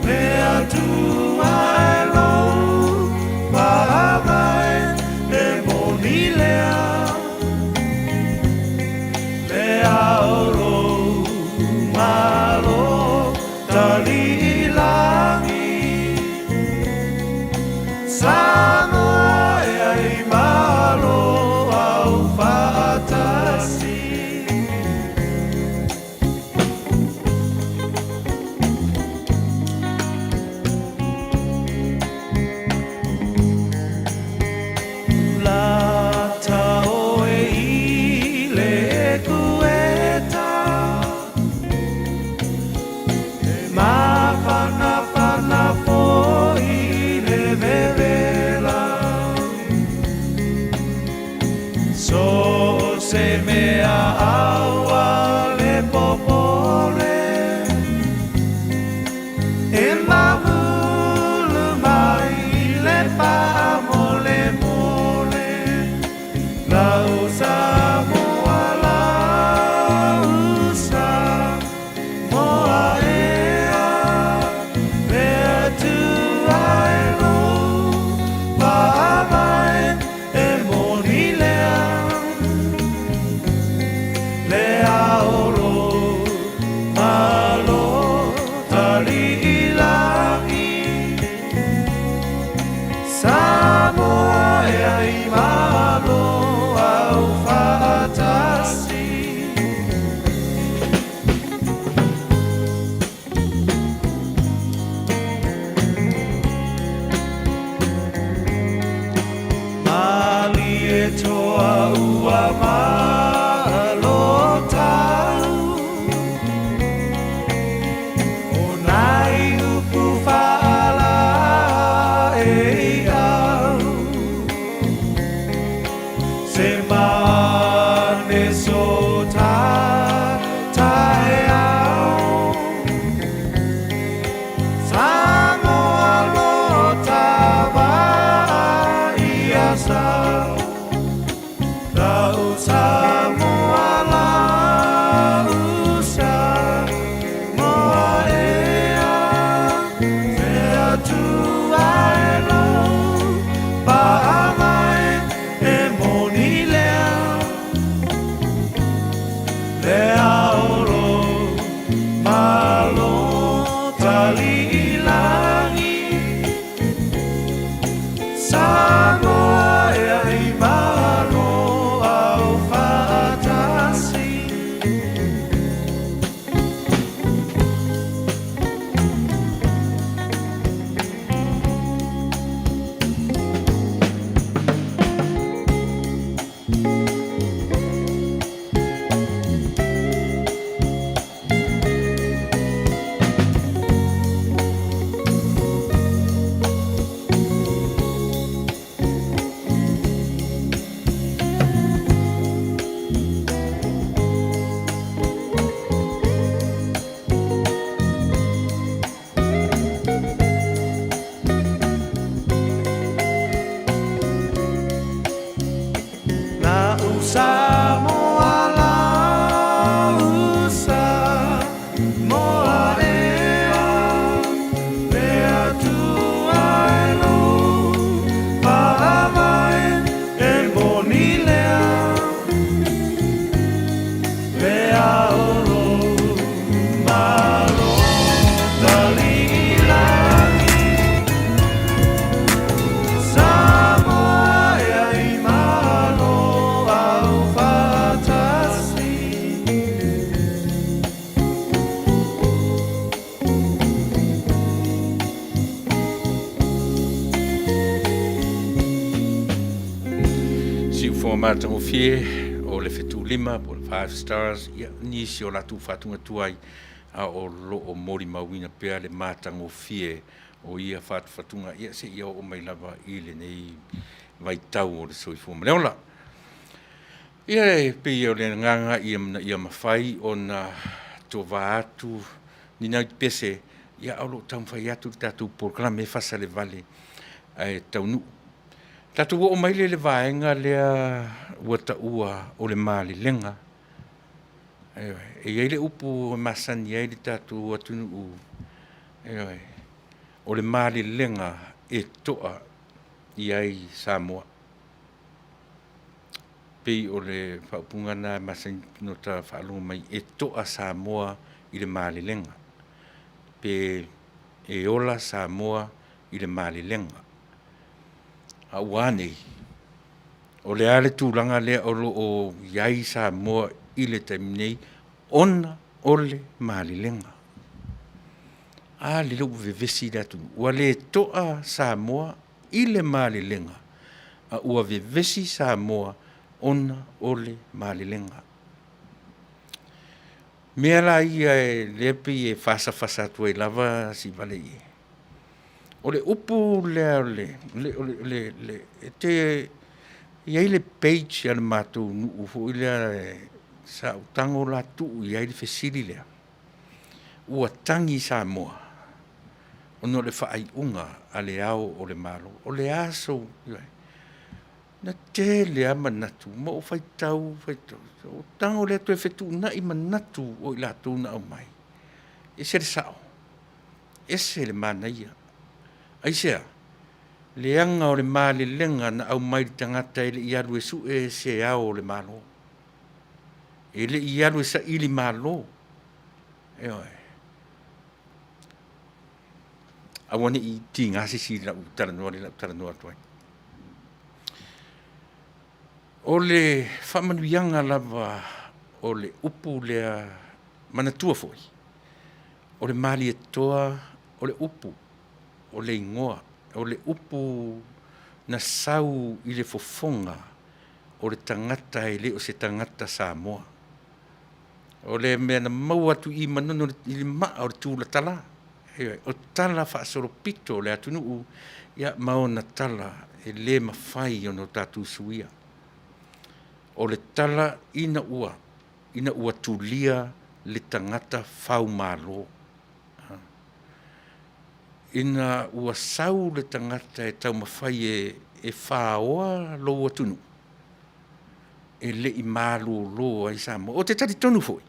Le Atua e lou faavae e moni lea Le ao lou malo tali i lagi Samoa e ai malo au faatasi. Lata oe i le ekueta E mafanafana foi le vevela So se mea aua le popole E mamulu mai le faamolemole Lau Samoa lau Samoa ea Le Atua e lou. Faafogafoga matagofie o le Fetuulima po o le Five Stars, ia, nisi o latou faatugatuai a o lo o molimauina pea le matagofie o ia fatufatuga, ia seia oo mai lava i lenei vaitau o le soifua ma le ola. Ia e pei o le agaga ia ina ia mafai ona tova atu ni nai pese, ia a o lo o taumafai atu le tatou polokalame e fasalevale ae taunuu. Tatou oo mai lea i le vaega lea ua taua o le malelega. Ioe. E i ai le upu e masani ai le tatou atunuu, ioe, o le malelega e toa i ai Samoa. Pei o le faaupuga lena e masani ona ta faalogo mai, e toa Samoa i le malelega, pe e ola Samoa i le malelega. A ua a nei? O le a le tulaga lea o lo o i ai Samoa i le taimi nei ona o le malelega? A lele ua vevesi le atunuu, ua le toa Samoa i le malelega, a ua vevesi Samoa ona o le malelega. Mea la ia lea e pei e fasafasa atu ai lava si Valei, o le upu lea o le e te i ai le page a le matou nuu foi lea sa ou tago la tuu i ai le fesili lea, ua tagi Samoa ona o le faaiuga a Le Ao o le Malo. O le a sou... Na tele lava manatu ma ou faitau faitau, ou tago lea toe fetuunai manatu o i latou na aumai, e ese le sao, ese le manaia. Aisea? Leaga o le malelega na aumai i le tagata e le i alu e sue se Ao o le Malo, e le i alu e saili malo, ioe. Aua ne i tiga se isi i lau talanoa lea o le a ou talanoa atu ai. O le faamanuiaga lava o le upu lea, manatua foi, o le Malietoa o le upu, o le igoa, o le upu na sau i le fofoga o le tagata e le o se tagata Samoa. O le mea na maua atu i Manono i le maa o le tulatala, ioe, o tala faasolopito o le atunuu ma ona tala e le mafai ona tatou suia. O le tala ina ua tulia le tagata faumalo, ina ua sau le tagata e taumafai e faoa lou atunuu, e le i malolo ai Samoa. Ou te talitonu foi,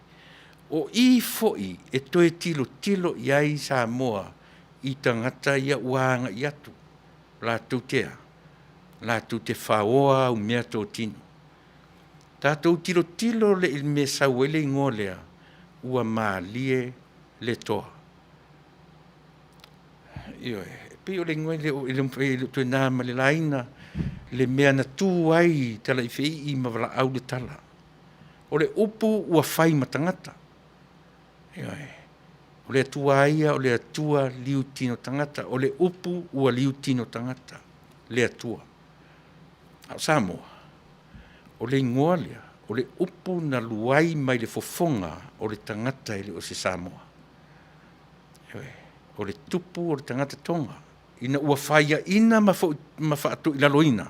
o i foi e toe tilotilo i ai Samoa i tagata ia ua agai atu latou te a? Latou te faoa au meatotino. Tatou tilotilo i le mea e sau ai le igoa lea, ua malie le toa. Ioe, e pei o le igoa e le mafai e le o toe na ma le laina le mea na tu ai Talaifeii ma valaau le tala. O le upu ua fai ma tagata. Ioe. O le Atua lava ia o le Atua liutino tagata, o le upu ua liutino tagata, le Atua. A o Samoa, o le igoa lea, o le upu na luai mai le fofoga o le tagata e le o se Samoa. Ioe. O le tupu o le tagata Toga, ina ua faiaina ma faatoilaloina,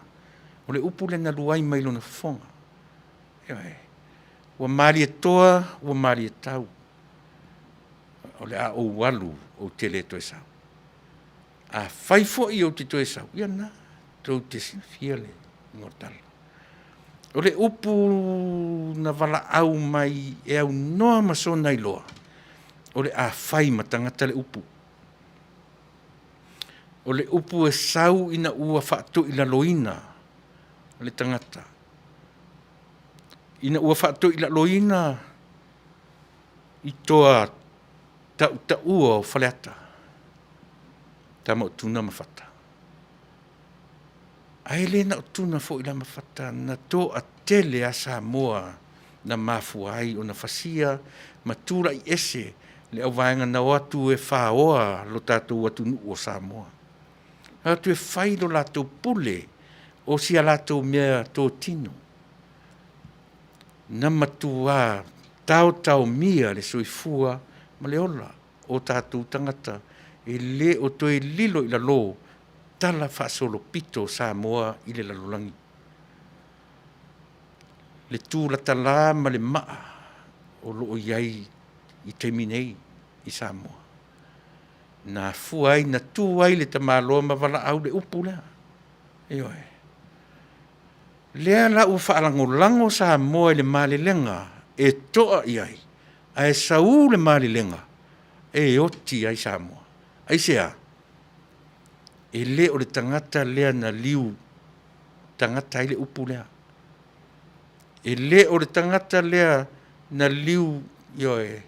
o le upu lea na luai mai lona fofoga. Ioe. Ua Malietoa, ua malietau, o le a ou alu ou te le toe sau. Afai foi ou te toe sau, ia lena, tou te silafia le uiga o le tala. O le upu na valaau mai e aunoa ma sona iloa, o le a fai ma tagata le upu. O le upu e sau ina ua faatoilaloina le tagata, ina ua faatoilaloina i toa tautaua o Faleata, tama o Tuna ma Fata. Ae le na o Tuna foi la ma Fata, na toatele a Samoa na mafua ai ona fasia ma tulai ese le auvaega na o atu e faoa lo tatou atunuu o Samoa. Na o atu e fai lo latou pule o si a latou mea totino. Na matuā taotaomia le soifua ma le ola o tatou tagata e le o toe lilo i lalo tala faasolopito o Samoa i le lalolagi. Le tulatalā ma le maa o lo o i ai i taimi nei i Samoa. Na afua ai na tu ai le tamaloa ma valaau le upu lea. Ioe. Lea la ua faalagolago Samoa i le malelega e toa i ai, ae sau le malelega e oti ai Samoa. Aisea? E le o le tagata lea na liu tagata ai le upu lea. E le o le tagata lea na liu, ioe,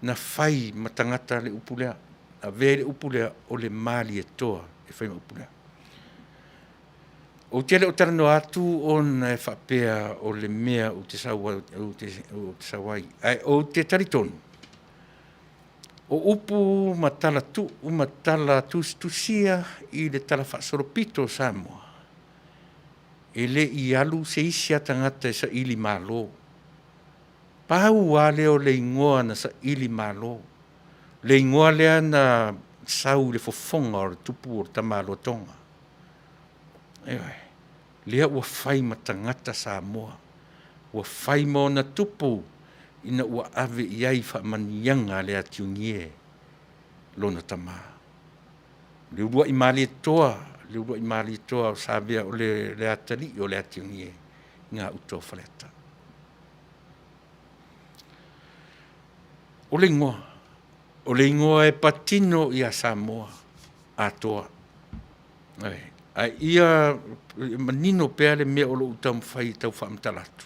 na fai ma tagata le upu lea. Avea ai le upu lea o le Malietoa e fai ma upu lea. Ou te le o talanoa atu ona e faapea o le mea ou te sau ai, ae ou te talitonu, o upu ma tala tuu ma tala tusitusia i le talafaasolopito o Samoa, e le i alu se isi lava tagata e saili malo. Pau lava lea o le igoa na saili malo, le igoa lea na sau i le fofoga o le tupu o le tamaloa Toga. Ioe. Lea ua fai ma tagata Samoa, ua fai ma ona tupu ina ua ave i ai faamanuiaga a le atiugie lona tama. Le uluai Malietoa, le uluai Malietoa o Savea o le atalii o le atiugie i gauta o Faleata. O le igoa, o le igoa e patino ia Samoa atoa. Ae ia manino pea le mea o lo o ou taumafai e tau faamatala atu,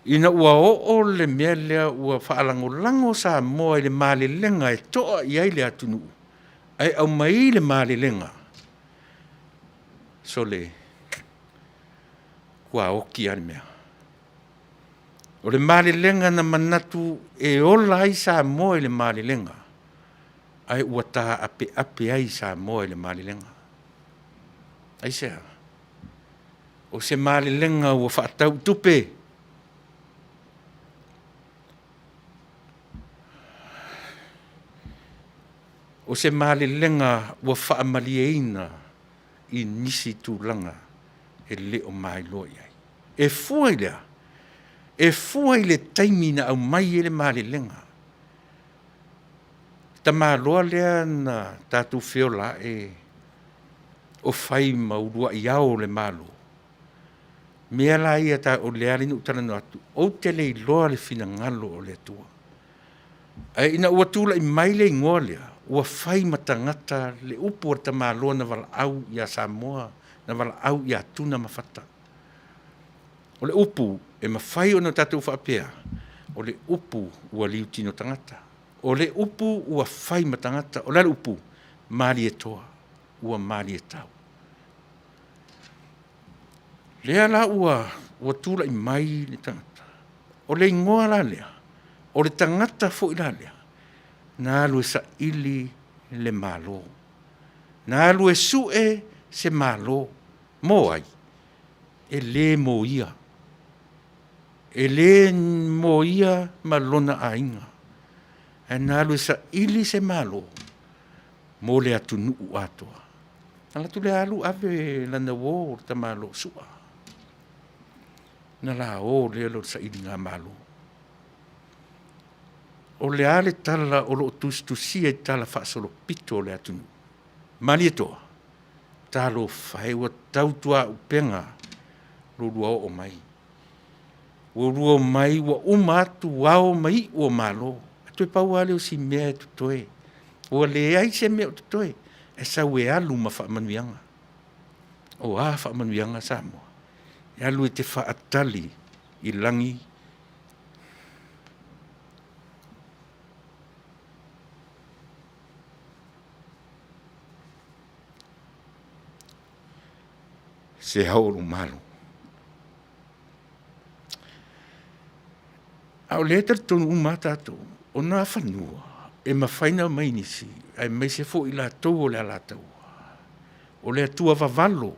ina ua oo le mea lea ua faalagolago Samoa i le malelega e toa i ai le atunuu, ae aumai le malelega, sole, ua oti lava le mea. O le malelega na manatu e ola ai Samoa i le malelega, ae ua taapeape ai Samoa i le malelega. Aisea? O se malelega ua faatau i tupe, o se malelega ua faamalieina i nisi tulaga e le o mailoa i ai. E fua i le a? E fua i le taimi na aumai ai le malelega. Tamaloa lea na tatou feola ae o fai ma uluai ao o le Malo, mea la ia o lea e ala ona ou talanoa atu, ou te le iloa le finagalo o le Atua. Ae ina ua tulai mai le igoa lea, ua fai ma tagata le upu a le tamaloa na valaau ia Samoa, na valaau ia Tuna ma Fata. O le upu e mafai ona tatou faapea, o le upu ua liutino tagata. O le upu ua fai ma tagata. O le a le upu? Malietoa, ua malietau. Lea la ua tulai mai le tagata, o le igoa la lea, o le tagata foi la lea, na alu e saili le Malo, na alu e sue se Malo. Mo ai? E le mo ia, e le mo ia ma lona aiga, ae na alu e saili se Malo mo le atunuu atoa. Alu atu lea alu ave lana uo le tamaloa Sua, ona la o lea o le sailigamalo. O le a le tala o lo o tusitusia i talafaasolopito o le atunuu? Malietoa, talofa e ua tautuaupega lo oulua oo mai. Ua oulua omai ua uma atu ao ma iu o Malo, ae toe pau lava lea o si mea e totoe, ua leai se mea o totoe, ae sau e alu ma faamanuiaga. O a faamanuiaga Samoa? E alu e te faatali i lagi se ao o lou Malo. A o lea e talitonu uma lava tatou, o na fanua e mafai ona aumai e nisi, aemaise foi i latou o le Alataua, o le atua vavalo,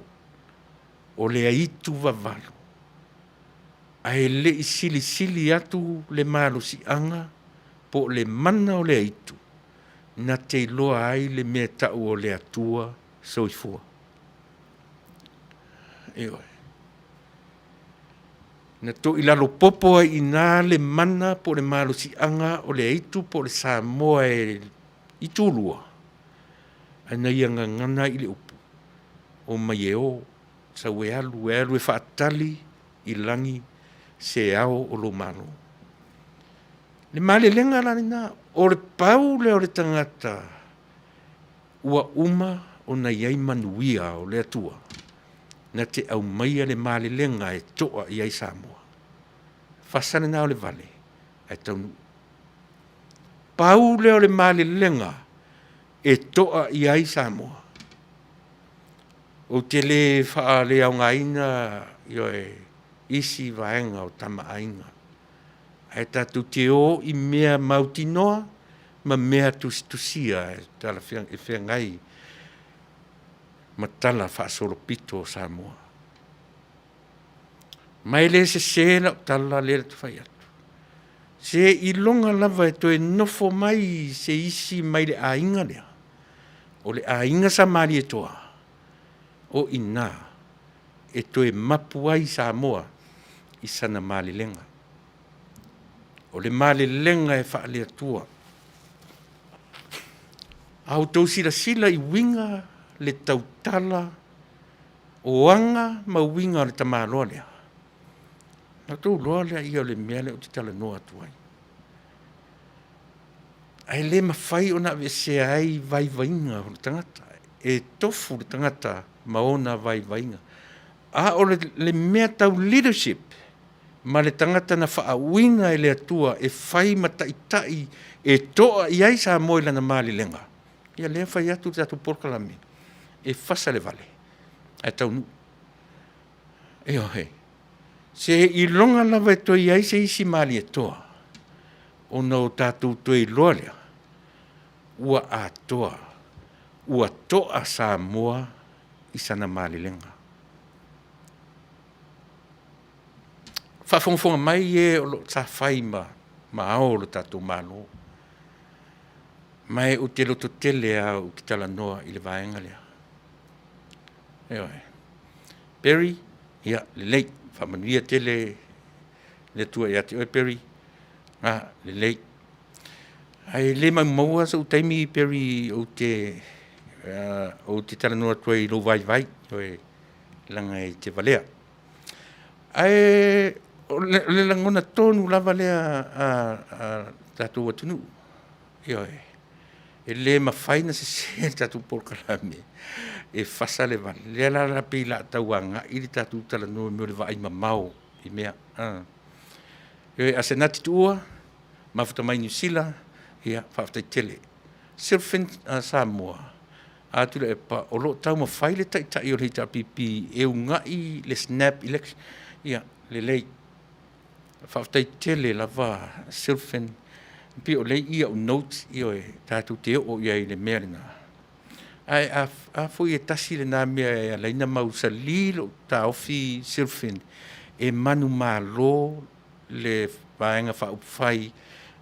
o le aitu vavalo. Ae le i silisili atu le malosiaga po o le mana o le aitu na te iloa ai le mea tau o le Atua soifua. Ioe. Na toilalo popo ai i ina le mana po o le malosiaga o le aitu po o le Samoa e itulua, ae na ia gagana ai i le upu, omai e o, sau e alu, e alu e faatali i lagi se ao o lou Malo. Le malelega la lena, o le pau lea o le tagata ua uma ona i ai manuia o le Atua na te aumaia le malelega e toa i ai Samoa. Fasa lena o le vale ae taunuu. Pau lea o le malelega e toa i ai Samoa. Ou te le faaleaogaina ioe, isi vaega o Tama a Aiga, ae tatou te o i mea mautinoa ma mea tusitusia e talafeagai e feagai ma tala faasolopito o Samoa. Ma e le sese lau tala lea ou te fai atu, seiloga lava e toe nofo mai se isi mai le aiga lea, o le aiga sa Malietoa, o i ina e toe mapu ai Samoa i sana malelega. O le malelega e faale-Atua. A outou silasila i uiga le tautala o aga ma uiga o le tamaloa lea, ona outou iloa lea o le mea lea ou te talanoa atu ai. Ae le mafai ona aveesea ai vaivaiga o le tagata. E tofu le tagata ma ona vaivaiga. A o le mea tau leadership ma le tagata na faauuina e le Atua e fai ma taitai e toa i ai Samoa i lana malelega, ia lea e fai atu le tatou polokalame, e fasa le vale ae taunuu. Ioe. Seiloga lava e toe i ai se isi Malietoa ona o tatou toe iloa lea ua atoa, ua toa Samoa i sana malelega. Faafogafoga mai e o lo o sa fai ma ao o le tatou Malo, ma ou te lototele lava ou te talanoa i le vaega lea. Ioe. Perry, ia lelei, faamanuia tele le Atua ia te oe Perry, a lelei. Ae le maumauaina sou taimi Perry ou te talanoa atu ai i lou vaivai, leaga e te valea. Ae o le lagona tonu lava lea a le tatou atunuu, ioe, e le mafai ona sese le tatou polokalame e fasa le vale. O lea la pei o le a tau agai le tatou talanoa i mea o le vaaimamao i mea. Asenati Tuua, mafuta mai Niu Sila, ia faafetai tele. Silfin Samoa, a Tuilaepa, o lo o taumafai le Taitai o le HRPP e uunai le snap election. Ia, lelei. Faafetai tele lava Silfin. Pei o lea e i i au notes, ioe, tatou te oo i ai i le mea lena. Ae a foi e tasi lena mea e ala ai ona mausali lou taofi Silfin, e manumalo le Vaega Faaupufai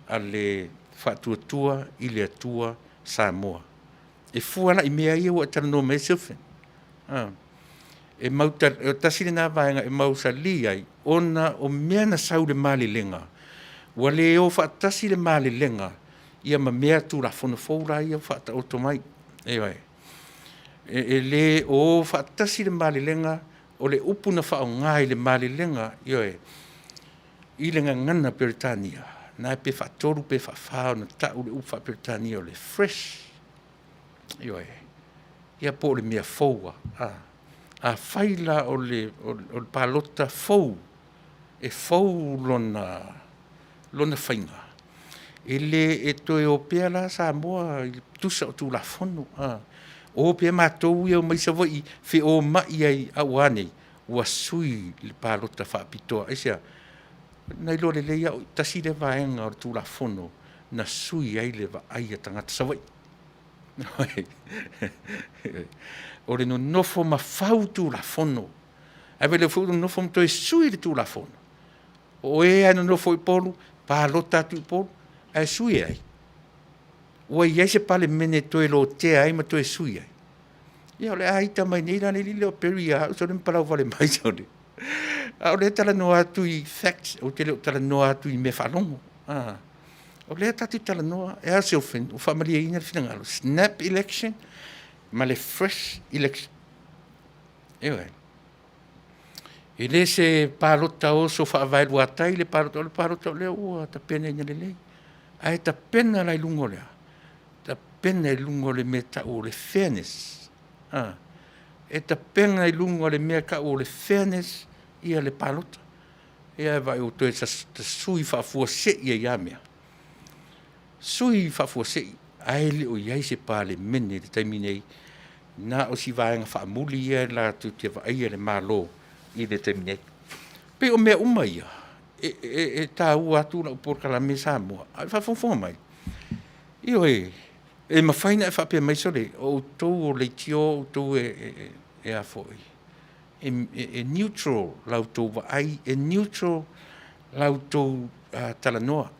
a le Faatuatua i le Atua Samoa. E fua la i mea ia ua e talanoa mai ai Silfin. E tasi lena vaega e mausali ai, ona o mea na sau i le malelega, ua le o faatasi le malelega ia ma mea Tulafono fou la ia ua faataoto mai. Ioe. E le o faatasi le malelega, o le upu na faaaoga i le malelega, ioe, i le gagana Peretania, na pe faatolu pe faafa ona tau le upu faa-Peretania o le fresh. Ioe. Ia po o le mea fou lava. Afai la o le palota fou, e fou lona faiga, e le e toe o pea la Samoa i le tusa o Tulafono. O pea matou ia e omai Savaii feomai ai, a ua a nei? Ua sui le palota faapitoa. Aisea? Na iloa lelei lava au, tasi lea vaega o le Tulafono na sui ai le vaai a tagata Savaii. O le nonofo ma fau Tulafono, ae vaai foi ua nonofo ma toe sui le Tulafono. O e lava e nonofo i Upolu, palota atu i Upolu, ae sui ai. Ua i ai se Palemene e toe lotea ai ma toe sui ai. Ia o le a ita mai nei la le alii lea o Perry ia au sole ma palau vale mai sole. A o lea e talanoa atu i facts, ou te le o talanoa atu i mea faalogo. Ah. O lea tatou te talanoa, e a Silfin, ua faamalieina le finagalo, snap election ma le fresh election. Ioe. E le se palota oso faavaeluatai le palota, o le palota o lea ua tapenaina lelei. Ae tapena la i luga o le a? Tapena i luga o le mea e tau o le fairness. A, e tapena i luga o le mea e tau o le fairness ia le palota. Ia e vaai ua toe tasui faafuasei ai lava mea. Sui faafuasei, ae le o i ai se Palemene i le taimi nei, na o si vaega faamuli ia latou te vaaia le Malo i le taimi nei. E pei o mea uma ia, e, e, e taua atu lau polokalame Samoa, a o le faafogafoga mai, ioe, e mafai ona e faapea mai, sole, o outou o leitio, o outou e, e, e, e a foi, e, e, e neutral la outou vaai, e neutral la outou uh, talanoa.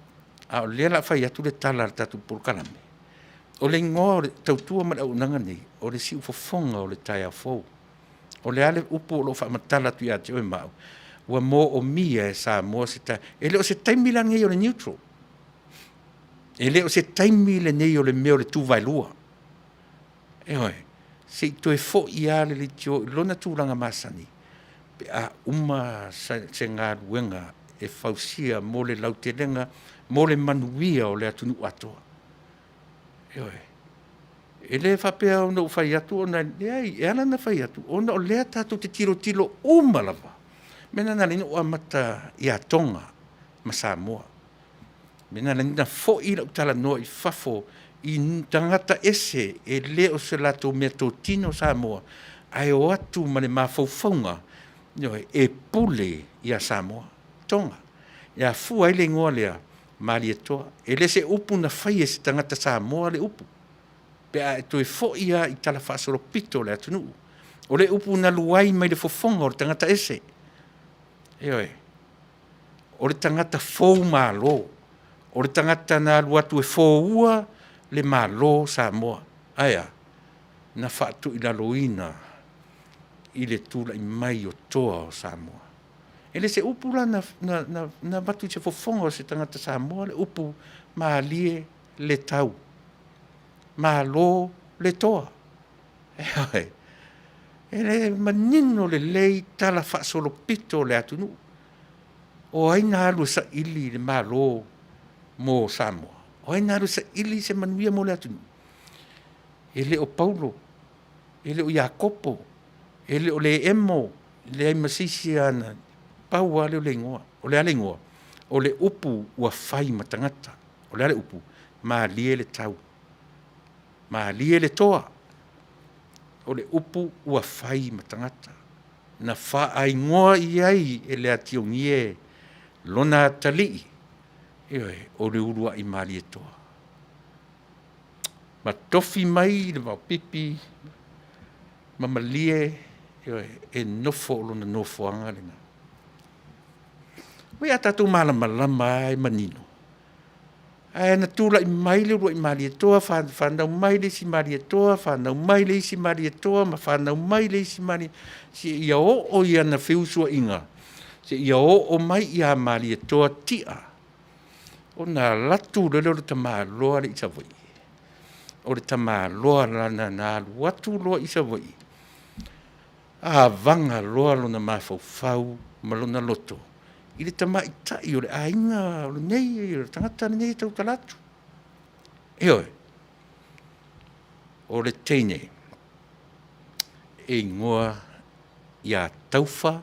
A o lea la fai atu le tala a le tatou polokalame. O le igoa o le tautua ma le auaunaga nei, o le siufofoga o le taeao fou. O le a le upu o lo o faamatala atu ia te oe ma au, ua moomia e Samoa se taeao. E le o se taimi la lenei o le neutral. E le o se taimi lenei o le mea o le tuvaelua. Ioe, se i toe foi lava le leitio i lona tulaga masani pe a uma se galuega e fausia mo le lautelega, mo le manuia o le atunuu atoa. Ioe. E le faapea ona ou fai atu ona, leai, e ala ona fai atu, ona o lea tatou te tilotilo uma lava. O le mea lena na ala ai ona ou amata ia Toga ma Samoa. O le mea lena na ala ai ona foi lau talanoa i fafo i tagata ese e le o se latou meatotino Samoa, ae o atu ma le mafaufauga, ioe, e pule ia Samoa. Toga. E afua ai le igoa lea, Malietoa. E le se upu na faia e se tagata Samoa le upu, pe a e toe foi lava i talafaasolopito o le atunuu. O le upu na luai mai le fofoga o le tagata ese. Ioe. O le tagata fou malo. O le tagata na alu atu e foua le Malo o Samoa. Ae a? Na faatuilaloina i le tulai mai o toa o Samoa. E le se upu la na, na, na, na avatu i se fofoga o se tagata Samoa le upu malie le tau. Malo le toa. Ioe. E le manino lelei tala faasolopito o le atunuu. O ai na alu e saili le Malo mo Samoa? O ai na alu e saili se manuia mo le atunuu? E le o Paulo, e le o Iakopo, e le o Leemo, leai ma se isi ana, pau lava lea o le igoa. O le a le igoa? O le upu ua fai ma tagata. O le a le upu? Malie le tau. Malie le toa. O le upu ua fai ma tagata. Na faaigoa i ai e le Atiogie lona atalii, ioe, o le uluai Malietoa. Ma tofi mai le vaopipi ma malie, ioe, e nofo o lona nofoaga lena. Oi a tatou malamalama lava e manino. Ae na tulai mai le uluai Malietoa, fanau mai le isi Malietoa, fanau mai le isi Malietoa, ma fanau mai le isi Malietoa, seia oo i ana feusuaiga, seia oo mai ia Malietoa Tia, ona alu atu loa lea o le tamaloa lea i Savaii. O le tamaloa lana na alu atu loa i Savaii, avaga loa lona mafaufau ma lona loto i le tamaitai o le aiga o lenei, o le tagata lenei e tautala atu. Ioe, o le teine e igoa ia Taufa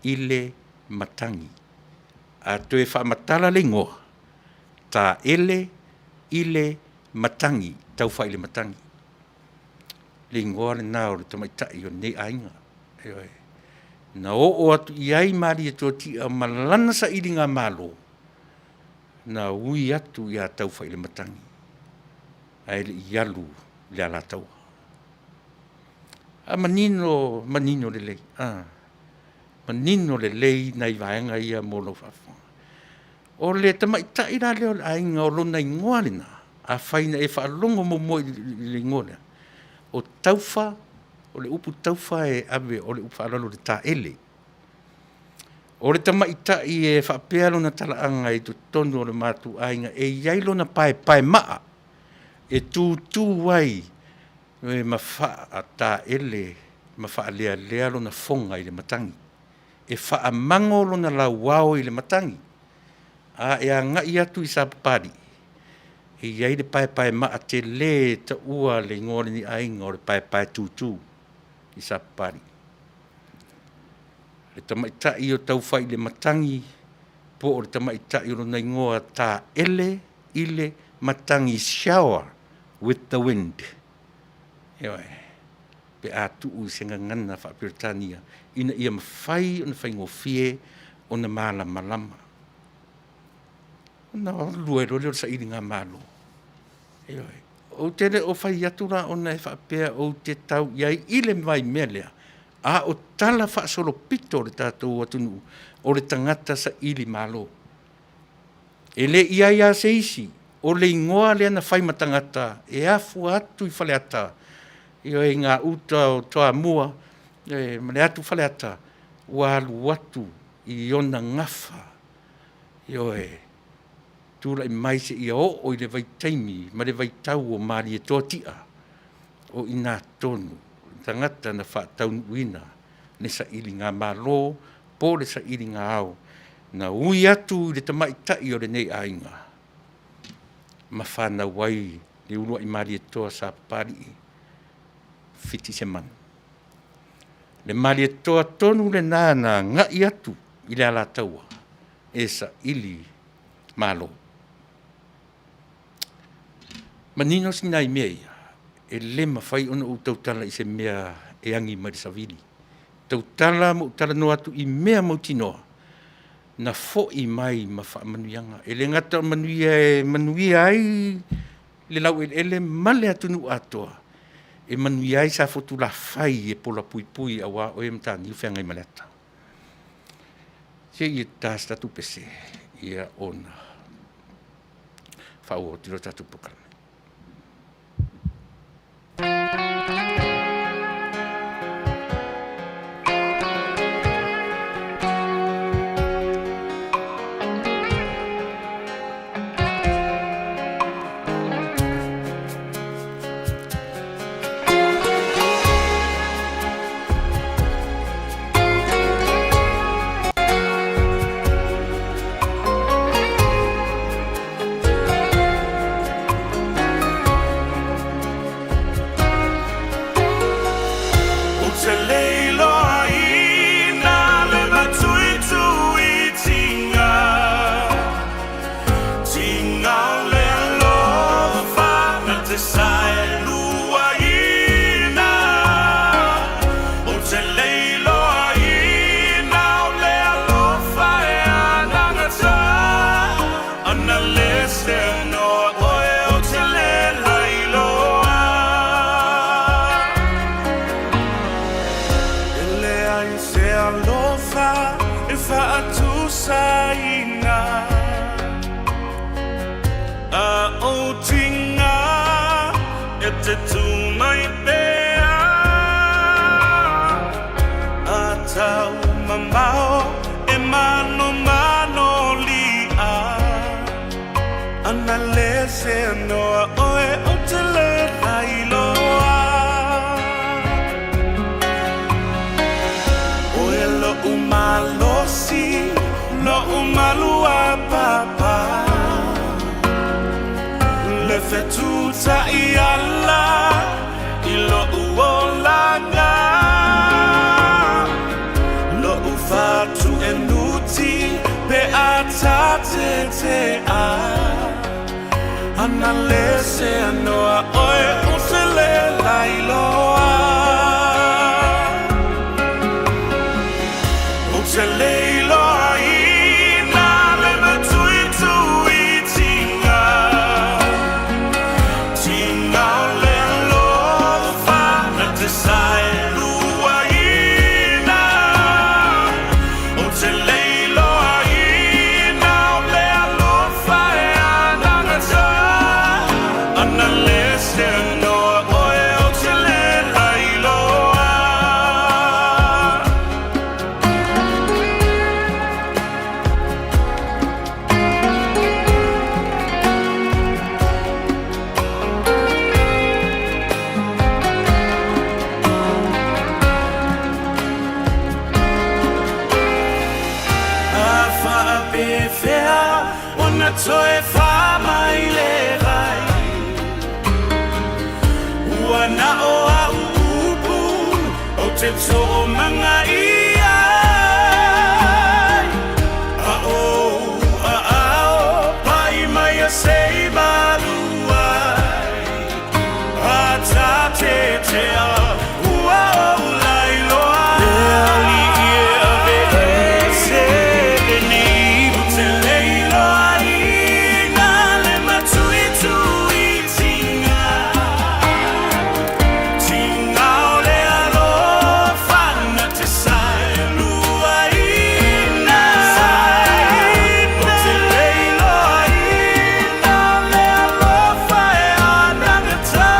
i le Matagi. A toe faamatala le igoa, Taele i le Matagi, Taufa i le Matagi. Le igoa lena o le tamaitai o lenei aiga. Ioe. Na oo atu i ai Malietoa ma lana sailigamalo, na ui atu ia Taufailematagi, ae le i alu i le Alataua. A manino, manino lelei, a manino lelei nai vaega ia mo lau faafofoga. O le tamaitai la lea o le aiga o lona igoa lena, afai na e faalogo muamua i le igoa lea, o Taufa, o le upu taufa e ave o le upu faaaloalo i le taele. O le tamaitai e faapea lona talaaga i totonu o le matou aiga, e i ai lona paepaemaa e tutu ai ma faataele ma faalealea lona foga i le matagi, e faamago lona lauao i le matagi. A e agai atu i Sapapalii, e i ai le paepaemaa tele e taua le igoa o lenei aiga o le paepaetutu i Sapapalii. Le tamaitai o Taufailematagi po o le tamaitai o lona igoa Taele ile Matagi shower with the wind. Ioe, pe a tuu i se gagana faa-Peretania ina ia mafai ona faigofie ona malamalama. Ona alu ai loa lea o le sailigamalo. Ioe. Ou te le o fai atu la ona e faapea ou te tau i ai i le vaimea lea, a o tala faasolopito o le tatou atunuu, o le tagata sailimalo. E le i i ai lava se isi o le igoa lea na fai ma tagata e afua atu i Faleata, ioe, i gauta o Toamua ma le atu Faleata, ua alu atu i ona gafa, ioe, tulai mai seia oo i le vaitaimi ma le vaitau o Malietoa Tia, o i ina tonu le tagata na faataunuuina le sailigamalo po o le sailiga ao na ui atu i le tamaitai o lenei aiga ma fanau ai le uluai Malietoa Sapapalii Fitisemanu. Le Malietoa tonu lena na agai atu i le Alataua e saili malo. Manino si nai mea ia, e le mafai ona ou tautala i se mea e agi mai le savili, tautala ma ou talanoa atu i mea mautinoa na foi mai ma faamanuiaga. E le gata o manuia e manuia ai le laueleele ma le atunuu atoa, e manuia ai Safotulafai e polapuipui aua oe Mataniu Feagaimaleata. Se i ta se tatou pese ia ona faaauau atu lea o le tatou polokalame. Ou te le iloaina le matuituitiga, tiga o le alofa na te saeluaina. Ou te le iloaina o le alofa e anagata, ana le seanoa oe ou te le lailoa. E leai se alofa e faatusaina, a o tiga e te tū mai pea. A tau mamao e manomano li'a, ana le seanoa oe ou te le lailoa. Oe lo'u malosi, lo'u maluapapa, le fetutai ala i lo'u olaga, lo'u fatuenuti pe a tatetea, ana le seanoa oe ou te le lailoa. Ou te le iloaina le matuituitiga, tiga o le alofa na te saeluaina. Ou te le iloaina o le toe fā mai le vai. Ua na o a'u upu ou te to'omaga'i ai, A ou aao pa'i mai ia se i malu ai. A tatetea ua ou lailoa. Le ali'i e aveese lenei. Ou te le iloaina le matuituitiga. Tiga o le alofa na te saeluaina. Ou te le iloaina le alofa e anagata.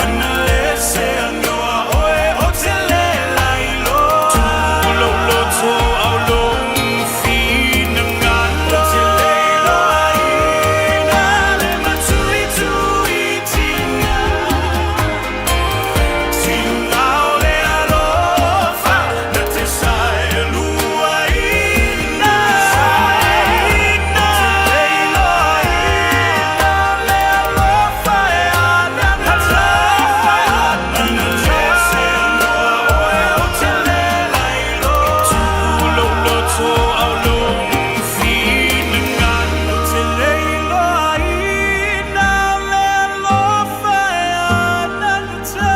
Ana le seanoa oe ou te le lailoa. Tulou loto au lou finagalo. Ou te le iloaina le matuituitiga. Tiga o le alofa na te saeluaina. Ou te le iloaina le alofa e anagata. Ana le seanoa oe ou te le lailoa. Tulou loto au lou finagalo. Ou te le iloaina le alofa e anagata.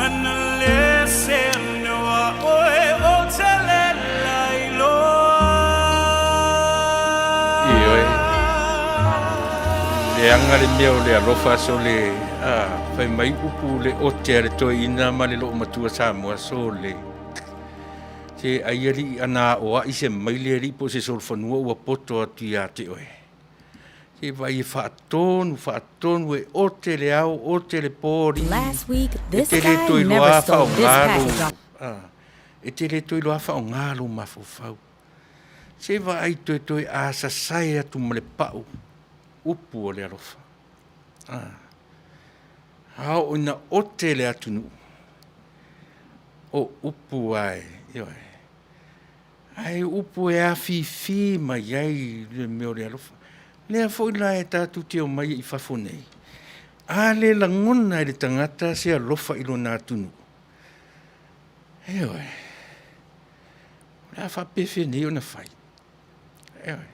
Ana le seanoa oe ou te le lailoa. Ioe. Leaga le mea o le alofa sole a fai mai upu le ote a le toeaina ma le loomatua Samoa sole. Se ai alii ana aoai se maile alii po o se solofanua ua poto atu ia te oe. Se vaai e faatonu faatonu e ote le ao ote le po alii. Last week, E this te le guy toe never iloa stole this faaaoga package lou off. e te le toe iloa faaaoga lou mafaufau. Se vaai toetoe a sasae atu ma le pau upu o le alofa. A oo ina ote le atunuu, o upu ae, ioe. Ae upu e afifi mai ai le mea o le alofa. Lea foi la e tatou te omai ai i fafo nei, a le lagona e le tagata se alofa i lona atunuu, ioe, o le a faapefea nei ona fai? Ioe.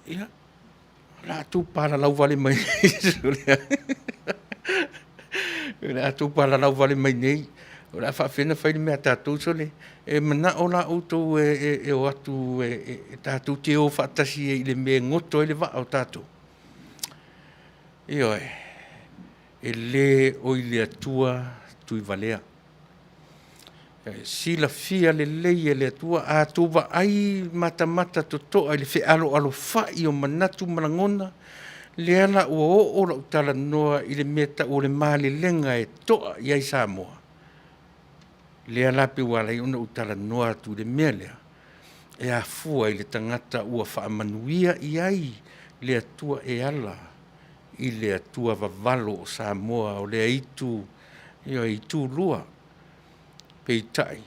Ia, o le a tou palalau vale mai o le a tou palalau vale mai nei, o le a faapefea ona fai le mea a tatou sole, e manao la outou e o atu e tatou te o faatasi ai i le mea e goto ai le vaa o tatou. Ioe, e le o i le Atua tuivalea. E silafia lelei e le Atua, a outou vaai matamata totoa i le fealoalofai o manatu ma lagona, lea la ua oo lau talanoa i le mea tau o le malelega e toa i ai Samoa. Lea la pe ua ala ai ona ou talanoa atu i le mea lea, e afua i le tagata ua faamanuia i ai le Atua e ala i le Atua vavalo o Samoa o le aitu, ioe, itulua. Peitai,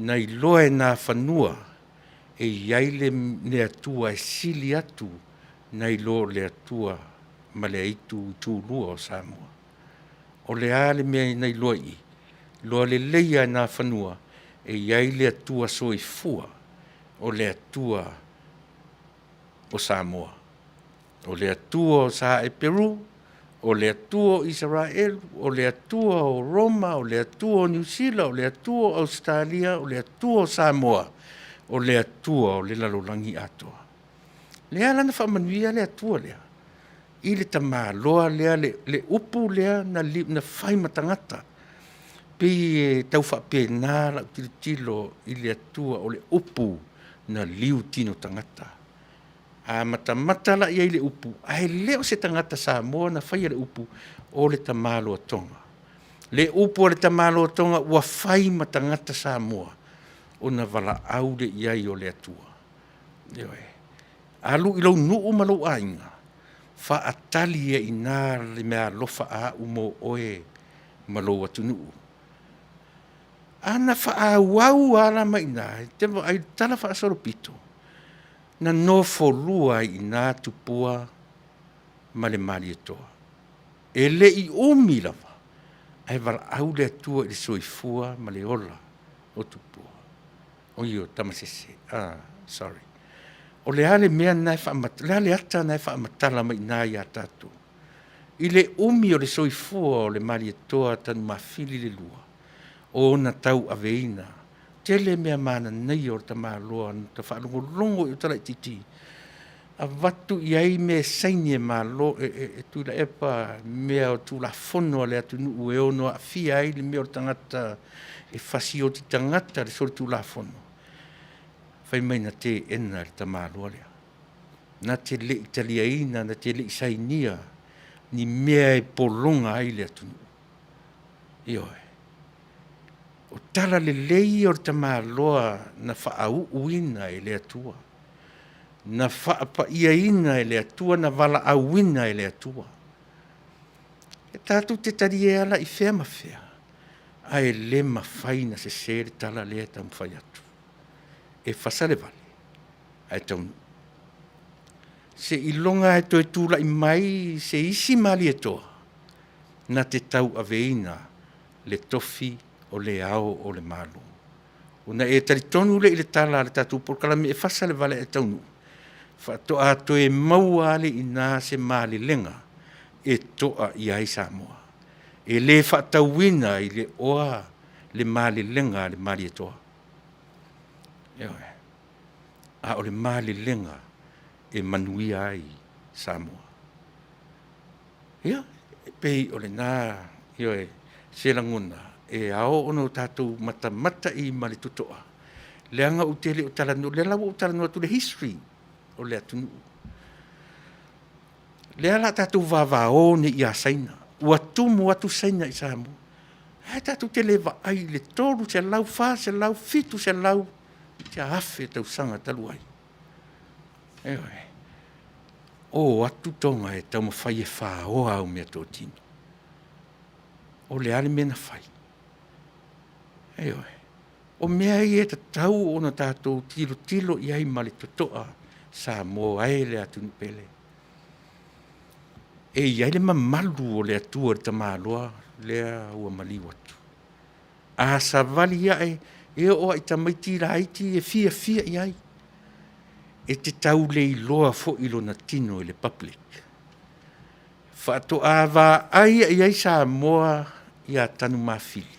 na iloa e Nafanua e i ai le Atua e sili atu nai lo le Atua ma le aitu itulua o Samoa. O le a le mea na iloa i i? Iloa lelei lava e Nafanua e i ai le Atua soifua, o le Atua o Samoa. O le Atua o Sa Eperu, o le Atua o Isaraelu, o le Atua o Roma, o le Atua o Niu Sila, o le Atua o Ausetalia, o le Atua o Samoa, o le Atua o le lalolagi atoa. Lea la na faamanuia le Atua lea i le tamaloa lea, le upu lea na fai ma tagata. Pei e tau faapena lau tilotilo i le Atua o le upu na liu tino tagata. A matamata la i ai le upu, ae le o se tagata Samoa na faia le upu, o le tamaloa Tonga. Le upu a le tamaloa Tonga ua fai ma tagata Samoa, ona valaau lea i ai o le Atua. Ioe. Alu i lou nuu ma lou aiga, faatali ai i ina le meaalofa a au mo oe ma lou atunuu. Ana faaauau lava la mai i ina, e te vaai i le tala faasolopito, na nofolua ai i ina Tupua ma le Malietoa. E le i umi lava, ae valaau le Atua i le soifua ma le ola o Tupua, oi o Tamasese, sorry. O le a le mea lena e faamatala, o le a le ata lena e faamatala mai i ina ia tatou? I le umi o le soifua o le Malietoa Tanumafili le lua, o ona tauaveina, tele mea mananaia o le tamaloa na ta faalogologo i uta laitiiti, avatu i ai mea e saini e Malo, e Tuilaepa, mea o Tulafono a le atunuu e ono aafia ai le mea o le tagata e fasioti tagata le solitulafono, fai mai na teena e le tamaloa lea. Na te le i taliaina, na te le i sainia ni mea e pologa ai le atunuu. Ioe. O tala lelei ia o le tamaloa na faauuina e le Atua, na faapaiaina e le Atua, na valaauina e le Atua. E tatou te talia la i fea ma fea, ae le mafai ona sese le tala lea e taumafai atu. E fasa le vale, ae taunuu. Seiloga lava e toe tulai mai se isi Malietoa na te tauaveina le tofi o Le Ao o le Malo. Ona e talitonu lea i le tala a le tatou polokalame e fasa le vale ae taunuu, faatoa toe maua lava lea i ina se malelega e toa i ai Samoa. E le faatauina i le oa le malelega a le Malietoa. Ioe. A o le malelega e manuia ai Samoa. Ia, e pei o lena, ioe, se lagona e ao ona tatou matamata i ai ma le totoa, leaga ou te le o talanoa, o lea la ua ou talanoa atu i le history o le atunuu. O lea o le a tatou vavao nei ia Saina, ua tumu atu Saina i Samoa, ae tatou te le vaai i le 300, 400, 700 toeitiiti 1000 tausaga talu ai. Ioe. O atu Tonga e taumafai e faoa au meatotino. O le a le mea na fai? Ioe. O mea ia e tatau ona tatou tilotilo i ai ma le totoa, Samoa e le atunuu pele. E i ai le mamalu o le Atua i le tamaloa lea ua maliu atu. A savali ae, e oo lava i tamaiti laiti e fiafia i ai. E te tau le iloa foi lona tino i le public. Faatoa vaai i ai Samoa ia Tanumafili,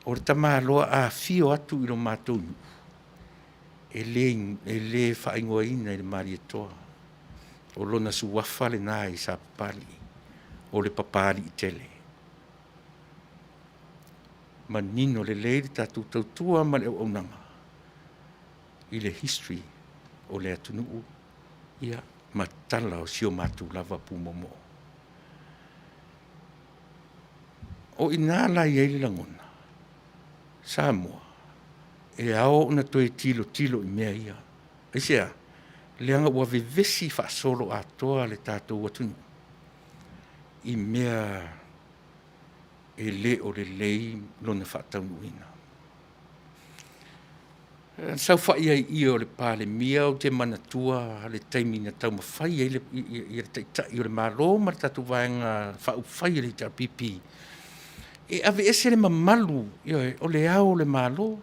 o le tamaloa a afio atu i lo matou nuu, e le faaigoaina i le Malietoa, o lona suafa lena i Sapapalii, o le Papaliitele. Manino lelei le tatou tautua ma le auaunaga i le history o le atunuu ia, ma tala o si o matou lava pumoomoo. O i ina la e i ai le lagona, Samoa, e ao ona toe tilotilo i mea ia. Aisea? Leaga ua vevesi faasoloatoa le tatou atunuu i mea e le o lelei lona faataunuuina. Na saofai ai i i o le Palemia, ou te manatua le taimi na taumafai ai le Taitai o le Malo ma le tatou Vaega Faaupufai a le HRPP e aveese le mamalu, ioe, o Le Ao o le Malo,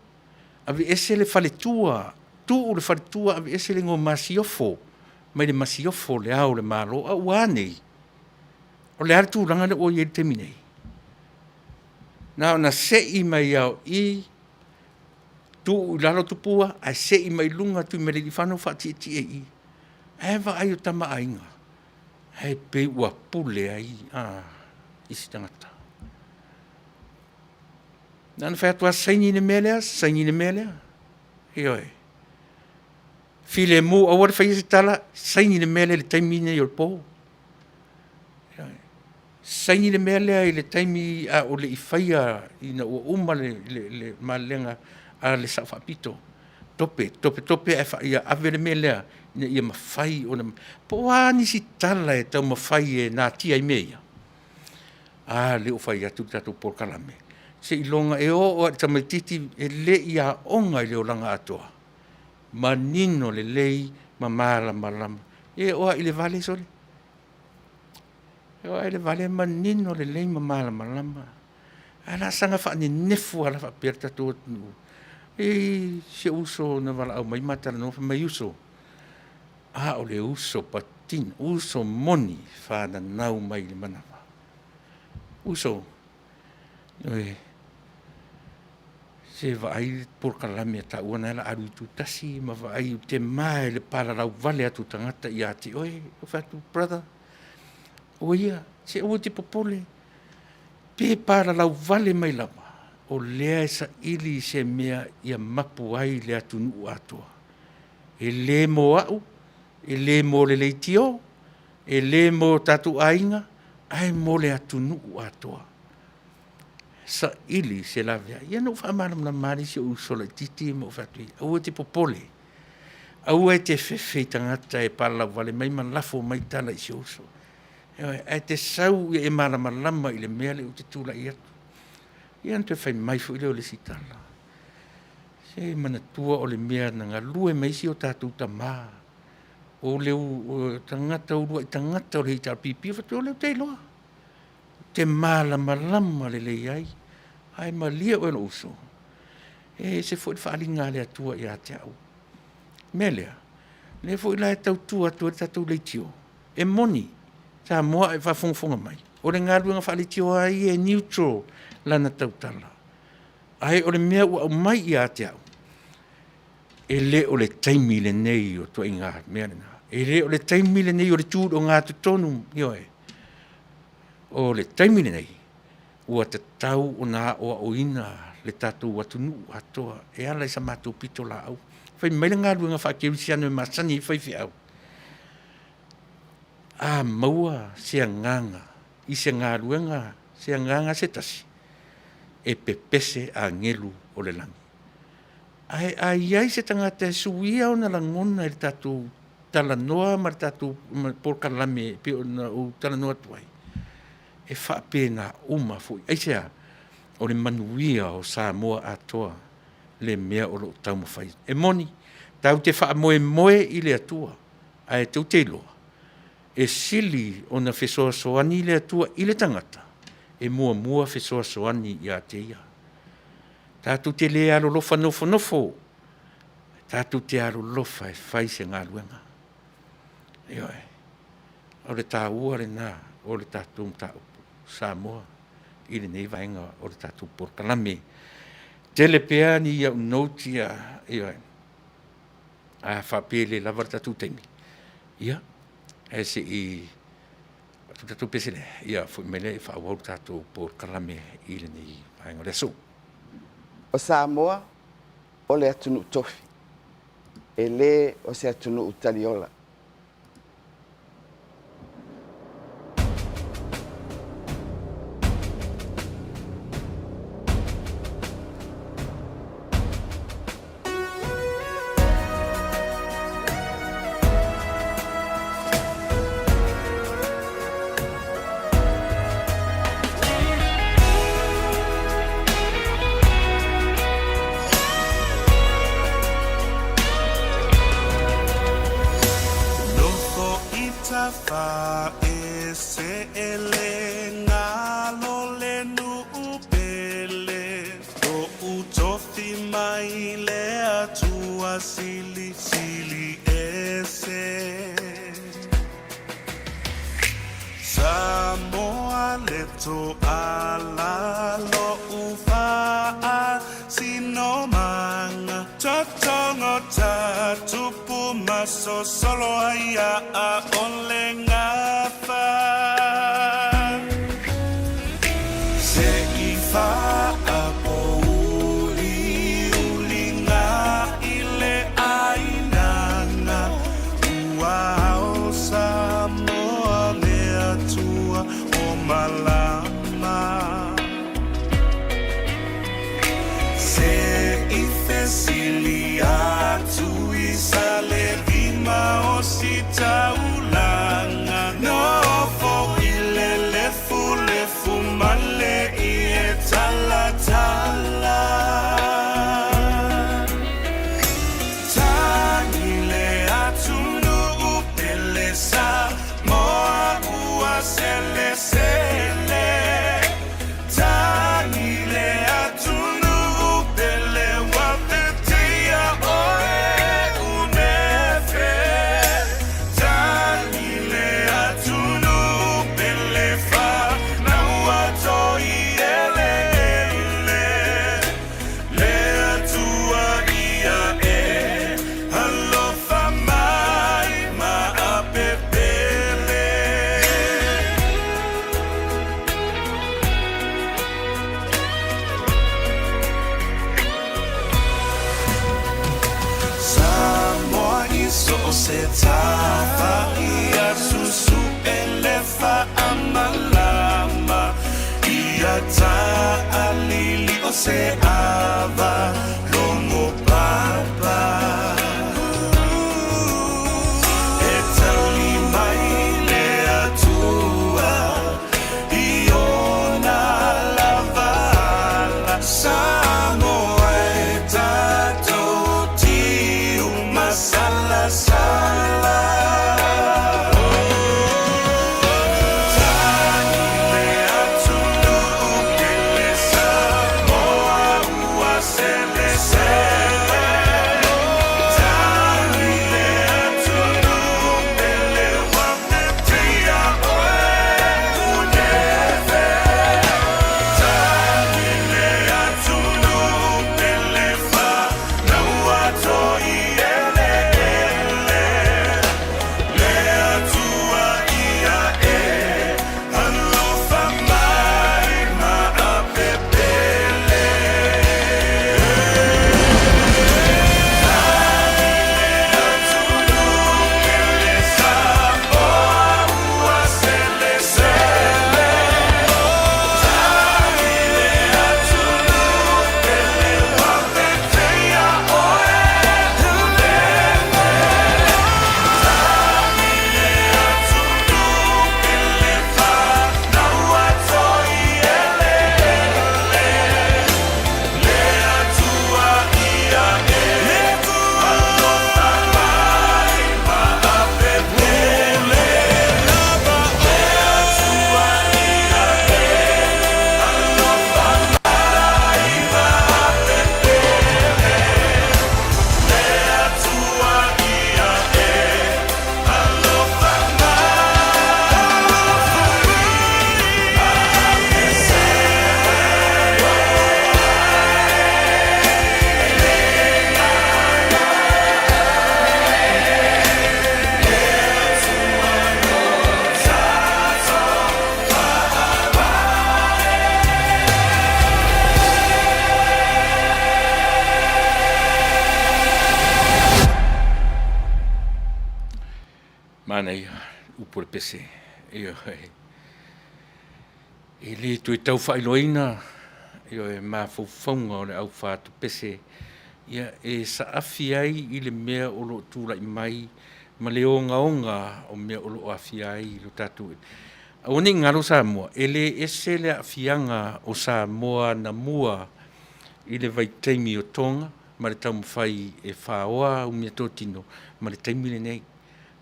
aveese le faletua, tuu le faletua, aveese le igoa Masiofo mai le Masiofo o Le Ao o le Malo. A ua a nei? O le a le tulaga lea ua i ai i le taimi nei? Na ona sei mai lava o i, tuu i lalo Tupua ae sei mai i luga Tuimalealiifano faatietie i i. Ae vaai o Tama a Aiga, ae pei ua pule ai isi tagata. Na ona fai atu lava saini le mea lea, saini le mea lea. Ioe. Filemu aua le faia se tala, saini le mea lea i le taimi lenei o le po. Ioe. Saini le mea lea i le taimi a o le i faia ina ua uma le malelega a le Sao Faapito. Tope, tope, tope ae ia ave le mea lea ina ia mafai ona... Po o a nisi tala e taumafai e natia i mea ia? A lea ua fai atu le tatou polokalame. Seiloga e oo lava i le tamaitiiti e le i aoga i le olaga atoa, manino lelei ma malamalama. E oo lava i le vale sole, e oo lava i le vale e manino lelei ma malamalama. Ae o le a saga faanenefu lava la faapea le tatou atunuu. E i ai si ou uso na valaau mai ma talanoa fai mai, uso, a o le uso patino, uso moni fananau mai i le manava. Uso, ioe, se vaai le polokalame a taua lena o le a alu itutasi ma vaai ou te ma i le palalau vale atu o tagata ia te oe. Ou fai atu, brother, aua ia, se aua e te popole, pe palalau vale mai lava, o lea e saili se mea ia mapu ai le atunuu atoa. E le mo au, e le mo le leitio, e le mo tatou aiga, ae mo le atunuu atoa. Saili se laveai. Ia ona ou faamalamalama lava lea i si ou uso laitiiti ma ou fai atu i ai, aua e te popole, aua e te fefe i tagata e palalauvale mai ma lafo mai tala i si ou uso. Ioe, ae te sau ia e malamalama i le mea lea ou te tulai atu. Ia ona toe fai mai foi lea o le isi tala, se manatua o le mea na galue mai ai si o tatou tama, o le tagata uluai tagata o le HRPP. Ou fai atu, o lea ou te iloa, ou te malamalama lelei ai, ae malie oe lou uso, e ese foi le faaaliga a le Atua ia te au. O le mea lea, o lea foi la e tautua atu ai le tatou leitio, e moni Samoa a o e faafogafoga mai, o le galuega faaleitio lava ia e neutral lana tautala, ae o le mea ua aumai ia te au, e le o le taimi lenei o ituaiga mea na. E le o le taimi lenei o le tu i le ogatotonu, ioe. O le taimi lenei, ua tatau ona aoaoina le tatou atunuu atoa e ala i sa matou pitolaau. Fai mai le galuega faakerisiano e masani ai faifeau, a maua se agaga i se galuega, se agaga se tasi, e pepese agelu o le lagi. Ae a i ai se tagata e suia ona lagona i le tatou talanoa ma le tatou polokalame e pei ona ou talanoa atu ai, e faapena uma foi. Aisea? O le manuia o Samoa atoa le mea o lo o taumafai. E moni tatou te faamoemoe i le Atua, ae tou te iloa, e sili ona fesoasoani le Atua i le tagata, e muamua fesoasoani ia te ia. Tatou te le alolofa nofonofo, tatou te alolofa e fai se galuega. Ioe. O le taua lena o le tatou mataupu Samoa i lenei vaega o le tatou polokalame. E tele pea ni au notes ia, ioe, a faapea e le lava le tatou taimi, ia, ae se i avatu le tatou pese lea, ia foi mai lea faaauau le tatou polokalame i lenei vaega o le aso. O Samoa o le atunuu tofi, e le o se atunuu taliola. Nofo i tafa e se le galo le nuu pele To'u tofi mai le Atua silisili ese Samoa le toala lo'u faasinomaga Totogo ta tupu ma sosolo ai a o le gafa Se i faapouliuliga i le ainaga Ua ao Samoa le Atua o malama Se i fesili atu i Salelima o Sitaulaga Nofo i le lefulefu ma le ie talatalaga. se tafa ia susu'e le faamalama ia taalili o se ava logo papa E tali mai le Atua i ona lava ala Samoa e tatou tiu masalasala Tagi le atunuu pele Samoa ua selesele Tagi le atunuu pele ua pepia oe Unefe Tagi le atunuu pele whanau toi ele ele Le Atua ia e alofa mai ma apepele. Tagi le atunuu pele Samoa ua selesele. Tagi le atunuu pele ua pepea oe Unefe. Tagi le atunuu pele whanau toi ele ele. Le Atua ia e alofa mai ma apepele. Le Atua ia e alofa mai ma apepele. Le Atua ia e alofa mai ma apepele. Manaia, upu o le pese. Ioe. E le toe tau faailoaina ioe mafaufauga o le au fatupese ia e saafi ai i le mea o lo o tulai mai ma le ogaoga o mea o lo o aafia ai lo tatou. Aua ne i galo Samoa, e le ese le aafiaga o Samoa anamua i le vaitaimi o Toga ma le taumafai e faoa au meatotino ma le taimi lenei.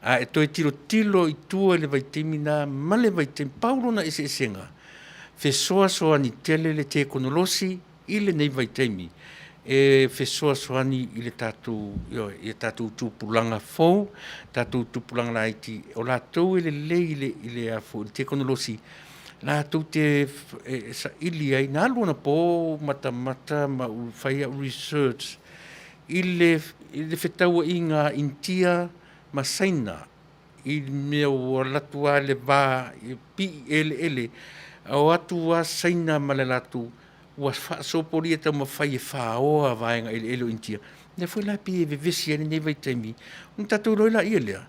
A e toe tilotilo i tua i le vaitaimi lena ma le vaitaimi, pau lona eseesega, fesoasoani tele le tekonolosi i lenei vaitaimi e fesoasoani i le tatou, ioe, i a tatou tupulaga fou, tatou tupulaga laiti, o latou e lelei i le, i le, a foi, le tekonolosi, latou te e saili ai. Na alu anapo ou matamata ma ou fai au research i le, i le fetauaiga a Initia ma Saina i le mea ua alu atu lava le va e pii eleele, a o atu lava Saina ma le latou ua faasopolia taumafai e faoa vaega eleele o Initia. Lea foi la pei e vevesi ai lenei vaitaimi, ona tatou iloa ai laia lea,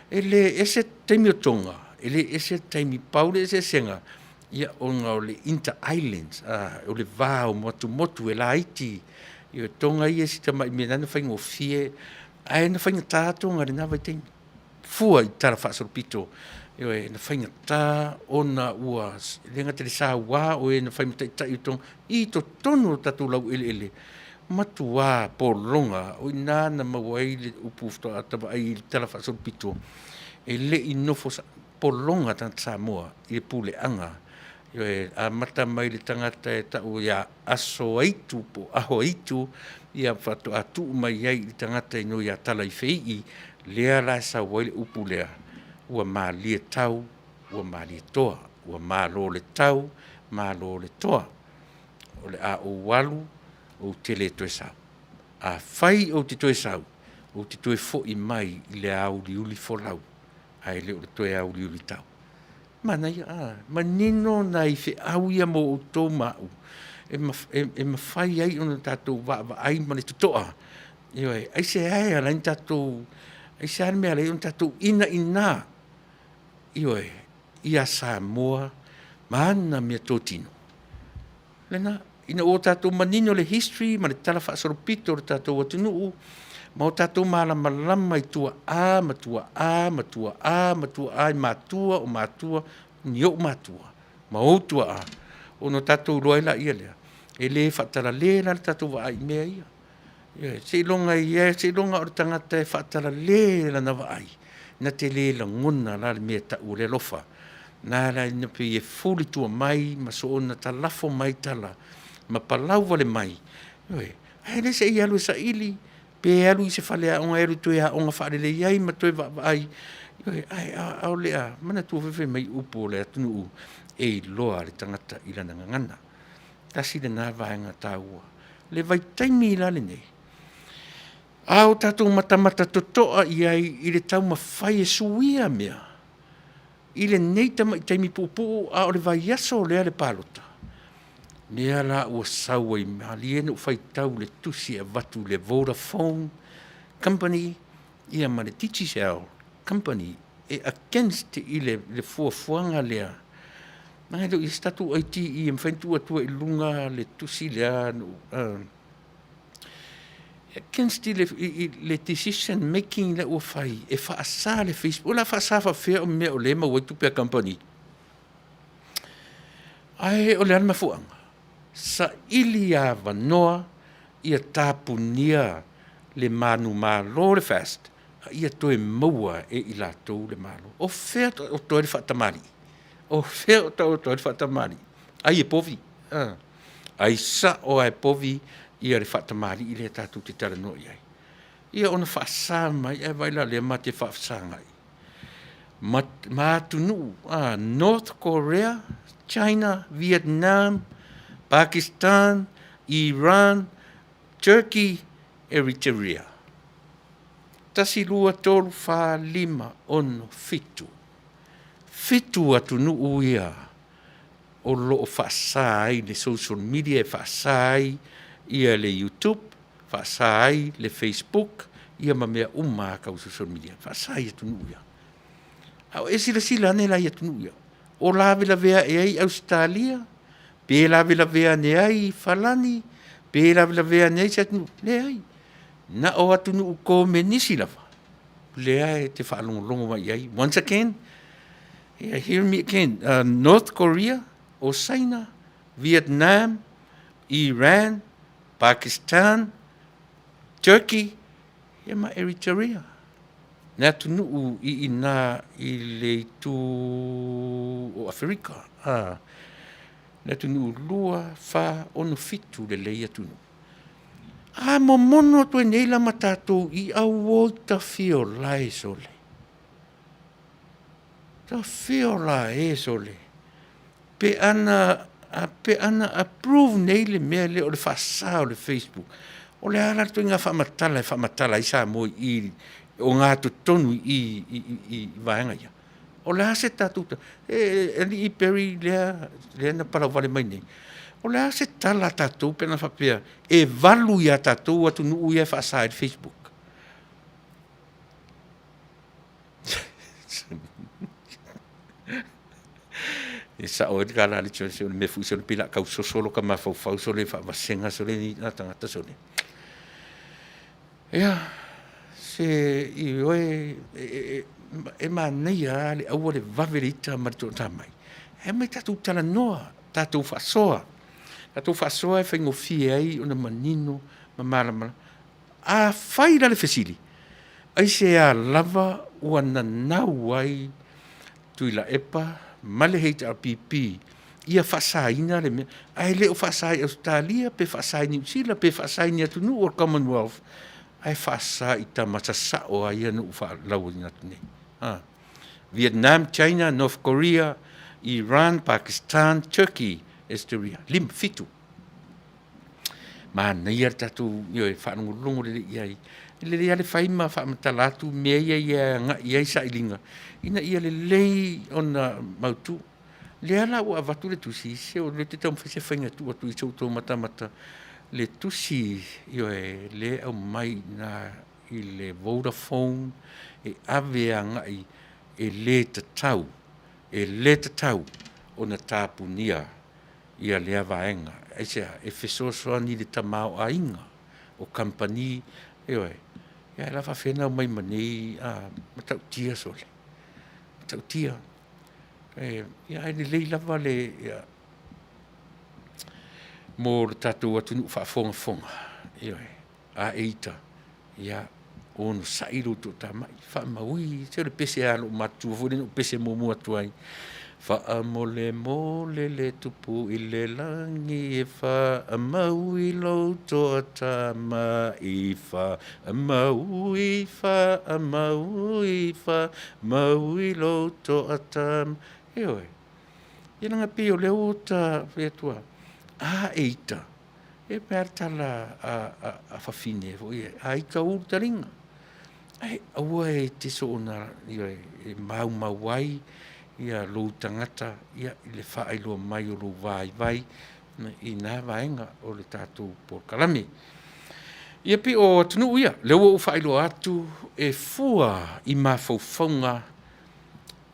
e le ese taimi o Toga, e le ese taimi, pau le eseesega, ia ona o le inter islands, o le va o motumotu e laiti. I Toga ia si tamai mea na faigofie, ae na faigata Toga i lena vaitaimi, fua i tala faasolopito. Ioe, na faigata ona ua le gata i le saua o e na fai ma taitai o Toga i totonu o tatou laueleele, matua pologa. O i ina na maua ai le upu faatoa ta vaai i le tala faasolopito, e le i nofo pologa tagata Samoa i le puleaga. Ioe, amata mai le tagata e tau ia Asoaitu po o Ahoaitu, ia faatoa tuu mai ai i le tagata i ia Talaifeii, lea la e sau ai le upu lea, ua malie tau, ua malie toa, ua malo le tau, malo le toa. O le a ou alu, ou te le toe sau. Afai ou te toe sau, ou te toe foi mai i le auliuli folau, ae le o le toe auliuli tau. Manaia, a manino nai feau ia mo outou ma au, e mafai ai ona tatou vaavaai ma le totoa. Ioe, aisea e ala ai ona tatou Aisea le mea e ala ai ona tatou inaina, ioe, ia Samoa ma ana meatotino? Lena, ina ua tatou manino le history ma le tala faasolopito o le tatou atunuu, ma o tatou malamalama i tuaa ma tuaa ma tuaa ma tuaa i matua o matua, ni ou matua ma ou tuaa, ona tatou iloa ai laia lea, e le faatalale la le tatou vaai i mea ia. Seiloga ia, seiloga o le tagata e faatalale lana vaai, na te le lagona la le mea e tau o le alofa. Na ala ai na pei e fuli tua mai ma soona talafo mai tala ma palau wale mai. Ioe, ae le se i alu e saili, pe alu i se faleaoga e alu e toe aoga faalelei ai ma toe vaavaai. Ioe, ae ʻaʻole a manatua foi fai mai upu o le atunuu e iloa le tagata i lana gagana. Tasi lena vaega taua. Le vaitaimi la lenei, a o tatou matamata totoa i ai i le taumafai e suia mea i lenei tamai taimi puupuu a o le vaiaso lea le palota, lea la ua sau ai malie na ou faitau i le tusi e avatu i le Vodafone Company ia ma le Digicel Company e against i le fuafuaga lea. Leaga e le o i ai se tatou ITE e mafai ona tuu atu ai i luga le tusi lea against i le decision making lea ua fai e faasa le Facebook. O le a faasa faapefea o mea o lea e maua ai tupe a kamupani? Ae o le a le mafuaaga? Saili avanoa ia tapunia le manumalo le FAST a ia toe maua e i latou le Malo. O fea o totoe le faatamalii? O fea o taoto ai le faatamalii? Ai e povi. Ai sao lava e povi ia le faatamalii lea tatou te talanoa i ai. Ia ona faasa mai, ae vaai la o lea ma te faafesagai ma atunuu, North Korea, China, Vietnam, Pakistan, Iran, Turkey, Eritrea. 1, 2, 3, 4, 5, 6, 7. 7 atunuu ia o lo o faasa ai le social media, e faasa ai ia le YouTube, faasa ai le Facebook, ia ma mea uma lava tau social media, faasa i atunuu ia. A o e silasila ane la i atunuu ia, o lavelavea ae ai Ausetalia, pe lavelavea ane ai Falani, pe lavelavea ane ai se atunuu, leai. Na o atunuu komenisi lava lea e te faalogologo mai i ai. Once again, hear me again, North Korea, o Saina, Vietnam, Iran, Pakistan, Turkey, ia ma Eritrea. Le atunuu i ina i le itu o Aferika. Le atunuu 2, 4, 6, 7 lelei atunuu. A momono atu ai nei la ma tatou i auoi tafiolae sole. Tafiolae sole. Pe ana, pe ana approve nei le mea lea o le faasa o le Facebook, o le a la le ituaiga faamatala e faamatala ai Samoa i i ogatotonu i i i vaega ia? O le a se tatou tala? E alii Perry lea, lea na palauvale mai nei, o le a se tala a tatou pe ana faapea e valu ia tatou atunuu ia e faasa ai le Facebook? E sao ai le tala a le o le mea foi sole pei o le a tau soso lota mafaufau sole e faavasega sole ni na tagata sole. Ia, se ioe, e manaia lava le aua le vave le ita ma le toatamai, ae omai tatou talanoa, tatou faasoa. Tatou faasoa e faigofie ai ona manino ma malamalama. Afai la le fesili, aisea lava ua nanau ai Tuilaepa ma le HRPP ia faasaina le mea, ae le o faasa i Ausetalia pe faasa i Niu Sila pe faasa i ni atunuu o le Commonwealth, ae faasa i tama sasao lava ia na ou faalauina atu nei. Vietnam, China, North Korea, Iran, Pakistan, Turkey, Eritrea, 5, 7. Manaia le tatou, ioe, faalogologo lelei i ai. E lelei lava le fai ma faamatala atu mea ia e agai i ai sailiga, ina ia lelei ona mautu. Lea la ua avatu le tusi, se o lea ou te taumafai se faiga e tuu atu i so outou matamata le tusi, ioe, lea e aumai i ina. i le Vodafone e ave agai e lē tatau, e lē tatau ona tapunia ia lea vaega. Aisea? E fesoasoani i le tamaoaiga o kamupani, ioe, ia ae o le a faapefea ona omai ma nei matautia sole, matautia. Ia ae lelei lava le mo le tatou atunuu faafogafoga, ioe, a e ita, ia onosai lou toatamai, faamaui, se o le pese lava a loomatutua foi lea na ou pese muamua atu ai, faamolemole le Tupu i le lagi e faamaui lou toatamai, faamaui, faamaui, faamaui lou toatamai. Ioe, ia leaga e pei o lea ua ta fai atu ai, a e ita, e pei lava le tala a fafine foi ia, a ita ulu taliga. Ae aua e te soona ioe, e maumau ai lou tagata i le faailoa mai o lou vaivai i na vaega o le tatou polokalame. Ia pei o atunuu ia, lea ua ou faailoa atu e fua i mafaufauga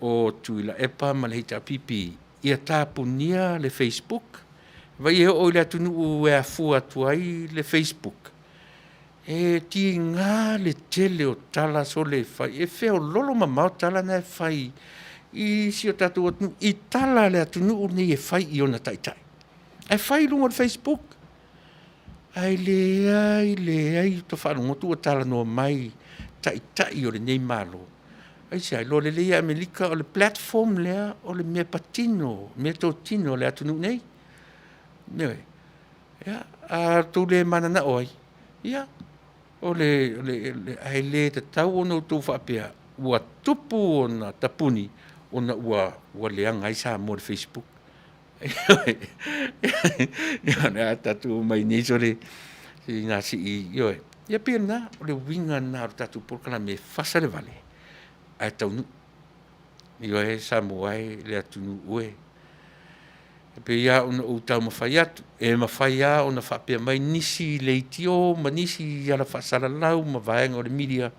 o Tuilaepa ma le HRPP, ia tapunia le facebook, vaai e oo i le atunuu e afua atu ai le facebook, e tiga le tele o tala sole e fai, e feoloolo mamao tala na e fai i si o tatou atunuu i tala a le atunuu lenei e fai i ona taitai, ae fai i luga o le facebook. Ae leai leai ou te faalogo atu ua talanoa mai taitai o lenei Malo. Aisea? Iloa lelei e Amerika o le platform lea o le mea patino, meatotino a le atunuu nei. Ioe. Ia, a outou le mananao ai, ia, ae le tatau ona outou faapea ua tupu ona tapuni ona ua leaga ai Samoa i le facebook. Ia o le a tatou omai nei sole ina se i, ioe, ia pei o lena, o le uiga lena o le tatou polokalame e fasa le vale ae taunuu. Ioe Samoa e, le atunuu e. E pei lava ona ou taumafai atu, e mafai lava ona faapea mai nisi leitio ma nisi ala faasalalau ma vaega o le media,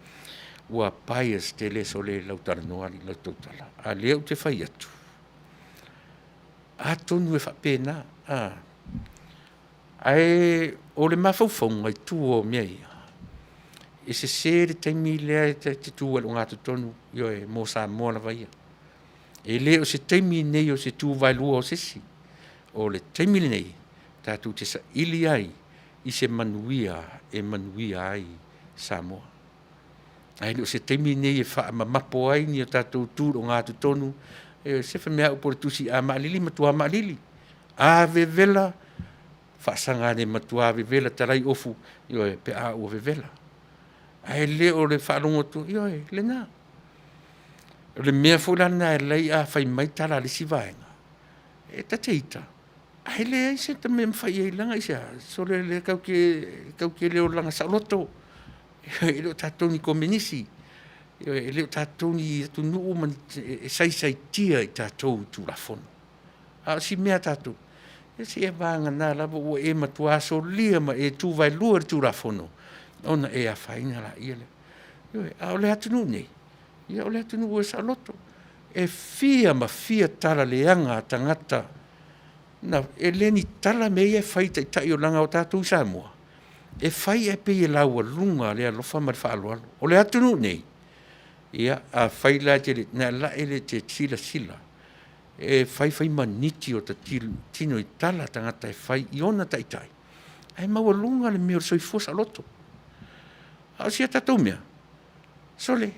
ua bias tele sole lau talanoa alii ma le tautala, a o lea ou te fai atu, atonu e faapena, ae o le mafaufauga i tua o mea ia, e sese le taimi lea e te tu ai i le ogatotonu, ioe, mo Samoa lava ia. E le o se taimi lenei o se tu vaelua o se isi, o le taimi lenei tatou te saili ai i se manuia e manuia ai Samoa. Ae le o se taimi lenei e faamamapo ai ni o tatou tu i le ogatotonu. Se fai mai lava upu o le Tusi, a maalili, matua maalili. A vevela, faasaga ane matua vevela, talai ofu, ioe, pe a ua vevela. Ae le o le faalogo atu, ioe, lena. O le mea foi la lena e alai a fai mai tala a le isi vaega, e ta te ita, ae leai se mea e mafai i ai, leaga aisea? Sole o lea tatou te le o olaga saoloto, e le o tatou ni Komenisi, e le o tatou ni atunuu e saisaitia i tatou i Tulafono. A o si mea a tatou, ia seia vagana lava ua e matua solia ma e tu vaelua i le Tulafono, ona e afaina lea. Ioe, a o le atunuu nei, ia o le atunuu e saoloto. E fia ma fia tala leaga a tagata, e le ni tala mea ia e fai e taitai leaga o tatou i Samoa, e fai ae pei e laualuga le alofa ma le faaaloalo. O le atunuu nei, ia afai la e te le, na ala e le te silasila, e fai fai maniti o ta tino i tala a tagata e fai i ona taitai, ae maualuga le mea o le soifua saoloto. A o si a tatou mea, sole,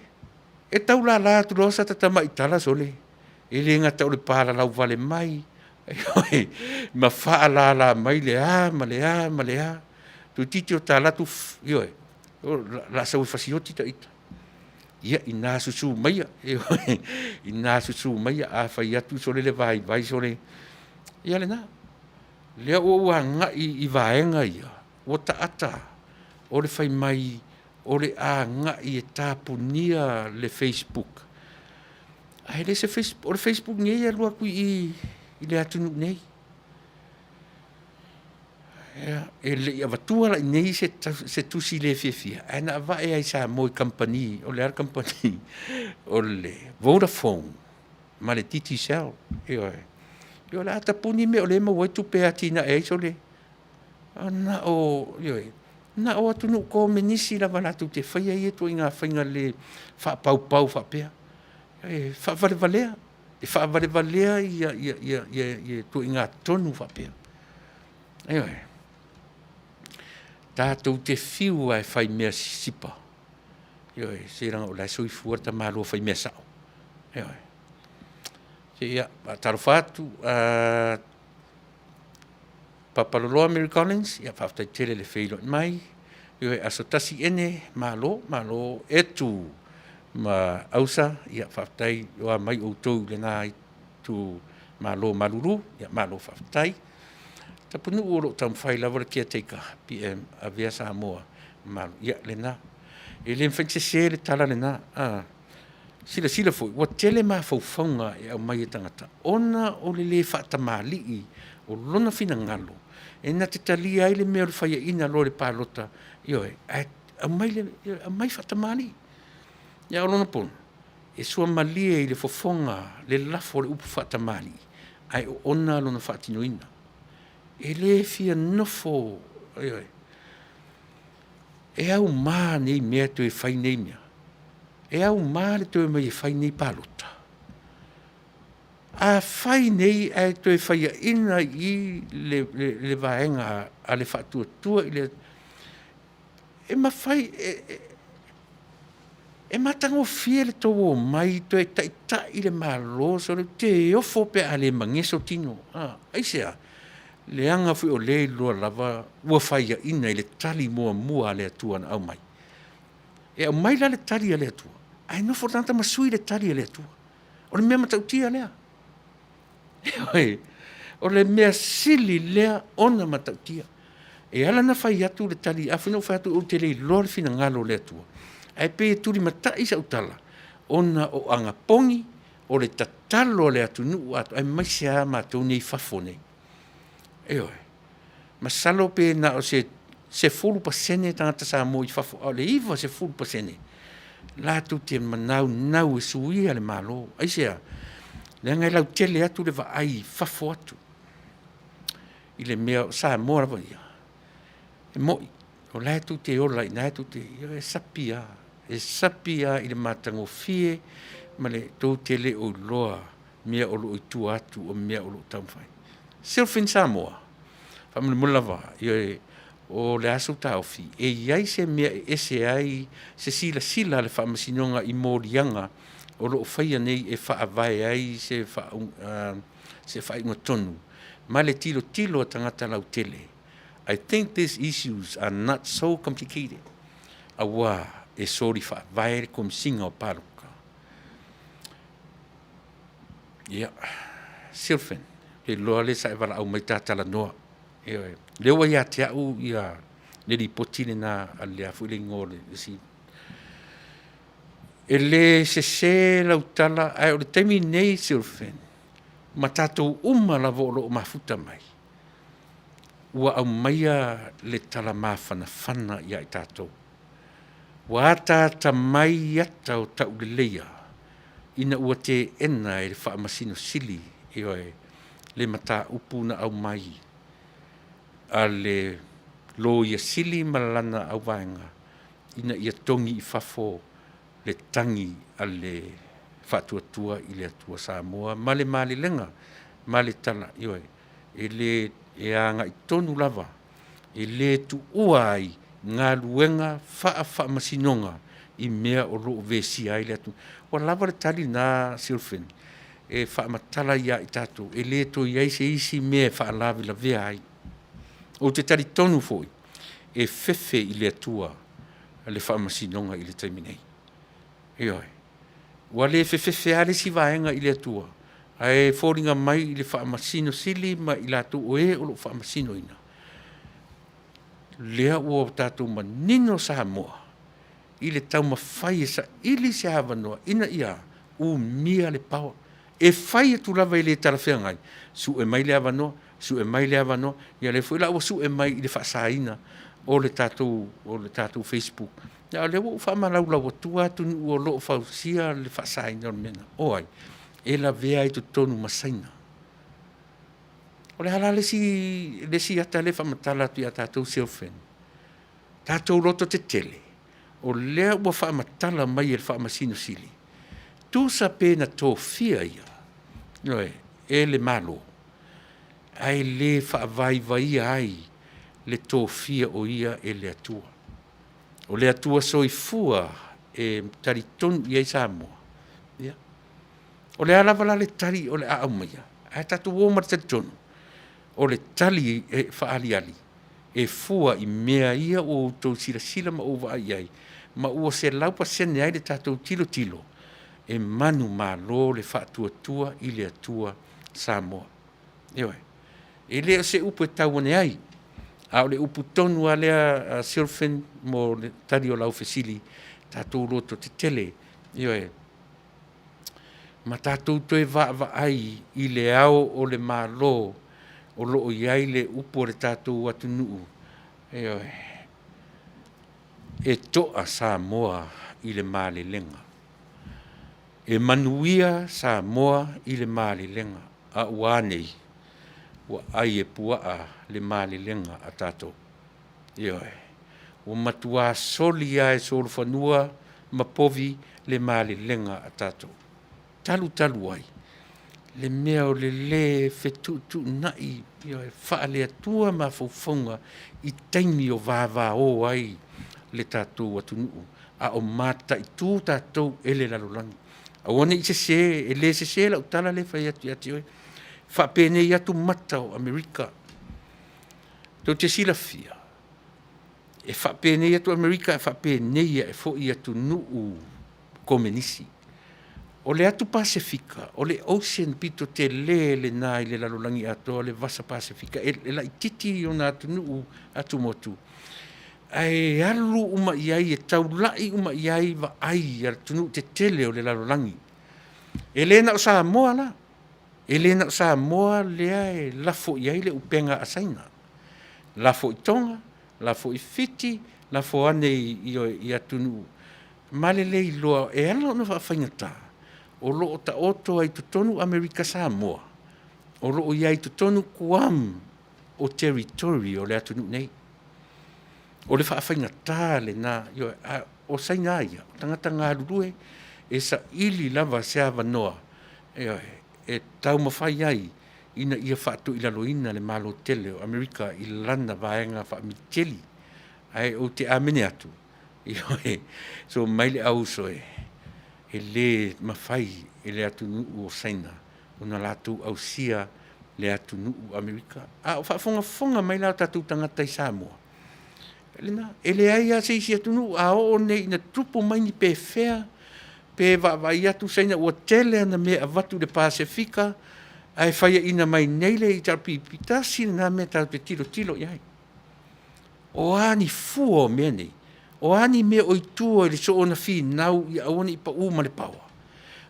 e tau lala atu loa sata tamai tala sole, e le gata o le palalau vale mai, ma faalala mai le a ma le a ma le a, toeitiiti o ta alu atu, ioe, o le a sau e fasioti ta ita. Ia, ina susu maia, ioe, ina susu maia, a fai atu sole le vaivai sole, ia lena. Lea ua ou agai i vaega ia, ua taata o le fai mai o le a agai e tapunia le facebook, ae le o se facebook, o le facebook nei e alu atu i i i le atunuu nei. Ia, e le i avatua la i inei se, se tusi le fiafia, ae na avae ai i Samoa i kamupani, o le a le kamupani? O le Vodafone ma le Digicel. Ioe. Ioe, o le a tapuni mea o lea e maua ai tupe e atinae ai sole. Na o, ioe, na o atunuu komenisi lava latou te faia ia ituaiga faiga le faapaupau faapea. E faavalevalea, e faavalevalea ia, ia, ia, ia, ia ituaiga tonu faapea. Ioe. Tatou te fiu lava e fai mea sisipa. Ioe, se leaga o la e soifua le tamaloa fai mea sao. Ioe. Ia, faatalofa atu, Papaloloa Mary Collins, ia faafetai tele le feiloai mai. Ioe, aso tasi ene, malo, malo Etu ma Ausa, ia faafetai oa mai outou i lena itu malo malulu, ia malo faafetai. Tapunuu o lo o taumafai lava le caretaker PM avea Samoa malo, ia lena. E le mafai ona sese le tala lena. Ah, silasila foi, ua tele mafaufauga e aumai e tagata ona o le le faatamalii o lona finagalo e na te talia ai le mea o le faiaina loa i le palota, ioe, ae aumai, le, aumai faatamalii. Ia o lona pono, e suamalie i le fofoga le lafo o le upu faatamalii, ae oona lona faatinoina. E le fia nofo, ioe, e auma nei mea toe fai nei mea. E auma le toe omai e fai nei palota? A fai nei ae toe faiaina i i le, le, le vaega a le faatuatua i le e mafai e, e, e matagofie le tou omai toe taitai le Malo sole te ofo pe a le mageso tino. A, aisea? Leaga foi o lea e iloa lava ua faiaina i le tali muamua a le Atua na aumai. E aumai la le tali a le Atua, ae nofo le tagata ma sui le tali a le Atua. O le mea matautia lea. Ioe, o le mea sili lea ona matautia. E ala ona fai atu le tali, afai na ou fai atu ou te le iloa le finagalo o le Atua, ae pei e tulimatai sau tala, ona o agapogi, o le tatalo a le atunuu atoa, aemaise lava matou nei i fafo nei. Ioe. Masalo pe na o se 10% tagata Samoa i fafo, a o le 90% latou te manaunau e suia le Malo. Aisea? Leaga e lautele atu le vaai i fafo atu i le mea o Samoa lava ia. E moni, o la e tou te ola i ina, tou te, e sapi lava, e sapi lava i le matagofie ma le tou te le o iloa mea o lo o i tua atu o mea o lo o taumafai. Silfin Samoa, faamolemole lava, ioe, o le a sou taofi, e i ai se mea e ese ai se silasila a le Faamasinoga i moliaga o lo o faia nei e faavae ai se, fa, uh, se faaiuga tonu ma le tilotilo a tagata lautele. I think these issues are not so complicated. Auā e soli faavae le Komisiga o Palota. Ia, Silfen, e iloa lea sa e valaau mai ta talanoa. Ioe, lea ua ia te au ia le lipoti lena a le a foi le igoa o le isi. E le sese lau tala, ae o le taimi nei Silfen, ma tatou uma lava o lo o mafuta mai, ua aumaia le tala mafanafana ia i tatou. Ua ataata mai ata o tauleleia ina ua teena e le Faamasino Sili, ioe, le mataupu na aumai a le Loia Sili ma lana auvaega ina ia togi i fafo le tagi a le Faatuatua i le Atua Samoa ma le malelega ma le tala, ioe, e le e agai tonu lava e le tuua ai galuega faafaamasinoga i mea o lo o vesia ai le atunuu. Ua lava le tali lena Silfin e faamatala ia i tatou, e le toe i ai se isi mea e faalavelavea ai. Ou te talitonu foi, e fefe i le Atua le faamasinoga i le taimi nei. Ioe. Ua le fefefe lava le isi vaega i le Atua, ae foliga mai i le Faamasino Sili ma i latou o e o lo o faamasinoina, lea ua tatou manino Samoa i le taumafai e saili se avanoa ina ia umia le power. E fai atu lava e le talafeagai, sue mai le avanoa. Sue mai le avanoa, ia lea foi la ua sue mai i le faasaina o le tatou, o le tatou Facebook. Ia, o lea ua ou faamalaulau atu atunuu o lo o fausia le faasaina o le mea lena. O ai? E lavea ai i totonu ma Saina. O le a la le isi, le isi ata lea e faamatala atu ia tatou Silfen? Tatou loto tetele, o lea ua faamatala mai e le Faamasino Sili, tusa pe na tofia ia, ioe, e le Malo, ae le faavaivaia ai le tofia o ia e le Atua. O le Atua soifua e talitonu i ai Samoa. Ia, o le a lava la le tali o le a aumaia, ae tatou o ma le talitonu, o le tali e faaaliali e fua i mea ia ua outou silasila ma ou vaai i ai, ma ua 100% ai le tatou tilotilo, e manumalo le faatuatua i le Atua Samoa. Ioe. E le o se upu e tau ane ai, a o le upu tonu lava lea a Silfin mo le tali o lau fesili, tatou loto tetele, ioe, ma tatou toe vaavaai i le ao o le Malo o lo o i ai le upu a le tatou atunuu, ioe, e toa Samoa i le malelega. E manuia Samoa i le malelega, a ua a nei? Ua ai e puaa le malelega a tatou. Ioe. Ua matua soli lava e solofanua ma povi le malelega a tatou. Talu talu ai le mea o le lē fetuutuunai, ioe, faale-Atua mafaufauga i taimi o vavao ai le tatou atunuu a o mataitu tatou e le lalolagi. Aua ne i sese, e le sese lau tala lea e fai atu ia te oe, faapenei atu mata o Amerika. Tou te silafia, e faapenei atu Amerika ae faapenei ae foi atunuu komenisi. O le atu Pasefika, o le ocean pito tele lena i le lalolagi atoa, le Vasa Pasefika, e laitiiti ona atunuu atumotu, ae alu uma i ai, e taulai uma i ai vaai a atunuu tetele o le lalolagi. E le na o Samoa la, e le na o Samoa lea e lafo i ai le upega a Saina, lafo i Toga, lafo i Fiti, lafo ane i atunuu ma le le iloa e ala ona faafaigata, o lo o taoto ai i totonu Amerika Samoa, o lo o i ai i totonu Guam o territory o le atunuu nei. O le faafaigata lena, ioe, a o Saina lava ia, o tagata galulue e saili lava se avanoa, ioe, e taumafai ai ina ia faatoilaloina le Malo tele o Amerika i lana vaega faamiliteli. Ae ou te amene atu, ioe, so mai le auuso e, e le mafai e le atunuu o Saina ona latou ausia le atunuu Amerika. A o faafogafoga mai la o tatou tagata i Samoa, lena, e leai lava se isi atunuu a oo nei ina tupu mai ni pefea, pe vaavaai atu Saina ua tele ana mea e avatu i le Pasefika, ae faiaina mai nei le HRPP, tasi lena mea tatou te tilotilo i ai. O a ni fua o mea nei? O a ni mea o i tua i le soona finau ia aua ne i pau ma le paoa?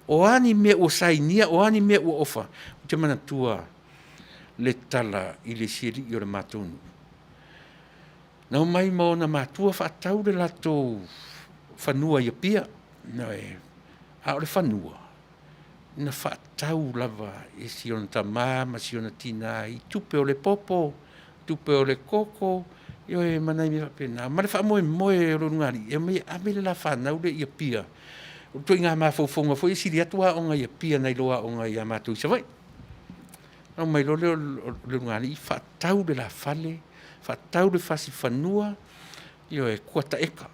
O a ni mea ua sainia, o a ni mea ua ofa? Ou te manatua le tala i le isi alii o le matou nuu. Na omai ma ona matua faatau le latou fanua i Apia. A o le fanua, na faatau lava e si ona tama ma si ona tina i tupe o le popo, tupe o le koko, ioe ma nai mea faapena. Ma le faamoemoe o le ulugalii, e omai e ave le la fanau lea i Apia. O ituaiga mafaufauga foi e sili atu aoga i Apia nai lo aoga ia matou i Savaii. Ona omai loa lea o le ulugalii faatau le la fale, faatau le fasi fanua, ioe, kuata eka.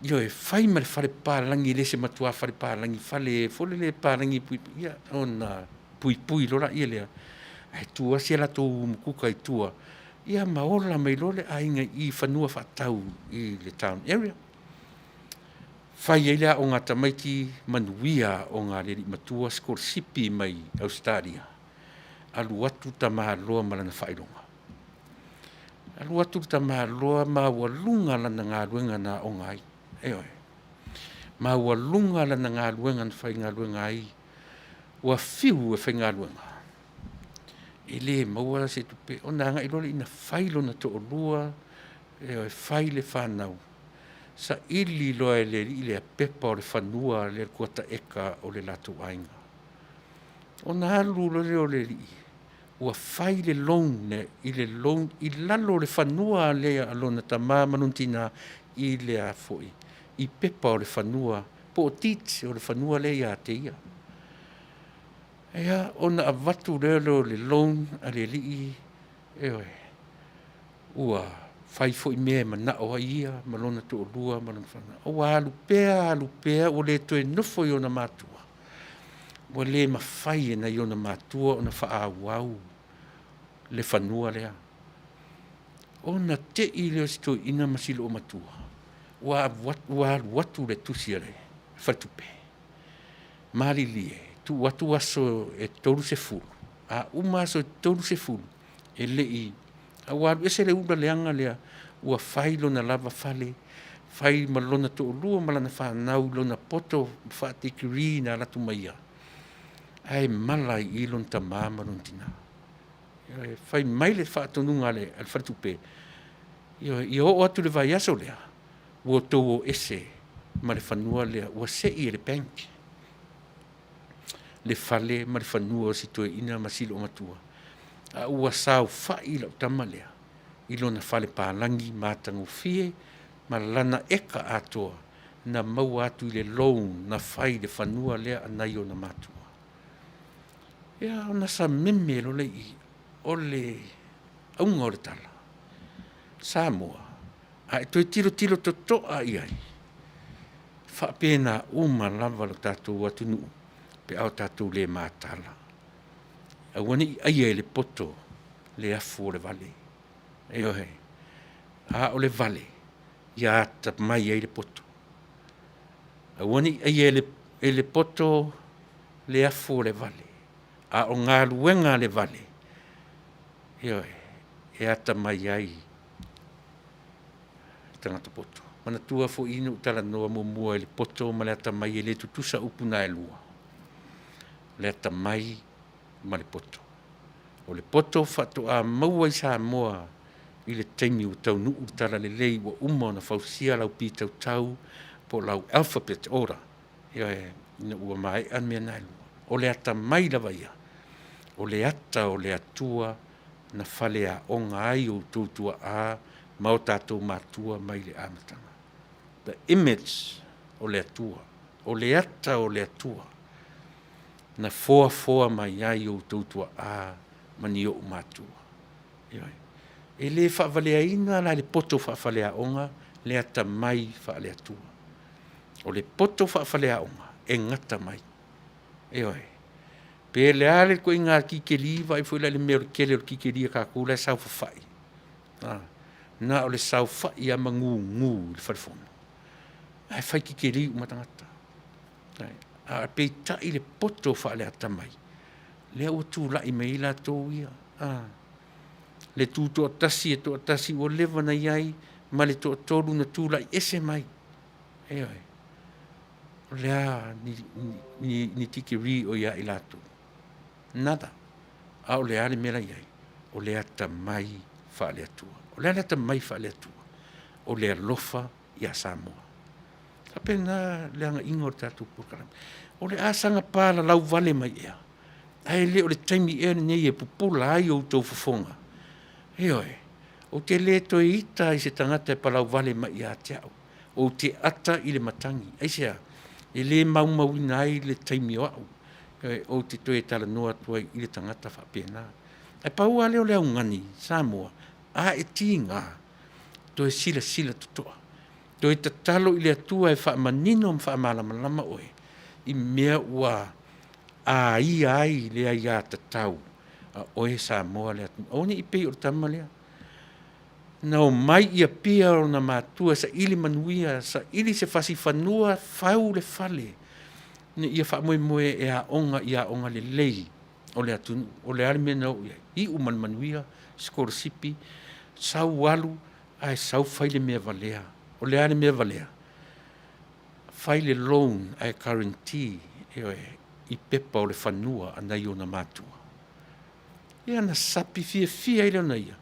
Ioe, fai ma le fale papalagi, e le se matua fale papalagi, fale foi lele palagi puipui, ia ona puipui loa lea lea, ae tuu lava si a latou umukuka i tua, ia ma ola mai loa le aiga i i fanua faatau i le town area. Fai ai le aoga a tamaiti, manuia aoga a le alii matua, sikolasipi mai Ausetalia, alu atu tamaloa ma lana faailoga. Alu atu le tamaloa maualuga lana galuega na aoga ai, ioe, maualuga lana galuega na faigaluega ai, ua fiu e faigaluega. E le maua se tupe ona agai loa lea ina fai lona toalua, ioe, fai le fanau, saili loa e le alii lea pepa o le fanua lea kuata eka o le latou aiga. Ona alu loa lea o le alii ua fai le loan i le loan i lalo o le fanua lea a lona tama ma lona tina i le a foi i pepa o le fanua po o deeds o le fanua lea ia te ia. Ia, ona avatu lea o le loan a le alii, ioe, ua fai foi mea e manao ai ia ma lona toalua ma lona fanau. Ua alu pea alu pea ua le toe nofo i ona matua, ua le mafai e nai ona matua ona faaauau le fanua lea. Ona tei lea o si toeaina ma si loomatua ua alu atu le tusi a le faletupe, malilie, tuu atu aso e 30, a uma aso e 30 e le i, a ua alu ese le ula leaga lea, ua fai lona lava fale, fai ma lona toalua ma lana fanau i lona poto faa-degree na alu atu ma ia, ae mala ai i i lona tama ma lona tina. Fai mai le faatonuga a le faletupe, ia oo atu i le vaiaso lea, ua outou o ese ma le fanua lea, ua sei e le bank le fale ma le fanua o si toeaina ma si loomatua, a ua saofai lau tama lea i lona fale palagi matagofie ma lana eka atoa na maua atu i le loan na fai i le fanua lea a nai ona matua. Ia, ona sameme loa lea i i. O le auga o le tala, Samoa, a e toe tilotilo totoa i ai, e faapena uma lava lo tatou atunuu pe a o tatou le mataala. Aua ne i aia e le poto le afu o le vale. Ioe. A o le vale, ia atamai ai le poto. Aua ne i aia e le poto le afu o le vale, a o galuega a le vale, ioe, e atamai ai le tagata poto. Manatua foi na ou talanoa muamua i le poto ma le atamai, e le tutusa upu na e lua, o le atamai ma le poto. O le poto faatoa maua i Samoa i le taimi ua taunuu le talalelei ua uma ona fausia lau pitautau po o lau alphabet order, ioe, ina ua maea mea na e lua. O le atamai lava ia, o le ata o le Atua na faleaoga ai outou tuaa ma o tatou matua mai le amataga. The image o le Atua, o le ata o le Atua na foafoa mai ai outou tuaa ma ni ou matua. Ioe. E le faavaleaina la e le poto faafaleaoga le atamai faale-Atua. O le poto faafaleaoga, e gata mai. Ioe. Pe le a le ituaiga kikeli, vaai foi la i le mea o le tele o le kikeli a tatou la e saofafai, na o le saofai lava ma gugu i le falefono, ae fai kikeli uma tagata. A peitai le poto faaleatamai, lea ua tulai mai ai latou ia, le tutoatasi e toatasi ua leva ona i ai ma le toatolu na tulai ese mai. Ioe. O le a ni tikeri o ia i latou? Nada. A o le a le mea la e i ai? O le atamai faale-Atua. O le a le atamai faale-Atua? O le alofa ia Samoa. E faapena le agaiga o le tatou polokalame. O le a saga palalau vale mai ea, ae le o le taimi ea lenei e pupula ai outou fofoga? Ioe, ou te le toe ita lava i se tagata e palauvale mai ia te au, ou te ata i le matagi. Aisea? E le maumauina ai le taimi o au, ou te toe talanoa atu ai i le tagata faapena. Ae pau lava lea o le augani, Samoa, a e tiga, toe silasila totoa, toe tatalo i le Atua e faamanino ma faamalamalama oe i mea ua aia ai le aiatatau a oe Samoa le atunuu. Aua ne i pei o le tama lea, na omai i Apia ona matua e saili manuia, saili se fasi fanua, fau le fale, ina ia faamoemoe e aoga i aoga lelei o le atunuu. O le a le mea na oo i ai? Iu ma le manuia, sikolasipi, sau alu ae sau fai le mea valea. O le a le mea valea? Fai le loan ae guarantee, ioe, i pepa o le fanua a nai ona matua. Ia na sapi fiafia ai lea ona ia,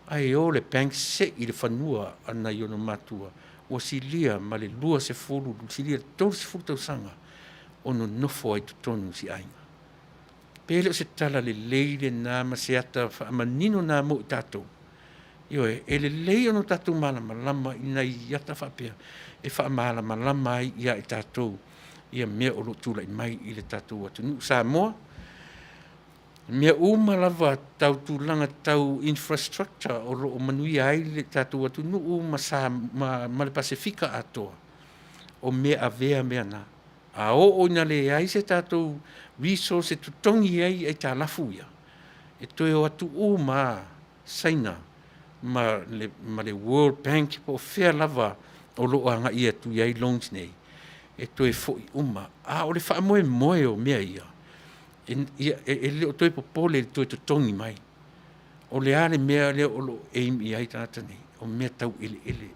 ae o le bank sei le fanua a nai ona matua ua silia ma le 20, silia le 30 tausaga o nonofo ai totonu si aiga. Pe le o se tala lelei lena ma se ata faamanino na mo i tatou. Ioe, e lelei ona tatou malamalama i nai ata faapea e faamalamalama ai ia i tatou ia mea o lo o tulai mai i le tatou atunuu Samoa. Mea uma lava tau tulaga tau infrastructure o lo o manuia ai le tatou atunuu ma, sa, ma, ma le Pasefika atoa, o mea avea mea na. A oo ina leai se tatou resource e totogi ai aitalafu ia, e toe o atu uma lava Saina ma le, ma le World Bank po o fea lava o lo o agai atu i ai loans nei, e toe foi uma. A o le faamoemoe o mea ia, e, e, e le o toe popole i le toe totogi mai. O le a le mea lea o lo o aim i ai tagata nei, o mea tau eleele.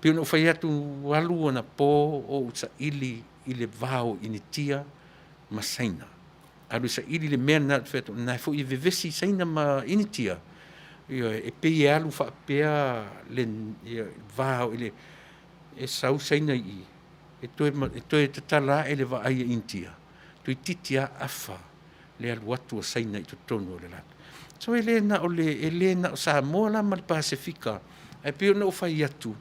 Pei ona ou fai atu, alu anapo o ou saili i le va o Initia ma Saina. Alu e saili le mea lena ou te fai atu, na foi e vevesi Saina ma Initia. Ioe, e pei e alu faapea le ia, va o ile e sau Saina i i, e toe, e toe tatala ae le vaai a Initia, toeitiiti lava afa le alu atu a Saina i totonu o le latou. So e le na o le, e le na o Samoa la ma le Pasefika, ae pei ona ou fai atu,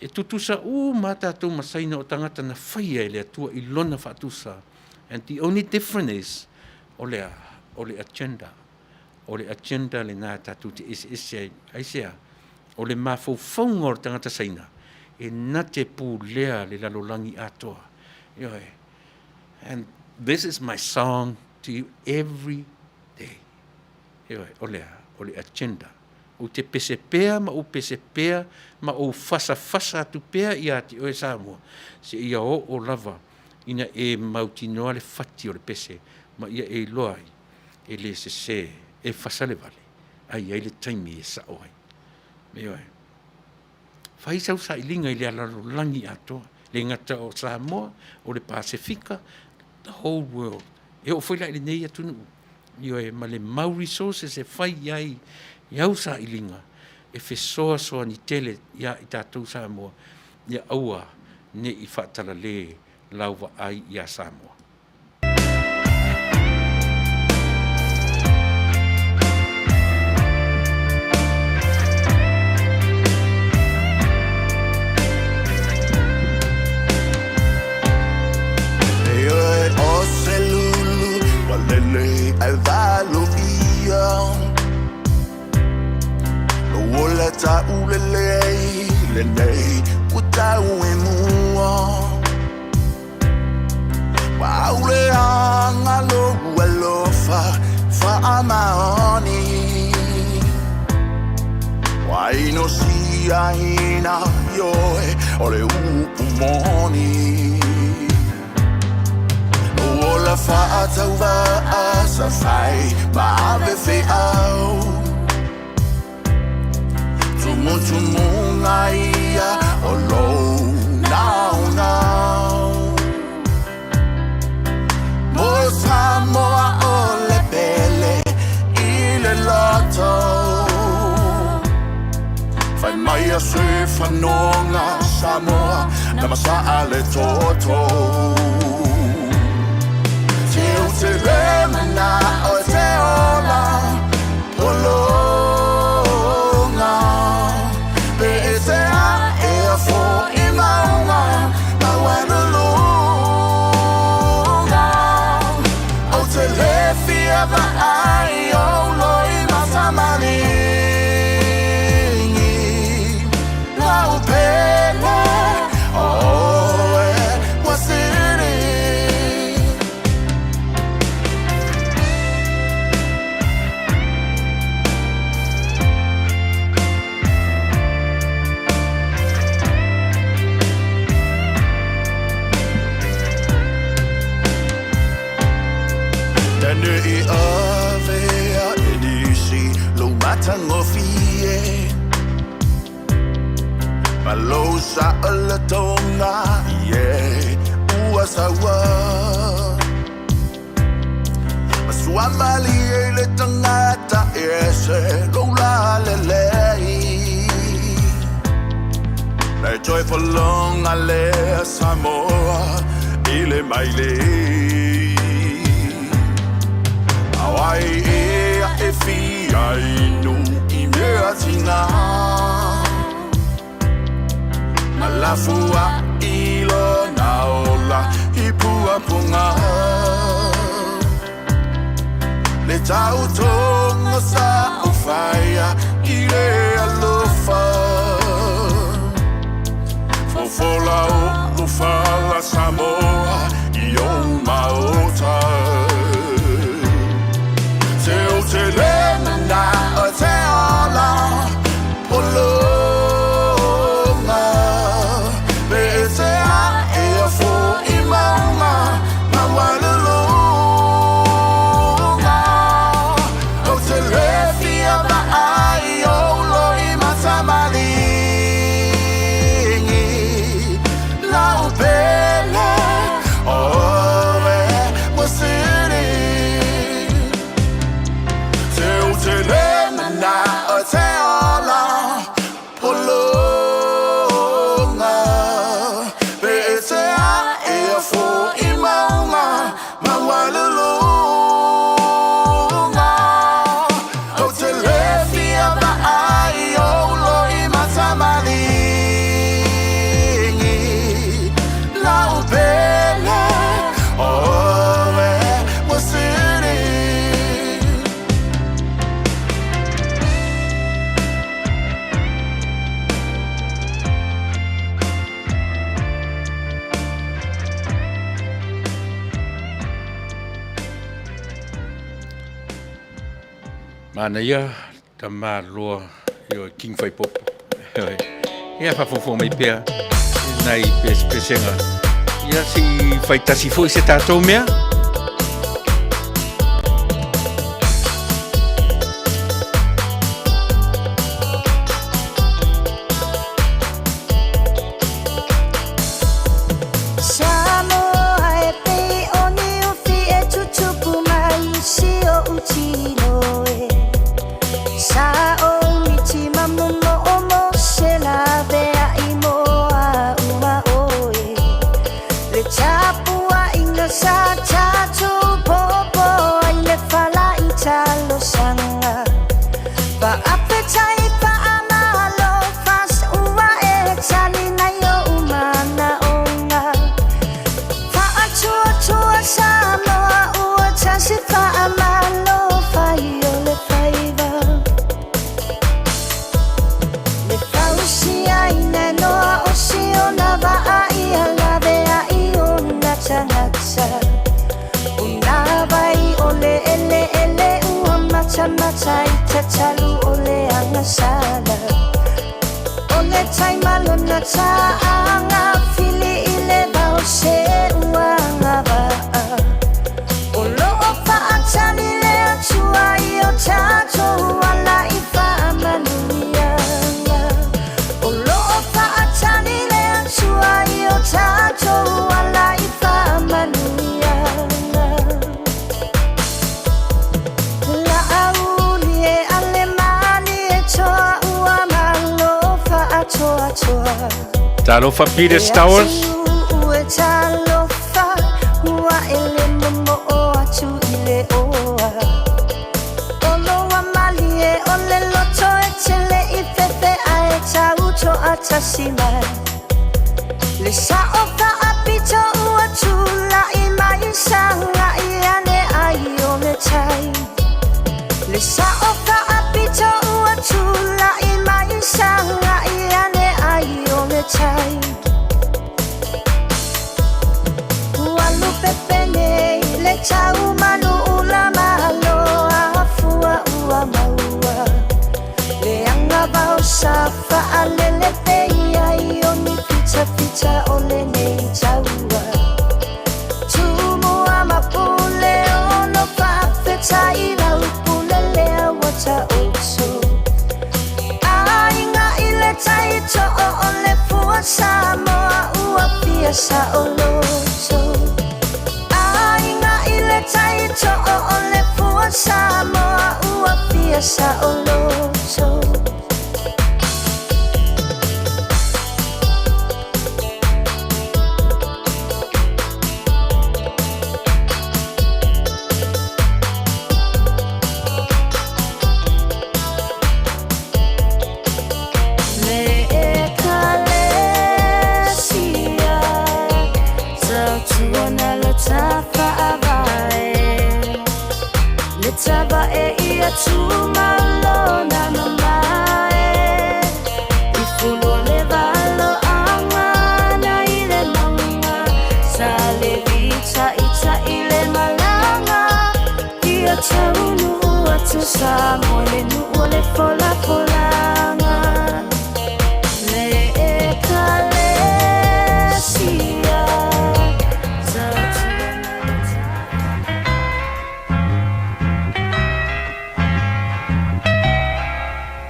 e tutusa uma lava tatou ma Saina o tagata na faia e le Atua i lona faatusa. And the only difference is, o le a? O le agenda. O le agenda lena tatou te eseese ai. Aisea? O le mafaufauga o le tagata Saina, e na te pulea le lalolagi atoa. Ioe. And this is my song to you every day. Ioe, o le a? O le agenda. Ou te pese pea ma ou pese pea ma ou fasafasa atu pea ia te oe Samoa, seia oo lava ina e mautinoa le fati o le pese ma ia e iloa ai e le sesē, e fasa le vale, a i ai le taimi e sao ai. Ioe. Fai sau sailiga i le lalolagi atoa, le gata o Samoa, o le Pasefika, the whole world. E oo foi la i lenei atunuu, ioe, ma le mau resources e fai i ai i au sailiga, e fesoasoani tele iā i tatou Samoa, ia aua ne i faatalale lau vaai iā Samoa. Suamalie i le tagata e ese lou lalelei. Le toe fologa lea Samoa i le mailei. A o ai ea e fia inu i mea tiga? Ma lafuaʻi lona ola i puapuga. Le tautoga sa ou faia i le alofa. Fofola oʻu fala Samoa i ou maota. Se ou te le manaʻo e te ola pologa, pe e te aʻe a foʻi mauga maualuluga. Ou te le fia vaai i ou loimata maligi, lau pele o oe ua sili. Se ou te le manaʻo e te ola pologa, pe e te aʻe a foʻi mauga maualuluga. Ou te le fia vaai i ou loimata maligi, lau pele o oe ua sili. Manaia tamaloa ioe King Faipopo. Ioe. Ia faafogafoga mai pea i nai pesepesega. Ia se i faitasi foi se tatou mea. Samoa e pei o ni ufi e tutupu mai i si oʻu tino e. Sa ou miti ma momoo mo se laveai mo a'u ma ʻoe. Le tapuaiga sa tatou popo ai le fala i talosaga. Faafetai faamalo fas ua e tali nei oʻu manaʻoga. Faatuatua Samoa ua tasi faamalo fai o le faiva. Le fausiaina e noa o siona vaa ia laveai ona tagata. Una vai o le eleele ua matamata i tatalu o le agasala. O le tai malona ta'aga fili i le vao se ua agavaa. O loo faatali le Atua i o tatou ala i faamanuiaga. O loo faatali le Atua i o tatou ala i faamanuiaga. Laauli e ale malie toa ua malo faatoatoa. Talofa Peter Stowers. E talofa ua ele momoo atu i le oa. O loa malie o le loto e tele i fefe ae tautoatasi mai. Le sao faapito ua tulaʻi mai sagai ane ai o le tai. Le sao faapito ua tulaʻi mai sagai ane ai o le tai. Ua lupepe nei le taumanu ula malo afua ua maua. Le agavao sa faalele pei ai o ni fitafita o lenei taua. Tumua ma pule ono faafetai lau pule lea ua taoto. Aiga i le tai too o le fua Samoa ua fia saoloto. Aiga i le le tai to'o o le pua Samoa ua fia saoloto. Le Ekalesia Tautuana lo tafa'avae Le tavae ia tumalona mamae I fulu o le valo'aga na i le mauga Sa le taʻitaʻi le malaga Ia taunuu atu Samoa le nuu o le folafolaga Le Ekalesia Tautuana lo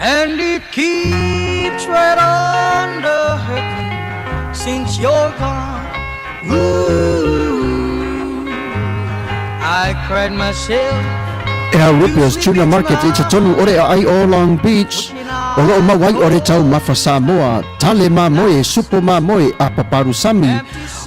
And it keeps right on the hurting since you're gone. Ooh, I cried myself. E au Rupia's Tuna Market i totonu o le aai o Long Beach, o loo mau ai o le taumafa Samoa, tale mamoe, supo mamoe, apa palusami,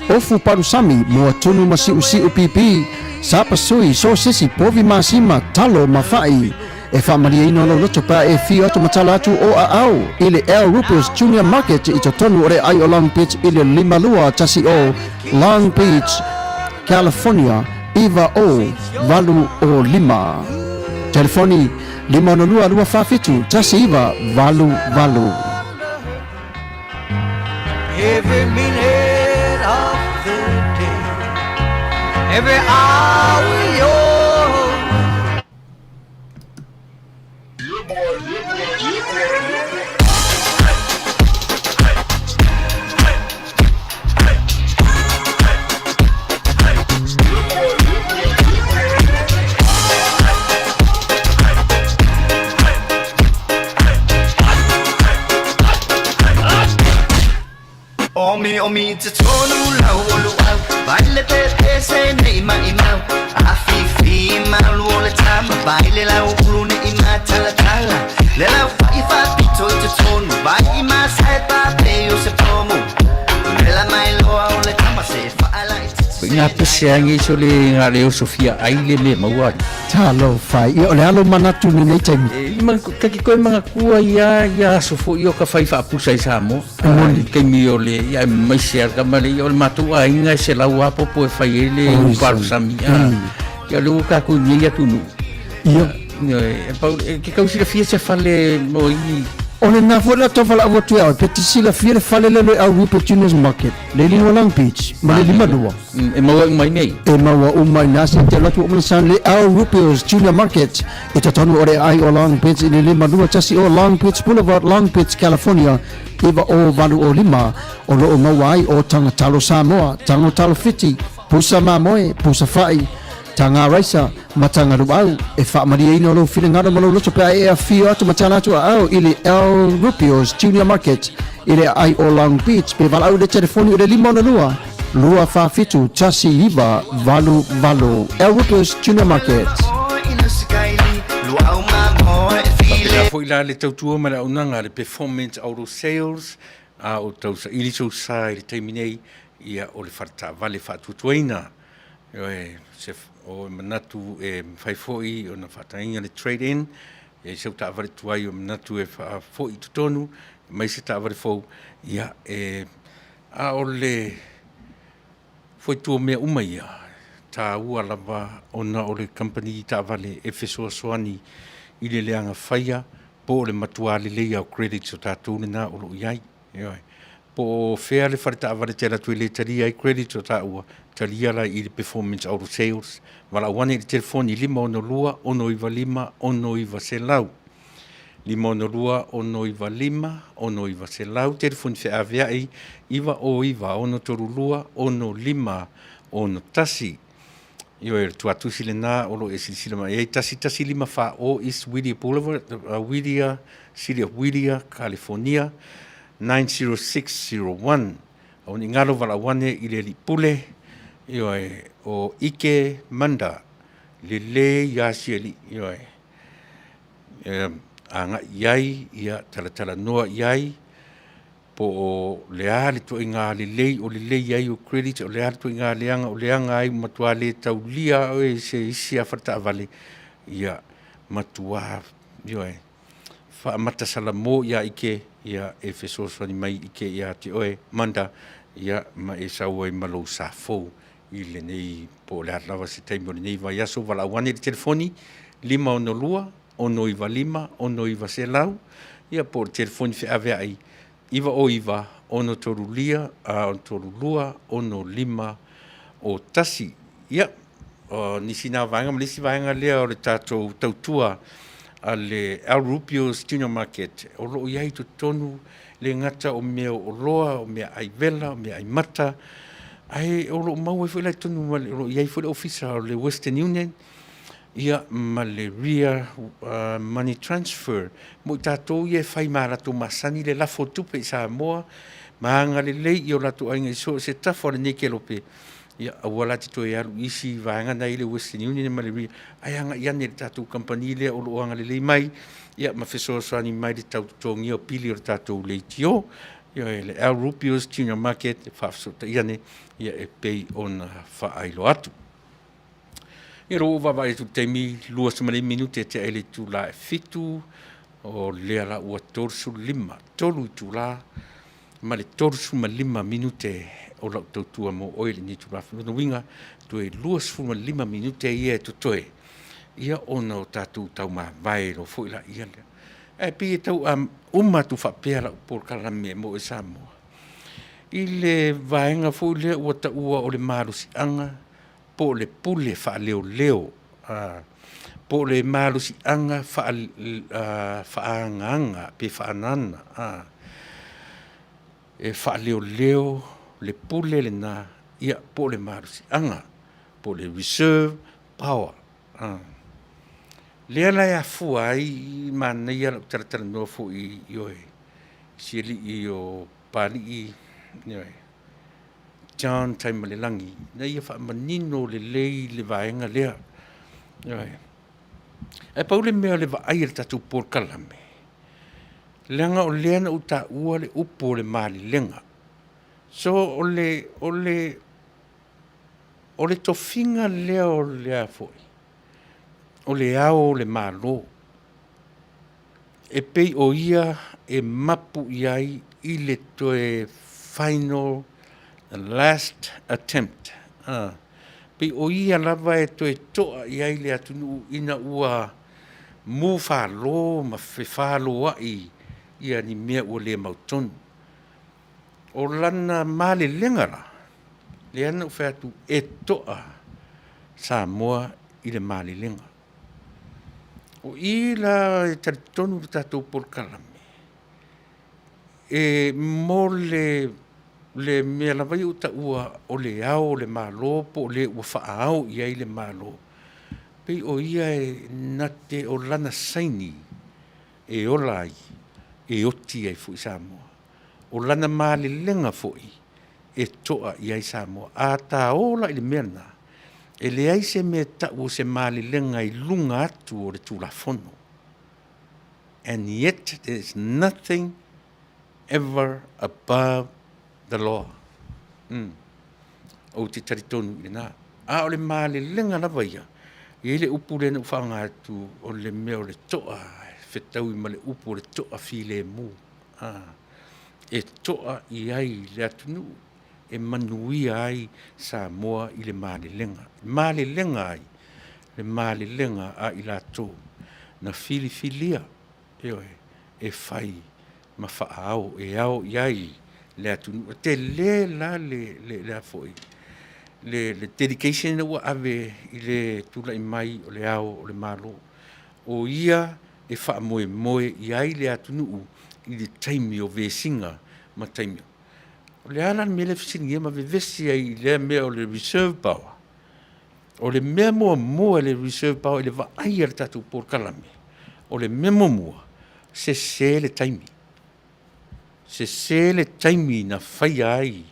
ofu palusami, moa tunu ma siusiu pipi, sapasui, sosesi, povi masima, talo ma fa'i. E faamalieina lou loto pe a e afio atu ma tala atu o aao i le Al Rupert's Junior Market i totonu o le aai o Long Beach i le 5210 Long Beach, California 90805. Telefoni 562 247 1988. Every minute of the day, every hour you're Omi omi te tonu lau o luau Vai le pe se nei mai mau A fi fi malu o le tama Vai le lau ulu ne i ma tala tala Le lau fa i fa pito i te tonu Vai i ma sai pa pe o se pomu Le la mai loa o le tama se fa ala i te Ko ina pese angi so le nga le o Sofia ai le me maua. Talofa e. Ia, o le alo manatu i lenei taimi. E, ma, kaki koe mangakua ia, ia aso foi o ka fai faapusa i Samoa. I taimi o le, ia e maise a kama le, ia o le matou aiga e selau a popo e fai ai le upalusami. Ia o le ua kakou nei atunuu. Ia. E, pau, e, ke kau silafia se fale mo i... O lena foi la tau valaau atu ia oe, pe te silafia le fale lea le au Rupert Junior's Market, le lima Long Beach, ma le 52. E maua uma i nei. E maua uma i nā se te alu atu o le san le Al Rupios Junior Market i totonu o le aai o Long Beach i le 521 o Long Beach Boulevard, Long Beach, California 90805 o loo maua ai o Taga Talo Samoa, Tago Talo Fiti, Pusa Mamoe, Pusa Fa'i, Taga Raisa, ma Taga Luau. E faamalieina o lou finagalo ma lou loto pe a e afio atu ma tala atu aao i le Al Rupios Junior Market i le aai o Long Beach pe valaau i le telefoni o le 562 247 1988. Al Rupios Junior Market. Faapena foi la le tautua ma le auaunaga a le Performance Auto Sales a o tausaili sou sa i le taimi nei ia o le faletaavale faatuatuaina. Ioe, se o manatu e mafai foi ona faatagaina le trade in, e sau taavale tuai o manatu e faafoi i totonu, mai se taavale fou, ia e a o le foitua mea uma ia, taua lava ona o le kamupani taavale e fesoasoani i le leaga faia po o le matua lelei o credits o tatou lena o lo o i ai. Ioe. Po o fea le fale taavale te alu atu e le talia ai credits o taua, talia la i le Performance Auto Sales. Valaau ane i le telefoni 562 695 6900. 562 695 6900, telefoni feaveai 909 632 6561. Ioe, o le tuatusi lena o lo o e silasila mai ai, 1154 East Whittier Boulevard, Whittier, City of Whittier, California, 90601. Aua ne i galo valaau ane i le alii pule, ioe, o Ike Manda. Lelei lava si alii, ioe. E agai i ai, ia talatalanoa i ai, po o le a le ituaiga lelei o lelei ai ou credit, o le a le ituaiga leaga o leaga ai, ua matua le taulia lava oe e se isi lava faletaavale, ia matua, ioe, faamatasalamo ia Ike, ia e fesoasoani mai Ike ia te oe Manda, ia ma e sau ai ma lou sa fou i lenei po o le a lava se taimi o lenei vaiaso. Valaau ane i le telefoni 562 695 6900, ia po o le telefoni feaveai 909 632 632 651. Ia, o nisi na vaega ma le isi vaega lea o le tatou tautua a le Al Rubio's Junior Market, o lo o i ai i totonu le gata o mea o oloa, o mea ai vela, o mea ai mata, ae o lo o maua ai foi la i totonu ma le, o lo o i ai foi le ofisa o le Western Union, ia ma le Ria Money Transfer mo i tatou ia e fai ma latou masani le lafo o tupe i Samoa ma agalelei i o latou aiga i so o se tafa o lenei kelope, ia aua la te toe alu i isi vaega na i le Western Union ma le Ria, ae agai ane i le tatou kamupani lea o lo o agalelei mai ia ma fesoasoani mai i le tau totogia o pili o le tatou leitio, ia le Al Rupios Junior Market, e faafesootai ane ia e pei ona faailoa atu. Ia ua ou vaavaai atu i le taimi, 25 minute e tea ai le itula e 7, o lea la ua 35, 3 itula ma le 35 minute o lau tautua mo oe i lenei itula. O lona uiga, toe 25 minute ia e totoe, ia ona o tatou taumavae loa foi laia lea. Ae pei e tau uma atu faapea lau polokalame mo oe Samoa, i le vaega foi lea ua taua o le malosiaga po o le pule faaleoleo, po o le malosiaga faaagaaga pe faanana, e faaleoleo le pule lena, ia po o le malosiaga, po o le reserve power. Lea la e afua ai, manaia lau talatalanoa foi i oe, si alii o Papalii, ioe, John Taimalelagi, ina ia faamanino lelei le vaega lea. Ioe. Ae pau le mea o le vaai a le tatou polokalame, leaga o lea na ou taua le upu o le malelega. So o le, o le, o le tofiga lea o le a foi, o le Ao o le Malo, e pei o ia e mapu i ai i le toe final, the last attempt, a, pei o ia lava e toe to'a i ai le atunuu ina ua mu falo ma fefaloa'i ia ni mea ua le mautonu. O lana malelega la, lea na ou fai atu e to'a Samoa i le malelega. O i la e talitonu le tatou polokalame, e mo le le mea lava ia ua taua o le Ao o le Malo po o le ua faaao i ai le Malo, pei o ia e na te, o lana saini e ola ai, e oti ai foi Samoa. O lana malelega foi e toa i ai Samoa. A ta o la i le mea lena, e leai se mea e tau o se malelega i luga atu o le Tulafono. And yet there is nothing ever above the law. Mm. Ou te talitonu i lena. A o le malelega lava ia, e i ai le upu lea na ou faaaoga atu, o le mea o le toa, fetaui ma le upu o le toa filemu. A, e toa i ai le atunuu e manuia ai Samoa i le malelega. Malelega ai? Le malelega a i latou na filifilia, ioe, e fai ma faaao, e ao i ai le atunuu. E tele la le, le, le a foi, le, le dedication lea ua ave i le tulai mai o le Ao o le Malo. O ia e faamoemoe i ai le atunuu i le taimi o vesiga ma taimi. O le a la le mea lea e fesiligia ma vevesi ai i lea mea o le reserve power? O le mea muamua i le reserve power i le vaai a le tatou polokalame, o le mea muamua, sese le taimi. Sese le taimi na faia ai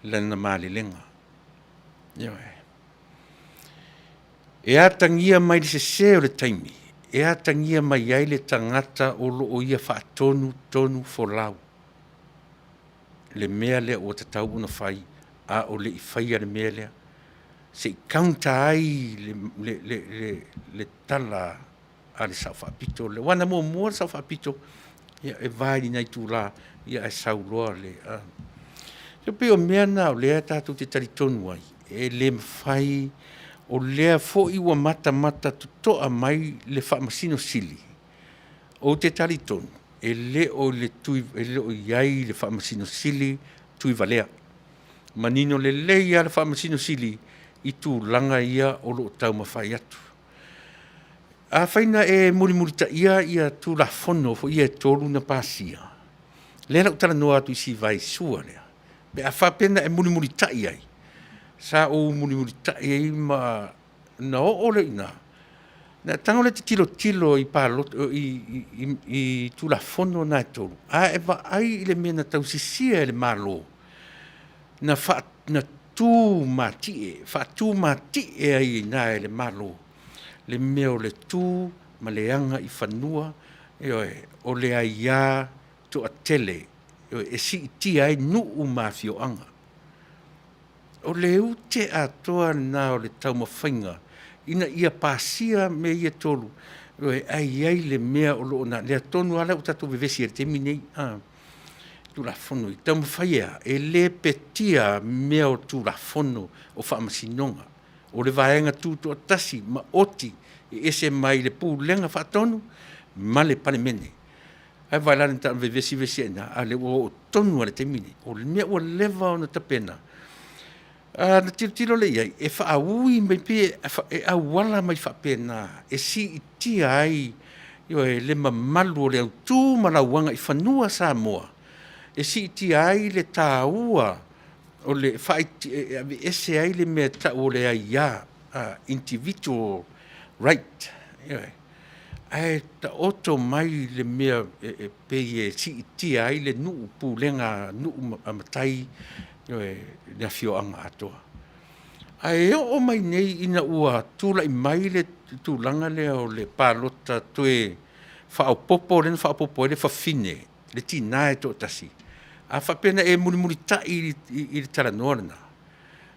lana malelega. Ioe. E atagia mai le sesē o le taimi e atagia mai ai le tagata o lo o ia faatonutonu folau le mea lea ua tatau ona fai a o le i faia le mea lea, se i counter ai le, le, le, le, le tala a le Sao Faapito lea. Aua na muamua le Sao Faapito, ia, e va i lena itula, ia, ae sau loa le... A. E pei o mea na o lea tatou te talitonu ai, e le mafai, o lea foi ua matamata totoa mai le Faamasino Sili, ou te talitonu, e le o le tui, e le o i ai le Faamasino Sili tuivalea. Manino lelei lava le Faamasino Sili i tulaga ia o lo o taumafai atu. Afai na e mulimulitaia ia Tulafono foi ia e tolu na pasia, lea na ou talanoa atu i si vaisua lea, pe a faapea na e mulimulitai ai, sa ou mulimulitai ai ma na oo lea i ina, na tago lea e te tilotilo i palota, i, i, i, i Tulafono na e tolu, a e vaai i le mea na tausisia e le Malo, na, fa, na tu matie, faatu matie ai i ina e le Malo, le mea o le tu ma le aga i fanua, ioe, o le aiā toatele, ioe, e siitia ai nuu ma afioaga. O le ute atoa lena o le taumafaiga ina ia pasia mea ia e tolu, ioe, ae i ai le mea o lo o na, lea tonu lava lea ua tatou vevesi ai i le taimi lenei, a, Tulafono i taumafai e a? E lepetia mea o Tulafono o Faamasinoga. O le Vaega Tutoatasi maoti e ese mai le Pulega Faatonu ma le Palemene. Ae vaai la i le vevesi vevesi ai i ina, a o lea ua oo tonu lava i le taimi lenei. O le mea ua leva ona tapena, na tilotilo lea i ai, e faaui mai pe e auala mai faapena e siitia ai, ioe, le mamalu o le autu ma lauaga i fanua Samoa, e siitia ai le taua o le e aveese ai le mea e tau o le aia, individual right, ioe, ae taoto mai le mea e pei e siitia ai le nuu, pulega a nuu ma matai, ioe, le afioaga atoa. Ae oo mai nei ina ua tulai mai le tulaga lea o le palota toe faaopoopo lea na faaopoopo ai le fafine, le tina e toatasi, a faapea na e mulimulitai i le talanoa lena,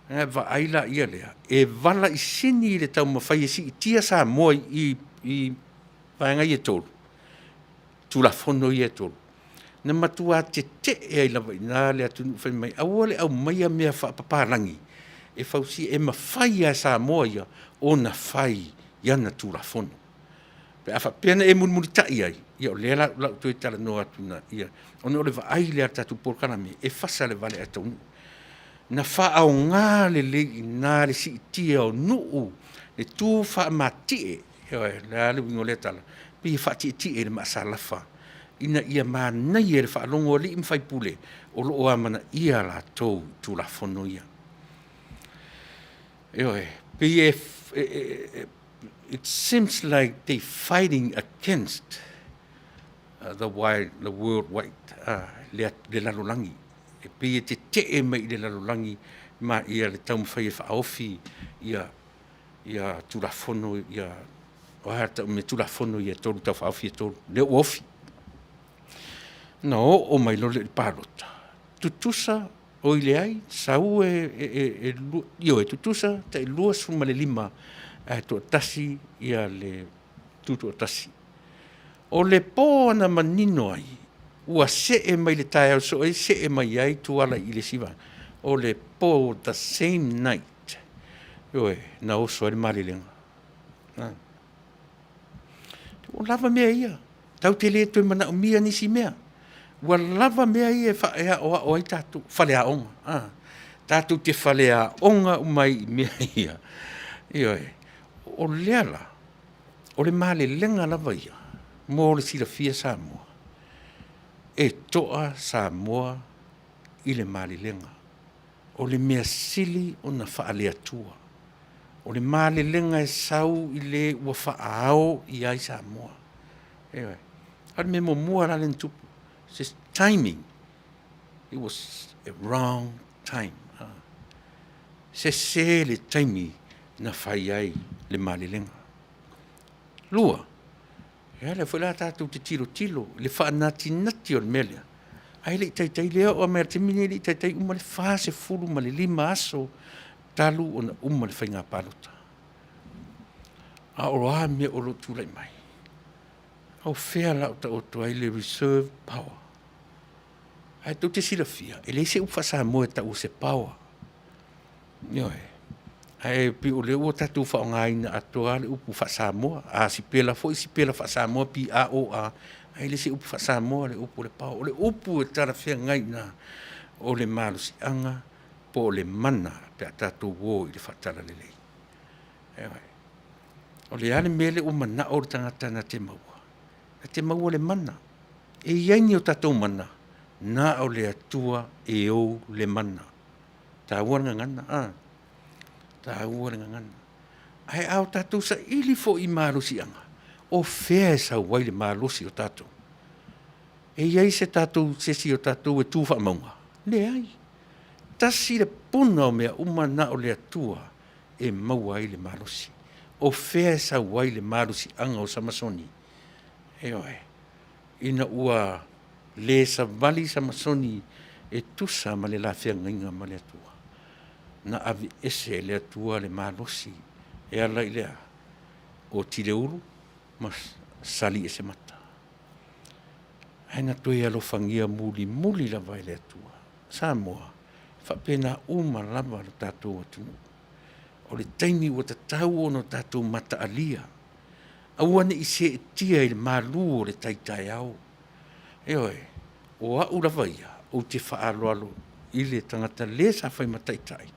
ona e vaai laia lea, e valaisini le taumafai e siitia Samoa i vaega ia e tolu, Tulafono ia e tolu, na matua tetee ai lava i ina le atunuu fai mai, aua le aumaia mea faapapalagi e fausia, e mafai lava e Samoa ia ona fai i ana Tulafono. Pe a faapea na e mulimulitai ai, ia o lea la o le a ou toe talanoa atu i ina, ona o le vaai lea a le tatou polokalame, e fasa le vale ae taunuu. Na faaaoga lelei i ina le siitia o nuu, le tu faamatie, ioe, o le a le uiga o lea tala? Pei e faatietie i le maasalafa ina ia manaia i le faalogo a alii ma faipule o lo o amanaia latou i Tulafono ia. Ioe, pei e, it seems like they fighting against the wide, the world wide, le, le lalolagi. E pei e tetee mai i le lalolagi ma ia le taumafai e faaofi ia ia Tulafono ia, o a tau mea Tulafono ia e tolu tau faaofi e tolu, lea ua ofi. Na oo mai loa lea i le palota, tutusa oi leai, sau e, e, e, e, ioe, tutusa tai 25 ae toatasi ia le tutoatasi. O le po na manino ai, ua see mai le taeao soo ai, see mai ai Tuala i le isi vaega. O le po, the same night, ioe, na oso ai le malelega. Ua lava mea ia, tatou te le toe manaomia nisi mea. Ua lava mea ia e aoao ai tatou, faleaoga. A, tatou te faleaoga uma ai i mea ia. Ioe, o lea la, o le malelega lava ia, mo le silafia Samoa, e toa Samoa i le malelega. O le mea sili ona faale-Atua. O le malelega e sau i le ua faaao i ai Samoa. Ioe. A o le mea muamua la lea na tupu, it's timing. It was a wrong time. Sese le taimi na fai ai le malelega. Lua, e ala foi la tatou te tilotilo i le faanatinati o le mea lea, ae le i taitai lea oo mai le taimi lenei e le i taitai uma le 45 aso talu ona uma le faiga palota. A o a mea o lo o tulai mai? O fea la o taoto ai le reserve power? Ae tou te silafia, e leai se upu faa-Samoa e tau o se power. Ioe. Ae pei o lea ua tatou faaaogaina atoa le upu faa-Samoa. A sipela foi, sipela faa-Samoa, P-A-O-A, ae le se upu faa-Samoa le upu o le power. O le upu e talafeagai i ina, o le malosiaga po o le mana pe a tatou o i le faatalalelei. Ioe. O le a le mea lea ua manao le tagata na te maua? Na te maua le mana. E i ai ni o tatou mana, na o le Atua e ou le mana. Taua le gagana, a? Taua le gagana. Ae a o tatou saili foi i malosiaga, o fea e sau ai le malosi o tatou? E i ai se tatou, se isi o tatou e tu faamauga? Leai. Tasi le puna o mea uma na o le Atua e maua ai le malosi. O fea e sau ai le malosiaga o Samasoni? Ioe. Ina ua le savali Samasoni e tusa ma le la feagaiga ma le Atua. Na aveese e le Atua le malosi e ala i le a? O Tileulu ma Saliesemata. Ae na toe alofagia mulimuli lava e le Atua. Samoa, e faapena uma lava lo tatou atunuu. O le taimi ua tatau ona tatou mataalia, aua ne i seetia i le malu o le tai taeao. Ioe, o au lava ia, ou te faaaloalo i le tagata le sa fai ma taitai,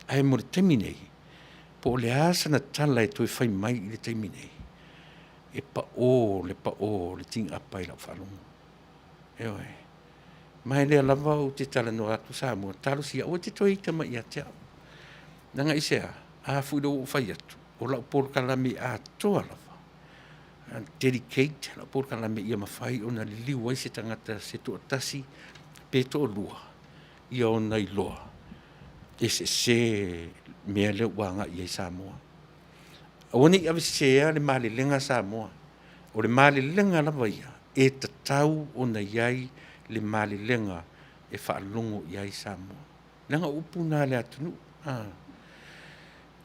ae mo le taimi nei, po o le a sana tala e toe fai mai i le taimi nei, e pao le pao o le tigapa i lau faalogo. Ioe. Ma e lea lava ou te talanoa atu Samoa, talosia aua e te toe ita mai ia te au. Leaga aisea? A foi lea ua ou fai atu, o lau polokalame atoa lava, dedicate lau polokalame ia mafai ona liliu ai se tagata se toatasi pe toalua ia ona iloa e sese mea lea ua agai i ai Samoa. Aua ne i avesesea le malelega a Samoa. O le malelega lava ia e tatau ona i ai le malelega e faalogo i ai Samoa. Leaga o upu na a le atunuu. A.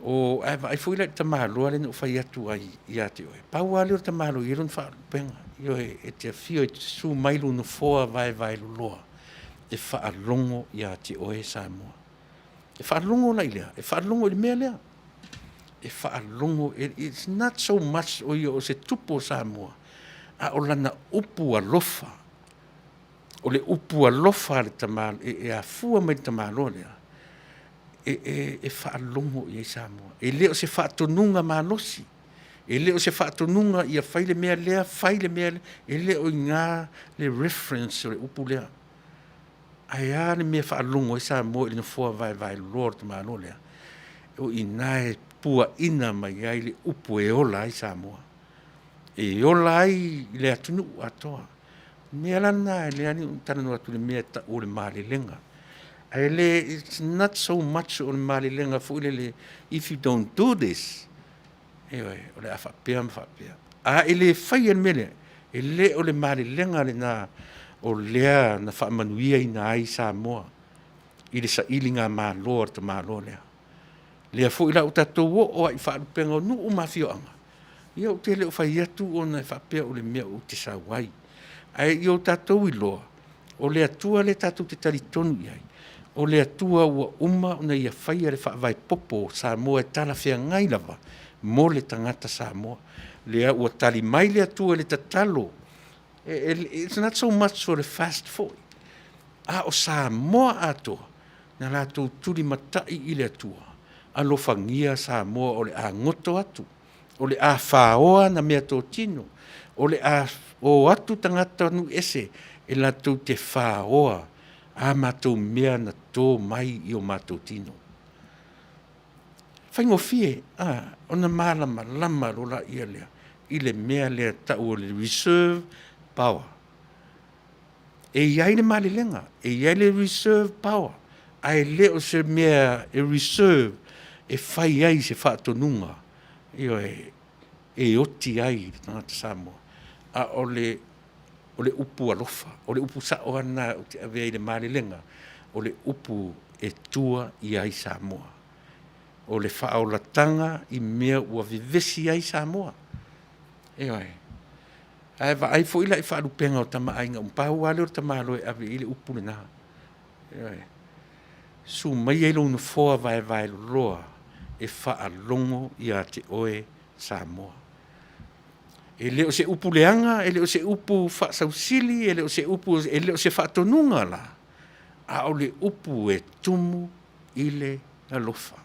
O, ae vaai foi la i le tamaloa lea na ou fai atu ai ia te oe, pau lava lea o le tamaloa e i ai lona faalupega. Ioe, e te afio e te susu mai lou nofoa vaevaeloloa e faalogo ia te oe Samoa. E faalogo la i le a? E faalogo i le mea lea. E faalogo, it's not so much o ia o se tupu o Samoa, a o lana upu alofa. O le upu alofa a le tama, e afua mai le tamaloa lea, e faalogo i ai Samoa. E le o se faatonuga malosi, e le o se faatonuga ia fai le mea lea, fai le mea lea, e le o i ina le reference o le upu lea. Ae a le mea e faalogo ai Samoa i le nofoa vaevaeloloa o le tamaloa lea? O i ina e puaina mai ai le upu e ola ai Samoa, e ola ai le atunuu atoa. O le mea la lena e lea na ou talanoa atu i le mea e tau o le malelega. Ae le, it's not so much o le malelega foi lele, if you don't do this, ioe, o le a faapea ma faapea. A e le faia le mea lea, e le o le malelega lena o lea na faamanuiaina ai Samoa i le sailigamalo a le tamaloa lea. Lea foi la ua tatou oo lava i faalupega o nuu ma afioaga, ia ou te le o fai atu ona e faapea o le mea ou te sau ai. Ae ia o tatou iloa, o le Atua lea tatou te talitonu i ai, o le Atua ua uma ona Ia faia le faavae popo o Samoa e talafeagai lava mo le tagata Samoa. Lea ua tali mai le Atua i le tatalo, it's not so much o le fast foi, a o Samoa atoa na latou tulimatai i le Atua, alofagia Samoa o le a goto atu, o le a faoa ana meatotino, o le a o atu tagata nuu ese e latou te faoa a matou mea na to mai i o matou tino. Faigofie a, ona malamalama loa laia lea i le mea lea e tau o le reserve power. E i ai le malelega, e i ai le reserve power, ae le o se mea e reserve. e fai ai se faatonuga, ioe, e oti ai le tagata Samoa, a o le o le upu alofa, o le upu sao lava lena ou te avea i le malelega, o le upu e tua i ai Samoa. O le faaolataga i mea ua vevesi ai Samoa. Ioe. Ae vaai foi la i faalupega o Tama a Aiga uma, pau lava lea o le tamaloa e ave i ai le upu lena. Ioe. Susu maia i lou nofoa vaevaeloloa e faalogo ia te oe Samoa. E le o se upu leaga, e le o se upu faasausili, e le o se upu, e le o se faatonuga la, a o le upu e tumu i le alofa.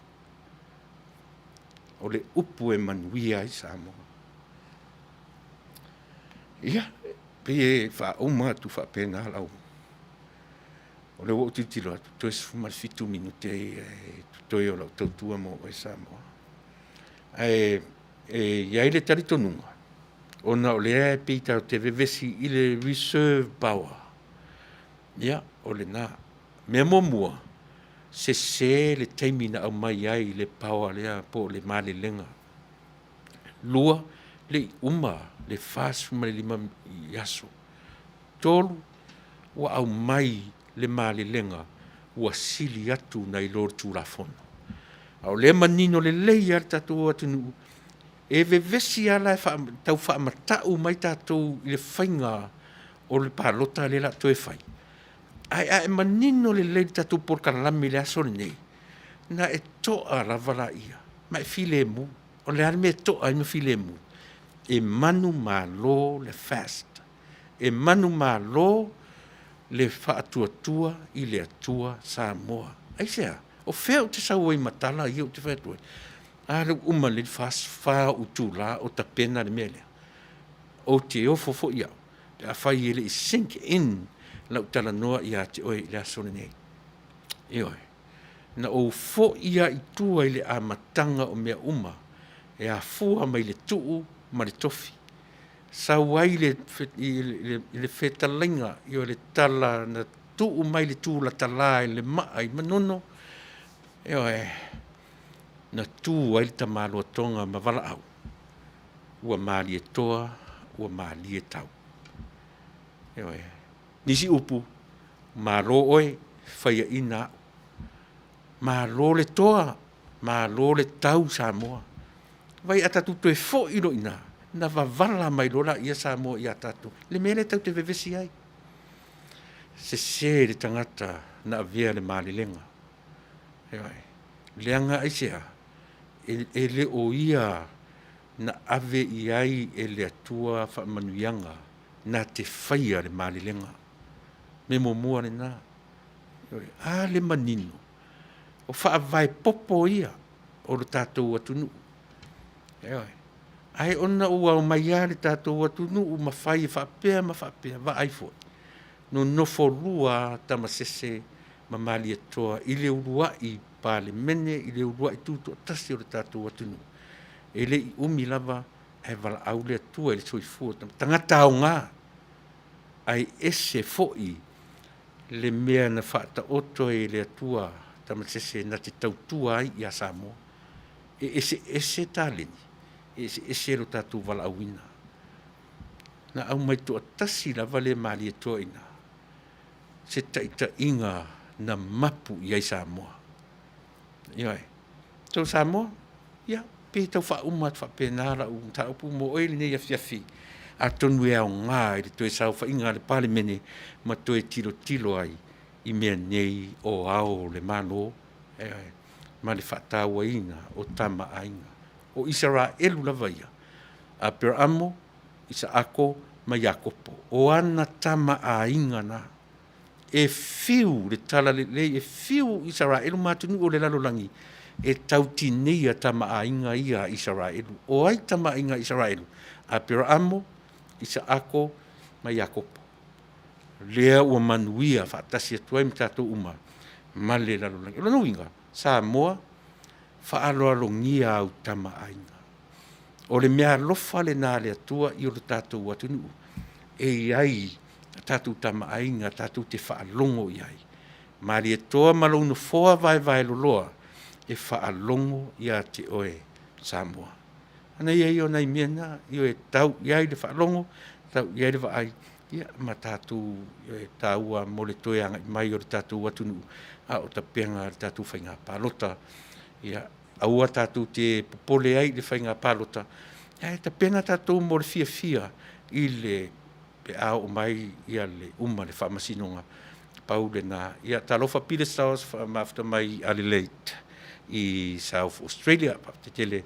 O le upu e manuia ai Samoa. Ia, pei e faauma atu faapena lau O lea ua ou tilotilo atu, toe 17 minute ia e totoe o lau tautua mo oe Samoa. Ae e i ai le talitonuga, ona o lea e pei tatou te vevesi i le reserve power. Ia, o lena. Mea muamua, sese le taimi na aumai ai le power lea po o le malelega. Lua, le i uma le 45 aso. 3, ua aumai le malelega ua sili atu nai lo le Tulafono. A o lea e manino lelei lava le tatou atunuu, e vevesi lava la e tau faamatau mai tatou i le faiga o le palota lea o le a toe fai, ae a e manino lelei i le tatou polokalame i le aso lenei, ona e toa lava laia ma e filemu. O le a le mea e toa ai ma filemu? E manumalo le FAST. E manumalo le Faatuatua i le Atua Samoa. Aisea? O fea ou te sau ai ma tala ia ou te fai atu ai? A lea ua uma nei le 44 ou itula o tapena le mea lea. Ou te ofo foi au pe afai e le i sink in lau talanoa ia te oe i le aso lenei. Ioe. Na ou foi lava i tua i le amataga o mea uma e afua mai le tuu ma le tofi. Sau ai le, le fetalaiga, ioe, le tala na tuu mai le tulatala i le maa i Manono, ioe, na tu ai le tamaloa Toga ma Valaau, ua malie toa, ua malie tau. Ioe. Nisi upu, malo oe, faiaina au. Malo le toa, malo le tau Samoa. Vaai a tatou toe foi loa i ina, ona vavala mai loa lea Samoa ia tatou, le mea lea tatou te vevesi ai. Sese le tagata na avea le malelega. Ioe. Leaga aisea? E le o ia na ave i ai e le Atua faamanuiaga na te faia le malelega. Mea muamua lena. A le manino, o faavae popo ia o le tatou atunuu. Ioe. Ae ona ua omai lava le tatou atunuu ma fai e faapea ma faapea, vaai foi, nonofolua lava Tamasese ma Malietoa i le uluai Palemene, i le uluai tutoatasi o le tatou atunuu. E le i umi lava ae valaau le Atua i le soifua o tagata aoga, ae ese foi le mea na faataoto ai e le Atua Tamasese na te tautua ai ia Samoa. E eseese taleni, e eseese lo tatou valaauina. Na aumai toatasi lava le Malietoa i ina, se taitaiga na mapu i ai Samoa. Ioe. So Samoa, ia, pei e tau faauma atu faapena lau mataupu mo oe i lenei afiafi, atonu e aoga i le toe saofaiga a le Palemene ma toe tilotilo ai i mea nei o Ao o le Malo, ioe, ma le faatauaina o Tama a Aiga. O Isaraelu lava ia, Aperaamo, Isaako ma Iakopo, o ana tama aiga na. E fiu le talalelei, e fiu Isaraelu ma atunuu o le lalolagi e tautineia tama aiga ia a Isaraelu. O ai tama aiga a Isaraelu? Aperaamo, Isaako ma Iakopo. Lea ua manuia faatasi atu ai ma tatou uma ma le lalolagi. O lona uiga, Samoa, faaaloalogia au tama aiga. O le meaalofa lena a le Atua i lo tatou atunuu e i ai a tatou Tama a Aiga tatou te faalogo i ai. Malietoa ma lou nofoa vaevaeloloa. E faalogo ia te oe Samoa. Ana ia ia o nai mea na, ioe, tau i ai le faalogo, tau i ai le vaai, ia, ma tatou e tāua mo le toe agai mai o le tatou atunuu, a o tapena le tatou faiga palota. Ia, aua tatou te popole ai i le faiga palota, ae tapena tatou mo le fiafia i le pe a oo mai ia le uma le faamasinoga, pau lena. Ia, talofa Peter Stowers mafuta mai i Adelaide i South Australia. Faafetai tele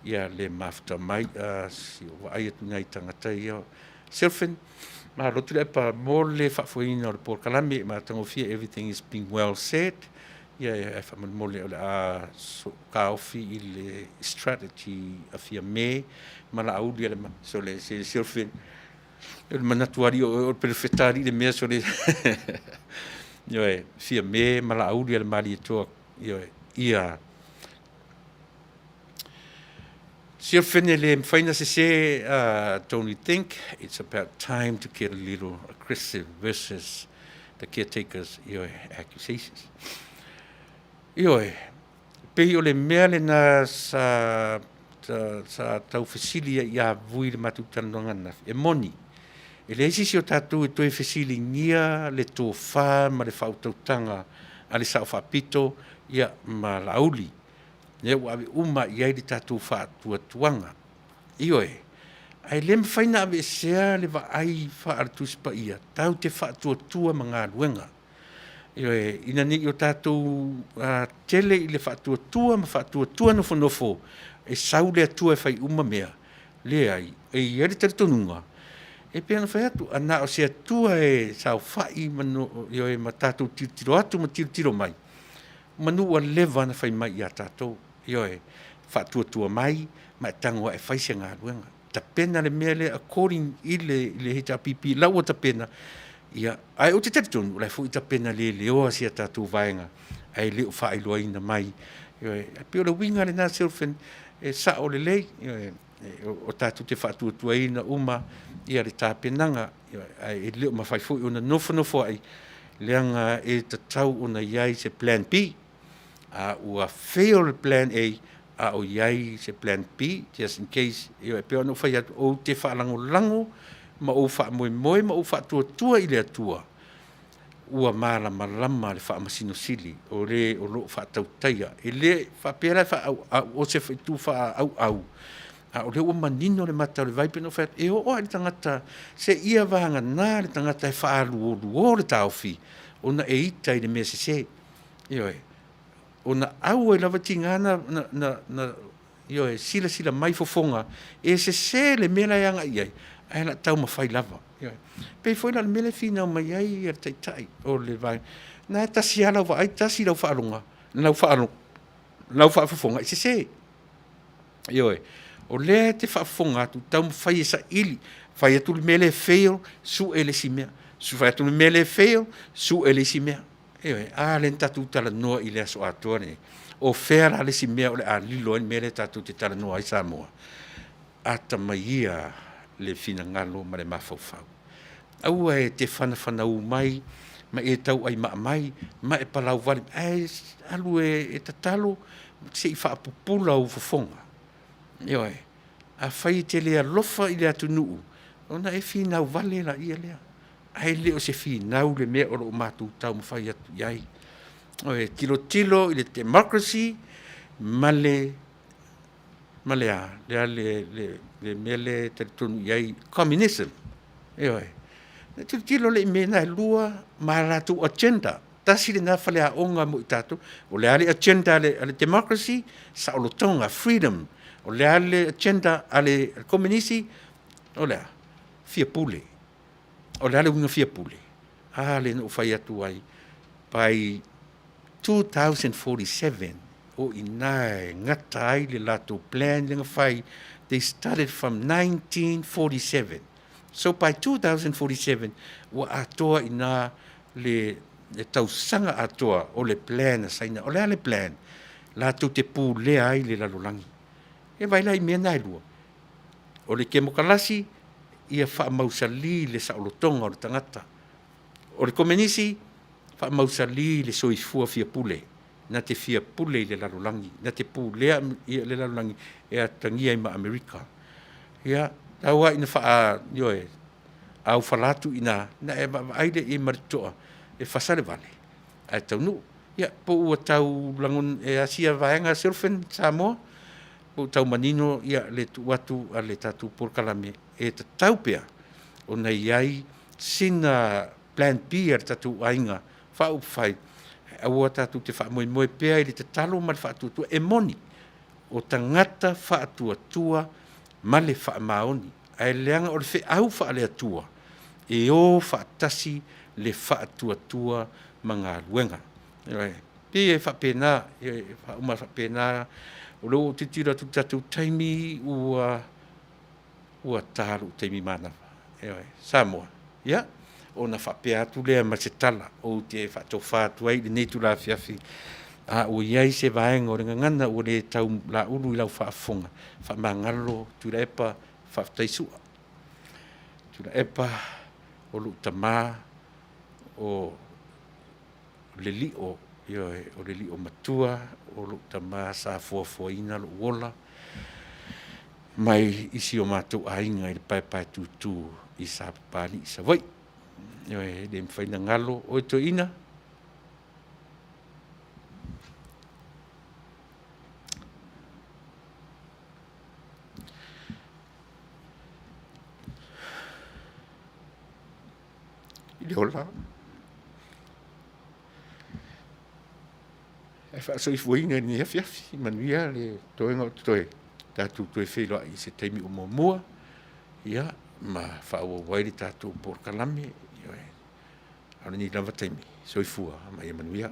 ia le mafuta mai. Si o vaai atu nai tagata ia. Silfen, malo Tuilaepa mo le faafoeina o le polokalame matagofie, everything is being well said. Ia, e faamolemole o le a taofi i le strategy a Fiame ma Laauli a le so le se Silfen o le manatu alii o le perofeta alii le mea so le ioe Fiame ma Laauli a le Malietoa ioe ia Silfen e le mafai na sese. Don't you think it's about time to get a little aggressive versus the caretakers ioe accusations? Ioe, pei o le mea lena sa, sa, sa tau fesili ai ia Vui i le matou talanoaga ananafi. E moni, e leai se isi o tatou e toe fesiligia le tofa ma le faautautaga a le Sao Faapito ia, ma Laauli. Lea ua ave uma i ai le tatou faatuatuaga. Ioe, ae le mafai na aveesea le vaai faa-le Tusi Paia, tatou te faatuatua ma galuega. Ioe, ina ne i o tatou tele i le faatuatua ma faatuatua nofonofo e sau le Atua e fai uma mea, leai, e i ai le talitonuga, e pei ona fai atu, a na o se Atua e saofai ma, no, ioe, ma tatou tilotilo atu ma tilotilo mai, manu ua leva ona fai mai ia tatou, ioe, faatuatua mai ma e tago ae fai se galuega. Tapena le mea lea according i le, i le HRPP, la ua tapena, ia, ae ou te talitonu, o la e foi tapena leleoa si a tatou vaega, ae le o faailoaina mai. Ioe, e pei o le uiga lena, Silfen, e sao lelei, ioe, o tatou te faatuatuaina uma ia le tapenaga, ioe, ae e le o mafai foi ona nofonofo ai, leaga e tatau ona i ai se plan B. A ua fail le plan A, a o i ai se plan B, just in case. Ioe, e pei ona ou fai atu, ou te faalagolago ma ou faamoemoe ma ou faatuatua i le Atua, ua malamalama le Faamasino Sili o le o lo o faatautaia. E le faapea la e faaauau o se itu faaauau, a o lea ua manino le mata o le vai, pei ona ou fai atu, e oo lava i le tagata seia vagana le tagata e faaluoluo le taofi ona e ita i le mea sese. Ioe, ona au ai lava tiga na, na, na, na ioe, silasila mai fofoga, e sese le mea la e agai i ai, ae la taumafai lava. Ioe. Pei foi la o le mea lea e finau mai ai le Taitai o le Vaega, na e tasi lava lau vaai, tasi lau faaloga, lau faaloga, lau faafofoga e sese. Ioe, o lea e te faafofoga atu, taumafai e saili, fai atu le mea lea e fail, sue le isi mea, fai atu le mea lea e fail, sue le isi mea. Ioe, a lea na tatou talanoa i le aso atoa lenei. O fea la le isi mea o le a lilo ai le mea lea tatou te talanoa ai Samoa? Atamai ia le finagalo ma le mafaufau. Aua e te fanafanaū mai ma e tauaimaa mai ma e palauvale, ae alu e tatalo se i faapupula ou fofoga. Ioe, afai e te le alofa i le atunuu, ona e finau vale laia lea. Ae le o se finau le mea o lo o matou taumafai atu i ai. E tilotilo i le democracy ma le ma le a, le a le, le, le mea le talitonu i ai, communism. Ioe. Na tilotilo le i mea na e lua ma latou agenda. Tasi lena faleaoga mo i tatou. O le a le agenda a le, a le democracy, saolotoga, freedom. O le a le agenda a le komunisi, o le a, fia pule. O le a le uiga fia pule? A lea na ou fai atu ai, by 2047, o i ina e gata ai le latou plan lea na fai, they started from 1947. So by 2047, ua atoa i ina le, le tausaga atoa o le plan a Saina. O le a le plan? Latou te pulea ai le lalolagi. E vaai la i mea na e lua. O le kemokalasi, ia faamausali le saolotoga o le tagata. O le komenisi, faamausali le soifua fia pule. na te fia pule i le lalolagi, na te pulea le lalolagi e atagia ai ma Amerika. Ia, tau lava ina faa, ioe, aufala atu i ina, na e vaavaai lea i ai ma le totoa, e fasa le vale, ae taunuu. Ia, po ua tau lagon, e asia vaega Silfen Samoa, po ua tau manino ia le tuu atu a le tatou polokalame, e tatau pea ona i ai sina plan B a le tatou aiga faaupufai, aua tatou te faamoemoe pea i le tatalo ma le faatuatua. E moni, o tagata faatuatua ma le faamaoni, ae leaga o le feau faale-Atua, e o faatasi le faatuatua ma galuega. Ioe. Pei e faapena, e faauma faapena, o lea ua ou tilotilo atu i le tatou taimi ua ua ta lou taimi manava. Ioe. Samoa, ia, ona faapea atu lea ma se tala ou te faatofa atu ai i lenei itula afiafi, a ua i ai se vaega o le gagana ua le tau laulu i lau faafofoga, faamagalo Tuilaepa, faafetai Sua. Tuilaepa, o lou tama, o le lio, ioe, o le lio matua, o lou tama sa foafoaina lou ola mai i si o matou aiga i le Paepaetutu i Sapapalii, Savaii. Ioe, e le mafai ona galo oe toeaina. I le ola ae faasoifuaina i lenei afiafi. Manuia le toega o totoe, tatou toe feiloai i se taimi o muamua, ia, ma faaauau ai le tatou polokalame. Ioe. A o lenei lava taimi, soifua ma ia manuia.